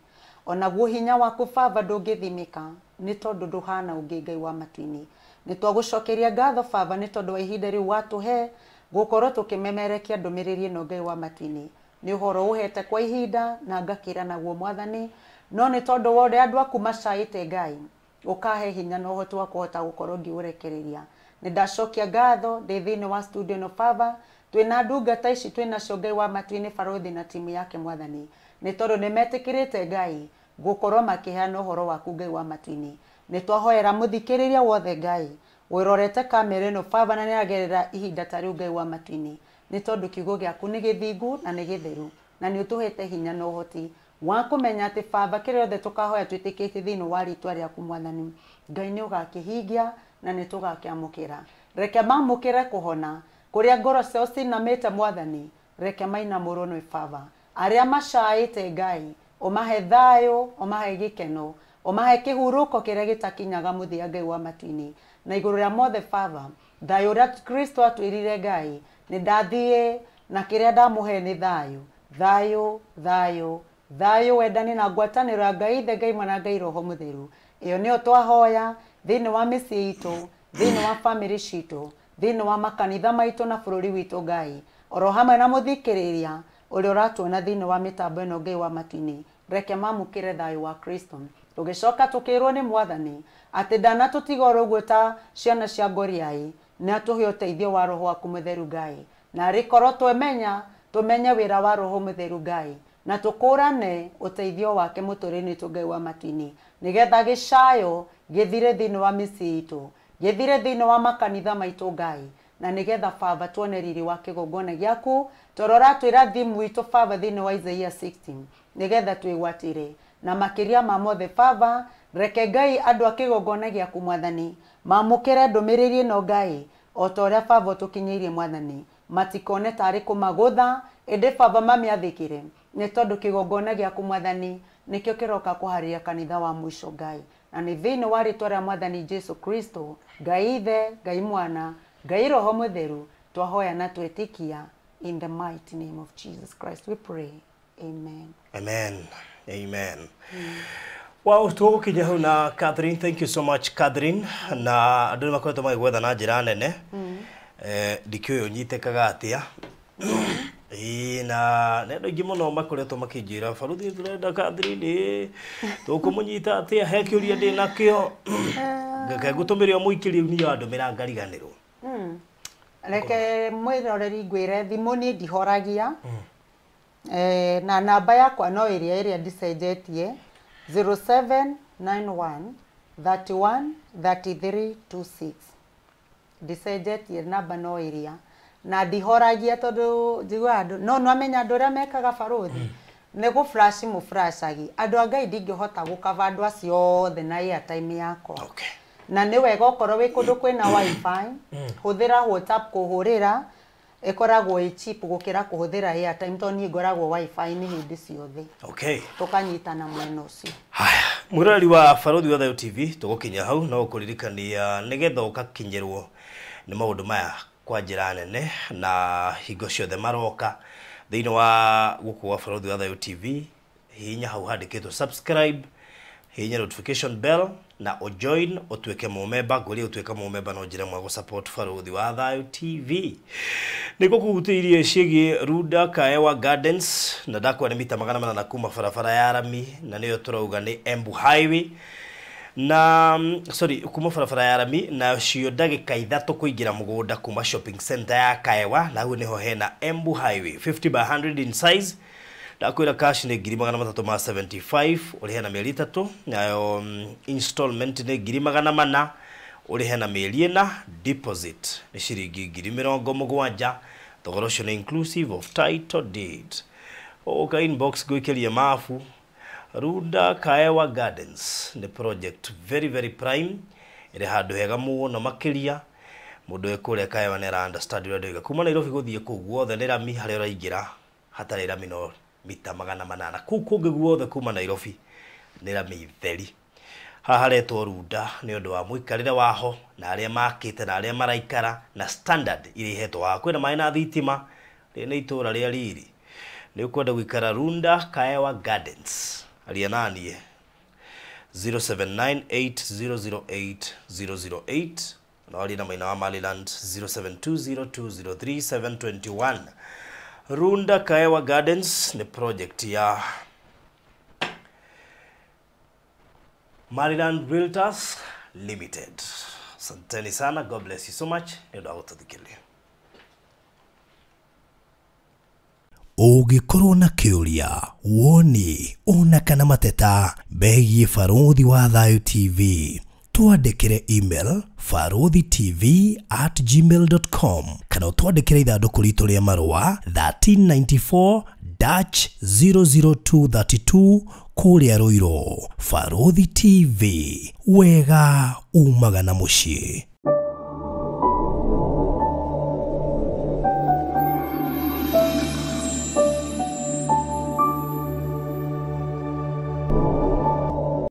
Onaguo hinya waku Baba ndũngĩthimĩka nĩ tondũ ndũhana ũngĩ Ngai wa matu-inĩ. Nĩ twagũcokeria ngatho Baba nĩ tondũ wa ihinda rĩu watũhe gũkorwo tũkĩmemerekia ndũmĩrĩri ĩno Ngai wa matu-inĩ. Nĩ ũhoro ũhete kwa ihinda na ngakĩra naguo Mwathani, no nĩ tondũ wa ũrĩa andũ aku macaĩte Ngai, ũkahe hinya na ũhoti wa kũhota gũkorwo ngĩũrekereria. Nĩ ndacokia ngatho ndĩ thĩinĩ wa studio ĩno Baba, twĩna ndungata ici twĩnacio Ngai wa matu-inĩ Barothi na timu yake Mwathani, nĩ tondũ nĩ metĩkĩrĩte Ngai gũkorwo makĩheana ũhoro waku Ngai wa matu-inĩ. Nĩ twahoera mũthikĩrĩria wothe Ngai wĩrorete kamera ĩno Baba na nĩagerera ihinda ta rĩu Ngai wa matu-inĩ, nĩ tondũ kiugo gĩaku nĩ gĩthingu na nĩ gĩtheru na nĩ ũtũhete hinya na ũhoti wa kũmenya atĩ Baba kĩrĩa othe tũkahoya twĩtĩkĩtie thĩinĩ wa rĩtwa rĩaku Mwathani Ngai nĩ ũgakĩhingia na nĩ tũgakĩamũkĩra. Reke mamũkĩre kũhona kũrĩa ngoro ciao cinamĩte Mwathani, reke mainamũrwo nĩ Baba. Arĩa macaĩte Ngai ũmahe thayũ, ũmahe gĩkeno, ũmahe kĩhurũko kĩrĩa gĩtakinyaga mũthia Ngai wa matu-inĩ. Na igũrũ rĩa mothe Baba, thayũ ũrĩa Kristo atwĩrire Ngai nĩ ndathiĩ na kĩrĩa ndamũhe nĩ thayũ. Thayũ, thayũ, thayũ, wendani na ngwatanĩro ya Ngai Ithe, Ngai Mwana, Ngai Roho Mũtheru. Ĩyo nĩyo twahoya thĩinĩ wa mĩciĩ itũ, thĩinĩ wa bamĩrĩ citũ, thĩinĩ wa makanitha maitũ na bũrũri witũ Ngai, oro hamwe na mũthikĩrĩria ũrĩa ũratuona thĩinĩ wa mĩtambo ĩno Ngai wa matu-inĩ. Reke mamũkĩre thayũ wa Kristo. Tũgĩcoka tũkĩrwo nĩ Mwathani atĩ ndanatũtiga oro ũguo ta ciana cia ngoriai, nĩ atũhe ũteithio wa Roho waku Mũtheru Ngai. Na rĩkorwo twemenya, tũmenye wĩra wa Roho Mũtheru Ngai, na tũkũrane ũteithio wake mũtũrĩre-inĩ witũ Ngai wa matu-inĩ, nĩgetha gĩcayo gĩthire thĩinĩ wa mĩciĩ itũ, gĩthire thĩinĩ wa makanitha maitũ Ngai, na nĩgetha Baba tuone riri wa kĩgongona gĩaku, tondũ ũratwĩra thimu itũ Baba thĩinĩ wa Isaiah 16, nĩgetha twĩgwatĩre. Na makĩria ma mothe Baba, reke Ngai andũ a kĩgongona gĩaku Mwathani mamũkĩre ndũmĩrĩri ĩno Ngai, o ta ũrĩa Baba ũtũkinyĩirie Mwathani, matikone tarĩ kũmagũtha, ĩndĩ Baba mamĩathĩkĩre, nĩ tondũ kĩgongona gĩaku Mwathani nĩkĩo kĩroka kũharĩria kanitha wa mũico Ngai. Na nĩ thĩinĩ wa rĩtwa rĩa Mwathani Jesu Kristo, Ngai Ithe, Ngai Mwana, Ngai Roho Mũtheru, twahoya na twetĩkia, in the mighty name of Jesus Christ we pray. Amen. Amen. Amen. Wow, tũgũkinya hau na Catherine, thank you so much Catherine. Na andũ nĩ makoretwo magĩgwetha na njĩra nene. Ndikĩũĩ ũnyitĩkaga atĩa. Ĩĩ, na nĩ andũ aingĩ mũno makoretwo makĩnjĩra Baruthi tũrenda Catherine, tũkũmũnyita atĩa, he kĩũria ndĩ nakĩo. Reke ngũtũmĩre o mũikĩrie niĩ wandũmĩra ngariganĩrwo. Reke mwĩroreri ngwĩre thimũ niĩ ndihoragia. Na namba yakwa no ĩrĩa ĩrĩa ndicenjetie 0791 31 33 26. Ndicenjetie namba no ĩrĩa na ndihoragia tondũ njiguaga andũ no nĩwamenya andũ arĩa mekaga Baruthi nĩ gũ flash mũ flashagi andũ a Ngai ndingĩhota gũkava andũ acio othe na airtime yakwa. Okay. Na nĩ wega okorwo wĩ kũndũ kwĩna wifi, hũthĩra WhatsApp kũhũrĩra, ĩkoragwo ĩ cheap gũkĩra kũhũthĩra airtime tondũ niĩ ngoragwo wifi-inĩ hĩndĩ ciothe. Okay. Tũkanyitana mwena ũcio. Haya, mwĩroreri wa Baruthi wa Thayu TV, tũgũkinya hau no gũkũririkania nĩgetha ũgakinyĩrwo nĩ maũndũ maya kwa njĩra nene na hingo ciothe maroka thĩinĩ wa gũkũ gwa Baruthi wa Thayu TV. Hihinya hau handĩkĩtwo subscribe, hihinya notification bell na ũjoin ũtuĩke mũmemba. Ngũria ũtuĩke mũmemba no njĩra ĩmwe gũ support Baruthi wa Thayu TV. Nĩ ngũkũhutĩirie ciĩgiĩ Runda Kaewa Gardens na ndakwa nĩ mita 800 kuma barabara ya rami na nĩyo tũrauga nĩ Embu Highway. Na sorry, kuma barabara ya rami nacio ndagĩka 3 kũingĩra mũgũnda kuma shopping center ya Kaewa, na hau nĩho hena Embu Highway 50 by 100 in size. Ndakwĩra cash nĩ 375,000 ũrĩhe na mĩeri 3, nayo installment nĩ 400,000 ũrĩhe na mĩeri 4, deposit nĩ ciringi 70,000. Thogora ũcio nĩ inclusive of title deed. Ũka inbox gwĩkĩria mabu. Runda Kaewa Gardens nĩ project very very prime, ĩrĩ handũ hega mũno makĩria. Mũndũ wĩ kũrĩa Kaewa nĩ ara understand ũrĩa ndoiga. Kuma Nairobi gũthiĩ kũu guothe nĩ rami, harĩa ũraingĩra hatarĩ rami no mita 800. Kũu kũngĩ guothe kuma Nairobi nĩ rami theri. Haha haretwo Runda nĩ ũndũ wa mũikarĩre waho na arĩa makĩte na arĩa maraikara na standard iria ihetwo haha. Kwĩna maĩ na thitima, rĩrĩ nĩ itũra rĩa riri. Nĩ ũkwenda gũikara Runda Kaewa Gardens, aria naniĩ 0798008008, na warie na Maina wa Maryland 0720203721. Runda Kaewa Gardens nĩ project ya Maryland Realtors Limited. Asanteni sana, God bless you so much. Nĩ ũndũ wa gũtũthikĩrĩria. Ũngĩkorwo na kĩũria, woni, ona kana mateta megiĩ Barũthi wa Thayũ TV, twandĩkĩre email baruthitv@gmail.com kana ũtwandĩkĩre ithandũkũ ritũ rĩa marũa 1394-00232 kũrĩa Ruiru. Barũthi TV, wega umaga na mũciĩ.